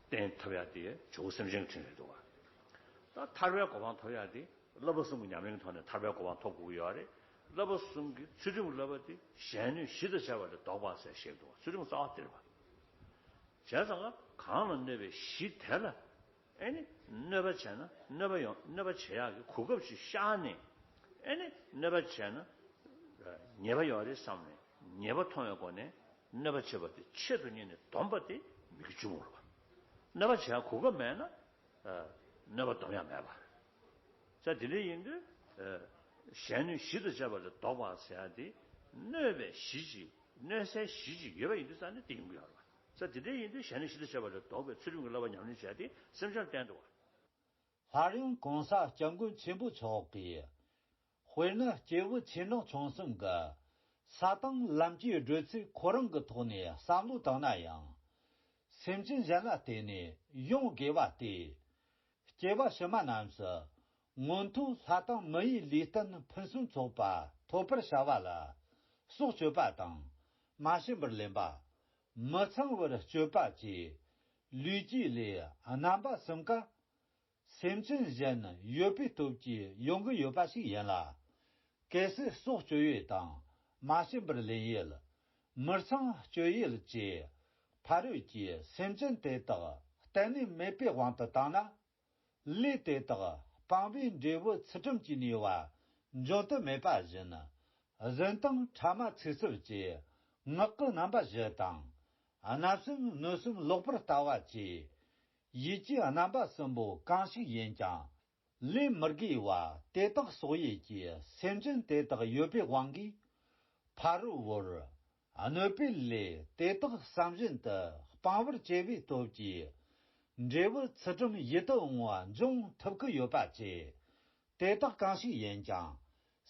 རྟེན་ཐོབ་ཡ་དེ་ཇོ་བོ་སེམས་ཅན་གྱི་འཕྲིན་ལས་འདུག་པ། ད་ཐར་པའི་གོ་འཕང་ཐོབ་ཡ་དེ་བསླབ་པ་གསུམ་གྱི་ཉམས་ལེན་གྱི་ཐོག་ནས་ཐར་པའི་གོ་འཕང་ཐོབ་དགོས་ཀྱི་ཡོད་རེད། བསླབ་པ་གསུམ་གྱི་ཚུལ་ཁྲིམས་ཀྱི་བསླབ་པ་དེ་གཞན་གནོད་གཞི་དང་བཅས་པ་ལས་ལྡོག་པ་ཟེར་བཤད་འདུག་ཚུལ་ཁྲིམས་རྩ་བ་དེ་རེད་པ། བྱས་ཙང་ག་གང་ལ་གནོད་པའི་གཞི་དེ་ལ་ཨེ་ནི་གནོད་པ་བྱས་ན་གནོད་པ་ཡོང་གནོད་པ་བྱེད་ཡག་གི་གོ་སྐབས་ཤིག་ཤར་ནས་ཨེ་ནི་གནོད་པ་བྱས་ན་ཉེས་པ་ཡོང་རེད་བསམ་ནས་ཉེས་པ་མཐོང་བའི་སྒོ་ནས་གནོད་པ་བྱེད་པ་དེ་ཆེད་དུ་གཉེར་ནས་སྡོམ་པ་དེ་མི་དགེ་བཅུ་སྤོང་རེད་པ། གནོད་པ་བྱེད་ཡག་གོ་སྐབས་མེད་ན་གནོད་པ་སྡོམ་ཡག་མེད་པ། ས་དེ་འདྲ་ཡིན་དུས། གཞན་གནོད་གཞི་དང་བཅས་པ་ལས་ལྡོག་པ་ཟེར་ཡ་དེ། གནོད་པའི་གཞི་ཅིག་གནོད་སའི་གཞི་ཅིག་ཡོད་པ་ཡིན་དུས་ཙང་ནས་དེ་ཡོང་གི་ཡོད་རེད་པ། ས་དེ་འདྲ་ཡིན་དུས་གཞན་གནོད་གཞི་དང་བཅས་པ་ལས་ལྡོག་པའི་ཚུལ་ཁྲིམས་ཀྱི་བསླབ་པ་ཉམས་ལེན་བྱས་ཏེ་སེམས་ཅན་བསྟན་འདུག་པ། སླར་ཡང་གོང་ས་སྐྱབས་མགོན་ཆེན་པོ་མཆོག་གིས། དཔེར་ན་སྐྱེས་བུ་ཆེ་འབྲིང་ཆུང་གསུམ་གྱིས་ས་དང་ལམ་གྱི་བགྲོད་ཚུལ་ཁོ་རང་གི་ཐོག་ནས་བསམ་བློ་བཏང་ན་ཡང་། སེམས་ཅན་གཞན་ལ་བརྟེན་ནས་ཡོང་དགོས་པ་སྟེ། སྐྱེ་བ་ཕྱི་མ་རྣམས་སུ་མངོན་མཐོ་ལྷ་དང་མི་ཡི་ལུས་རྟེན་ཕུན་སུམ་ཚོགས་པ་ཐོབ་པར་བྱ་བ་ལ་སྲོག་གཅོད་པ་དང་མ་བྱིན་པར་ལེན་པ། མི་ཚངས་པར་སྤྱོད་པ་བཅས་ལུས་ཀྱི་ལས་རྣམ་པ་གསུམ་ཀ་སེམས་ཅན་གཞན་ཡོད་པའི་སྟོབས་ཀྱིས་ཡོང་གི་ཡོད་པ་ཞིག་ཡིན་ལ། གལ་སྲིད་སྲོག་གཅོད་ཡུལ་དང་མ་བྱིན་པར་ལེན་ཡུལ། མི་ཚངས་སྤྱོད་ཡུལ་བཅས་ཕ་རོལ་གྱི་སེམས་ཅན་དེ་དག་གཏན་ནས་མེད་པའི་དབང་དུ་བཏང་ན། ལས་དེ་དག་སྤངས་པས་འབྲས་བུ་ཚུལ་ཁྲིམས་ཀྱི་ནུས་པ་འབྱོར་དུ་མེད་པ་བཞིན། གཟན་དང་ཕྲ་མ་ཚིག་རྩུབ་ཀྱི་ངག་གི་རྣམ་པ་བཞི་དང་། བརྣབ་སེམས་གནོད་སེམས་ལོག་པར་ལྟ་བ་བཅས་ཡིད་ཀྱི་རྣམ་པ་གསུམ་པོ་གང་ཞིག་ཡིན་ཀྱང་། ལས་མི་དགེ་བ་དེ་དག་གསོག་ཡུལ་གྱི་སེམས་ཅན་དེ་དག་ཡོད་པའི་དབང་གིས། ཕ་རོལ་བོར་གནོད་པའི་ལས་དེ་དག་བསམ་བཞིན་དུ་སྤང་བར་བྱེད་པའི་སྟོབས་ཀྱིས། འབྲས་བུ་ཚུལ་ཁྲིམས་ཡིད་དུ་འོང་བ་འབྱུང་ཐུབ་ཀྱི་ཡོད་པ་བཅས། དེ་དག་གང་ཞིག་ཡིན་ཀྱང་།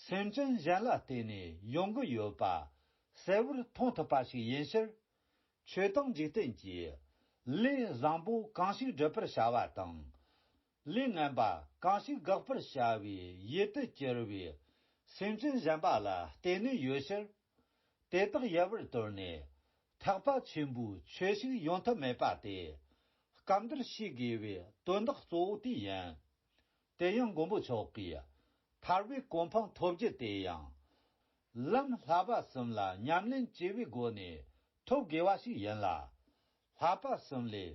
སེམས་ཅན་གཞན་ལ་བརྟེན་ནས་ཡོང་གི་ཡོད་པ་གསལ་བོར་མཐོང་ཐུབ་པ་ཞིག་ཡིན་ཕྱིར། ཆོས་དང་འཇིག་རྟེན་གྱི་ལས་བཟང་པོ་གང་ཞིག་སྒྲུབ་པར་བྱ་བ་དང་། ལས་ངན་པ་གང་ཞིག་དགག་པར་བྱ་བའི་ཡུལ་དུ་གྱུར་པའི་སེམས་ཅན་གཞན་པ་ལ་བརྟེན་ནས་ཡོད་ཕྱིར། དེ་དག་ཡལ་བར་དོར་ནས་ཐེག་པ་ཆེན་པོའི་ཆོས་ཤིག་ཡོང་ཐབས་མེད་པ་སྟེ། སྐབས་འདིར་ཤེས་དགོས་པའི་དོན་དག་གཙོ་བོ་དེ་ཡིན། དེ་ཡང་མགོན་པོ་མཆོག་གིས་ཐར་པའི་གོ་འཕང་ཐོབ་རྒྱུ་དེ་ཡང་། ལམ་བསླབ་པ་གསུམ་ལ་ཉམས་ལེན་བྱས་པའི་སྒོ་ནས་ཐོབ་དགོས་པ་ཞིག་ཡིན་ལ། བསླབ་པ་གསུམ་ལས་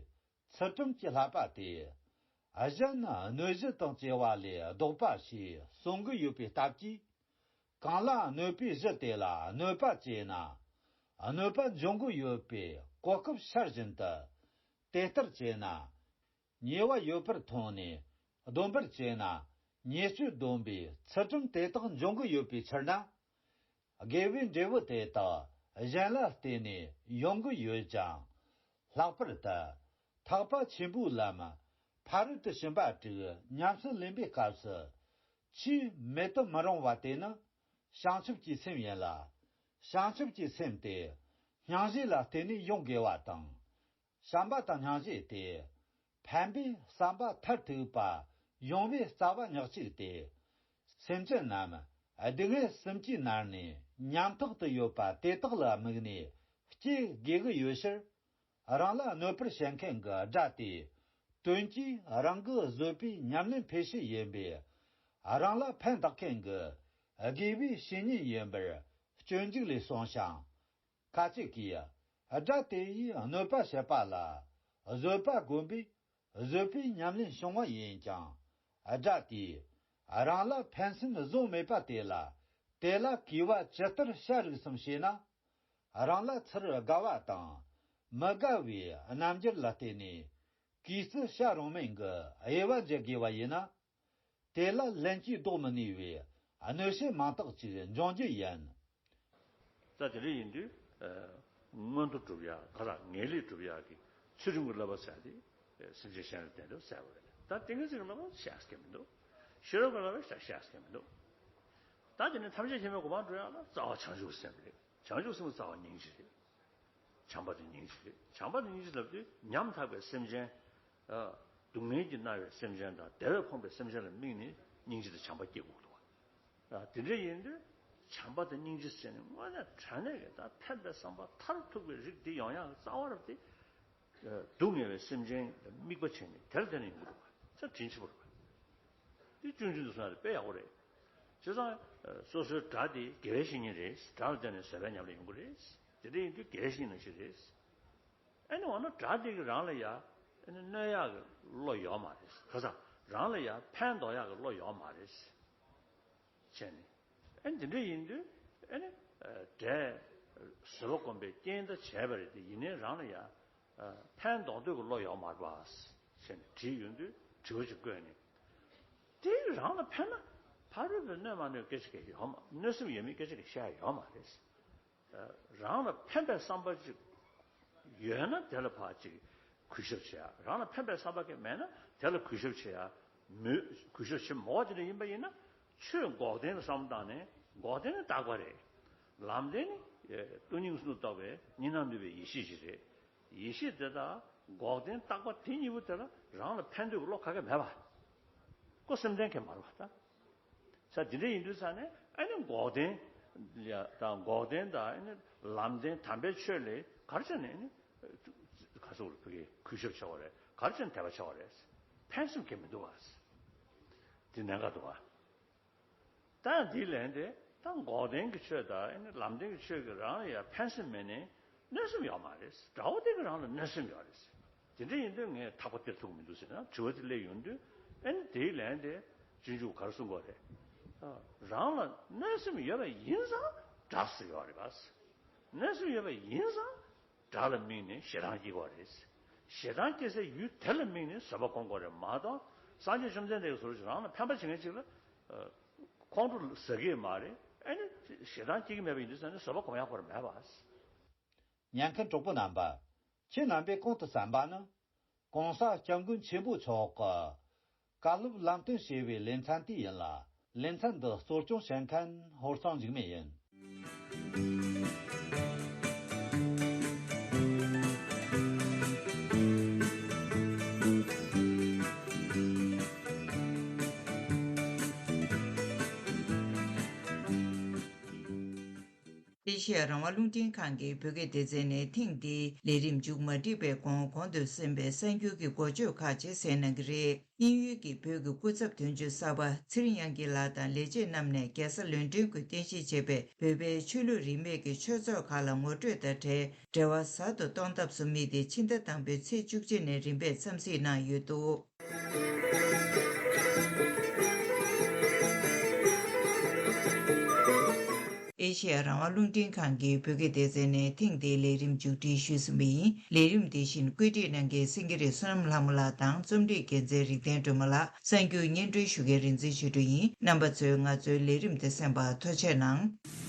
ཚུལ་ཁྲིམས་ཀྱི་བསླབ་པ་སྟེ། གཞན་གནོད་གཞི་དང་བཅས་པ་ལས་ལྡོག་པ་ཞེས་གསུང་གི་ཡོད་པའི་སྟབས་ཀྱིས། གང་ལ་གནོད་པའི་གཞི་དེ་ལ་གནོད་པ་བྱས་ན། གནོད་པ་འབྱུང་གི་ཡོད་པའི་གོ་སྐབས་ཤར་བཞིན་དུ། དེ་ལྟར་བྱས་ན། ཉེས་པ་ཡོད་པར་མཐོང་ནས་སྡོམ་པར་བྱས་ན། ཉེས་སྤྱོད་སྡོམ་པའི་ཚུལ་ཁྲིམས་དེ་དག་འབྱུང་གི་ཡོད་པའི་ཕྱིར་ན། དགེ་བའི་འབྲས་བུ་དེ་དག་གཞན་ལ་བརྟེན་ནས་ཡོང་གི་ཡོད་ཅིང་། ལྷག་པར་དུ་ཐེག་པ་ཆེན་པོའི་ལམ་ཕ་རོལ་ཏུ་ཕྱིན་པ་དྲུག་ཉམས་སུ་ལེན་པའི་སྐབས་སུ་ཆེས་མེད་དུ་མི་རུང་བ་དེ་ནི་བྱང་ཆུབ་ཀྱི་སེམས་ཡིན་ལ། བྱང་ཆུབ་ཀྱི་སེམས་དེ་སྙིང་རྗེ་ལ་བརྟེན་ནས་ཡོང་དགོས་པ་དང་། བྱམས་པ་དང་སྙིང་རྗེ་སྟེ། ཕན་པའི་བསམ་པ་མཐར་ཐུག་པ་ཡོང་བའི་རྩ་བ་ཉག་གཅིག་སྟེ། སེམས་ཅན་རྣམས་སྡུག་བསྔལ་གསུམ་གྱིས་མནར་ནས་ཉམ་ཐག་ཏུ་ཡོད་པ་དེ་དག་ལ་དམིགས་ནས་སྐྱེ་དགོས་ཀྱི་ཡོད་ཕྱིར། རང་ལ་གནོད་པར་བྱེད་མཁན་གྱི་དགྲ་དེ། དོན་གྱིས་རང་གི་བཟོད་པའི་ཉམས་ལེན་ཕལ་ཆེར་ཡིན་པས། རང་ལ་ཕན་བཏགས་མཁན་གྱི་དགེ་བའི་བཤེས་གཉེན་ཡིན་པར་སྤྱོད་འཇུག་ལས་གསུངས་ཤིང་། ཁ་ཅིག་གིས་དགྲ་དེ་ཡིས་གནོད་པ་བྱེད་པ་ལ་བཟོད་པ་བསྒོམས་པས་བཟོད་པའི་ཉམས་ལེན་བྱུང་བ་ཡིན་ཀྱང་། དགྲ་དེས་རང་ལ་ཕན་སེམས་བཟུང་མེད་པ་དེ་ལ་དེ་ལ་གུས་པ་ཇི་ལྟར་བྱ་རིགས་སམ་ཞེ་ན། རང་ལ་ཚུར་དགའ་བ་དང་མི་དགའ་བའི་རྣམ་འགྱུར་ལ་བརྟེན་ནས་གུས་བརྩི་བྱ་རུང་མིན་གྱི་དབྱེ་བ་འབྱེད་དགོས་པ་ཡིན་ན། དེ་ལ་ལན་གྱིས་ལྡོག་མི་ནུས་པའི་གནོད་བྱེད་མང་དག་ཅིག་འབྱུང་རྒྱུ་ཡིན། ད་དེ་འདྲ་ཡིན་དུས། ཨ། མངོན་མཐོ་སྒྲུབ་ཡག་ག་ར་ངེས་ལེགས་སྒྲུབ་ཡག་གི་ཚུལ་ཁྲིམས་ཀྱི་བསླབ་པ་ཟེར་ཏེ། ཨ། སེམས་ཅན་གཞན་ལ་བསྟན་འགྲོ་ཟེར་བ་རེད། ད་ཏིང་ངེ་འཛིན་གྱི་བསླབ་པ་བཤད་ཀྱི་མི་འདུག་ཤེས་རབ་ཀྱི་བསླབ་པ་བཤད་ཀྱི་མི་འདུག་ད་དེ་ནས་ཐམས་ཅད་མཁྱེན་པའི་གོ་འཕང་འགྲོ་ཡག་ལ་རྩ་བ་བྱང་ཆུབ་སེམས་རེད། བྱང་ཆུབ་སེམས་ཀྱི་རྩ་བ་སྙིང་རྗེ་རེད། བྱམས་པ་དང་སྙིང་རྗེ་རེད། བྱམས་པ་དང་སྙིང་རྗེ་ལབ་དུས་ཉམ་ཐག་པའི་སེམས་ཅན། ཨ། སྡུག་བསྔལ་གྱིས་མནར་བའི་སེམས་ཅན་དང་བདེ་བས་ཕོངས་པའི་སེམས་ཅན་ལ་དམིགས་ནས་སྙིང་རྗེ་དང་བྱམས་པ་སྐྱེ་དགོས་འདུག་ཨ། དེ་འདྲ་ཡིན་དུས་བྱམས་པ་དང་སྙིང་རྗེ་ཟེར་ནས་དངོས་གནས་དྲང་གནས་ཀྱི་ད་ཕན་པའི་བསམ་པ་མཐར་ཐུག་པའི་རིགས་འདི་ཡོང་ཡག་གི་རྩ་བ་རུ་དེ། ཨ། སྡུག་བསྔལ་བའི་སེམས་ཅན་ལ་དམིགས་པ་བྱས་ནས་དེར་བརྟེན་ནས་ཡོང་གི་འདུག་པ། ད་དྲིན་ཆེན་པོ་རེད་པ། དེ་ཆུང་ཆུང་དུ་སོང་ཡག་དེ་དཔེ་ཡག་པོ་རེད། བྱས་ཙང་། ཨ། སོ་སོའི་དགྲ་དེ་དགེ་བའི་བཤེས་གཉེན་རེད། དགྲ་ལ་བརྟེན་ནས་བཟོད་པའི་ཉམས་ལེན་ཡོང་གི་རེད། དེ་འདྲ་ཡིན་དུས་དགེ་བའི་བཤེས་གཉེན་ནང་བཞིན་རེད། ཨ་ནི་འོ་ན་དགྲ་དེ་གིས་རང་ལ་ཡ། ཨ་ནི་གནོད་ཡག་གི་བློ་ཡོད་མ་རེད། ཁ་སང་རང་ལ་ཡ་ཕན་འདོགས་ཡག་གི་བློ་ཡོད་མ་རེད། བྱས་ནས། ཨ་ནི་དེ་འདྲ་ཡིན་དུས། ཨ་ནི། ཨ། དགྲས་བཟོད་པ་སྒོམ་པའི་རྐྱེན་ད་བྱས་པ་རེད་དེ། ཡིན་ནའི་རང་ལ་ཡ། ཨ། ཕན་འདོགས་འདོད་ཀྱི་བློ་ཡོད་མ་རེད་པ། བྱས་ནས་དྲིས་ཡོང་དུས་དྲི་བ་ཅིག་བཀོད་ནས། དེ་རང་ལ་ཕན་ན་ཕ་རོལ་པོས་གནོད་མ་གནོད་སྐད་ཆ་གང་ཡང་ཡོད་མ། གནོད་སེམས་ཡོད་མེད་སྐད་ཆ་གང་ཡང་བཤད་ཡ་ཡོད་མ་རེད། རང་ལ་ཕན་པའི་བསམ་པ་ཅིག་ཡོད་ན་དེ་ལ་ཕར་ཅིག་གུས་ཞབས་བྱེད་ཡ། རང་ལ་ཕན་པའི་བསམ་པ་གང་མེད་ན་དེ་ལ་གུས་ཞབས་བྱེད་ཡ་མོས། གུས་ཞབས་བྱེད་མོ་དེ་འདྲ་ཡིན་པ་ཡིན་ན། ཆོས་འགོག་བདེན་ལ་བསམ་བློ་བཏང་ནས། འགོག་བདེན་ནི་རྟག་པ་རེད། ལམ་བདེན་ནི། ཨེ། སྟོང་ཉིད་ཀུན་ཏུ་རྟོགས་པའི་གཉིས་སྣང་ནུབ་པའི་ཡེ་ཤེས་ཤིག་རེད། ཡེ་ཤེས་དེ་དང་འགོག་བདེན་རྟག་པ་དེ་གཉིས་པོ་དེ་ལ་རང་ལ་ཕན་འདོད་ཀྱི་བློ་ག་གེ་མེད་པ། ཁོ་སེམས་ལྡན་གྱི་མ་རེད་པ་ད། ས་འདི་འདྲ་ཡིན་དུས་ས་ནས་ཨ་ནི་འགོག་བདེན་དང་། འགོག་བདེན་དང་ཨ་ནི་ལམ་བདེན་དམ་པའི་ཆོས་ལ་ག་རེ་བྱས་ནས་ཨ་ནི་ག་ཚོད་བོད་སྐད་གུས་ཞབས་བྱ་བ་རེད། ག་རེ་བྱས་ནས་དད་པ་བྱ་བ་རེད། ཕན་སེམས་ཀྱི་མི་འདུག་བ། འདི་གནད་འགག་འདུག་བ། ད་འདི་ལན་དེ་ད་འགོག་བདེན་གྱི་ཆོས་དང་ཨ་ནི་ལམ་བདེན་གྱི་ཆོས་ཀྱིས་རང་ལ་ཡང་ཕན་སེམས་མེད་ནས་གནོད་སེམས་ཡོད་མ་རེད། དགྲ་བོ་དེ་གིས་རང་ལ་གནོད་སེམས་ཡོད་རེད། དེ་འདྲ་ཡིན་དུས་ངས་ཐག་པ་སྟེར་ཐུབ་ཀྱི་མི་འདུག་ཟེར་ན་དྲི་བ་དེ་སླེབས་ཡོང་དུས། ཨ་ནི་དེའི་ལན་དེ་སྤྱོད་འཇུག་ག་རེ་གསུང་གི་ཡོད་རེད། རང་ལ་གནོད་སེམས་ཡོད་པ་ཡིན་ཙང་དགྲ་ཟེར་ཡོད་རེད་པ། གནོད་སེམས་ཡོད་པ་ཡིན་ཙང་དགྲ་ལ་དམིགས་ནས་ཞེ་སྡང་སྐྱེ་གི་ཡོད་རེད། ཞེ་སྡང་སྐྱེ་སའི་ཡུལ་དེ་ལ་དམིགས་ནས་བཟོད་པ་སྒོམ་དགོས་རེད་མ་གཏོགས། སངས་རྒྱས་བཅོམ་ལྡན་འདས་ཀྱིས་ཟུར་ཞིག་རང་ལ་ཕན་པ་བྱེད་མཁན་ཅིག་ལ། ཨ། ཁོང་ཁྲོ་ཟ་གི་མ་རེད། ཨ་ནི་ཞེ་སྡང་སྐྱེ་གི་མེད་པ་ཡིན་དུས་ས་ནས་བཟོད་པ་སྒོམ་ཡག་པོ་རེད་མེད་པ། ཉན་མཁན་གྲོགས་པོ་རྣམ་པ། ཁྱེད་རྣམ་པས་གོང་དུ་གསན་པ་ནི། ༸གོང་ས་སྐྱབས་མགོན་ཆེན་པོ་མཆོག་གིས་བཀའ་སློབ་ལམ་སྟོན་ཞེས་པའི་ལེ་ཚན་དེ་ཡིན་ལ། ལེ་ཚན་འདི་གཙོ་སྐྱོང་བྱེད་མཁན་ཧོར་གཙང་འཇིགས་མེད་ཡིན། ཨེ་ཤེ་ཡ་རང་དབང་རླུང་འཕྲིན་ཁང་གི་བོད་སྐད་སྡེ་ཚན་ནས་ཐེངས་འདིའི་ལས་རིམ་མཇུག་མ་སྒྲིལ་བའི་གོང་གོང་དུ་གསན་པའི་གསར་འགྱུར་གྱི་འགོ་བརྗོད་ཁག་ཅིག་གསན་གནང་གི་རེད། དབྱིན་ཡུལ་གྱི་བོད་ཀྱི་སྐུ་ཚབ་དོན་གཅོད་གསར་པ་ཚེ་རིང་དབྱངས་སྐྱིད་ལགས་དང་ལས་བྱེད་རྣམས་ནས་རྒྱལ་ས་ལོན་ཀྲན་དུ་རྟེན་གཞི་བྱས་པའི་བོད་པའི་ཆོས་ལུགས་རིས་མེད་ཀྱི་ཆོས་ཚོགས་ཁག་ལ་ངོ་སྤྲོད་དང་འབྲེལ་འབྲེལ་བ་ཟབ་ཏུ་གཏོང་ཐབས་སུ་དམིགས་ཏེ་ཕྱི་ཟླ་དང་པོའི་ཚེས་བཅུ་གཅིག་ནས་རིམ་པས་འཚམས་གཟིགས་གནང་ཡོད་འདུག་ཨེ་ཤེ་ཡ་རང་དབང་རླུང་འཕྲིན་ཁང་གི་བོད་སྐད་སྡེ་ཚན་ནས་ཐེངས་འདིའི་ལས་རིམ་མཇུག་སྒྲིལ་ཞུས་ཟིན་པ་ཡིན། ལས་རིམ་འདི་བཞིན་བཀོད་སྒྲིག་གནང་མཁན་སེང་གེ་རི་བསོད་ནམས་ལྷ་མོ་ལགས་དང་རྩོམ་སྒྲིག་འགན་འཛིན་རིག་ལྡན་སྒྲོལ་མ་ལགས། གསར་འགྱུར་སྙན་སྒྲོན་ཞུ་མཁན་རིག་འཛིན་ཆོས་སྒྲོན་ཡིན། རྣམ་པ་ཚོས་ང་ཚོའི་ལས་རིམ་དེ་གསན་པར་ཐུགས་རྗེ་གནང་།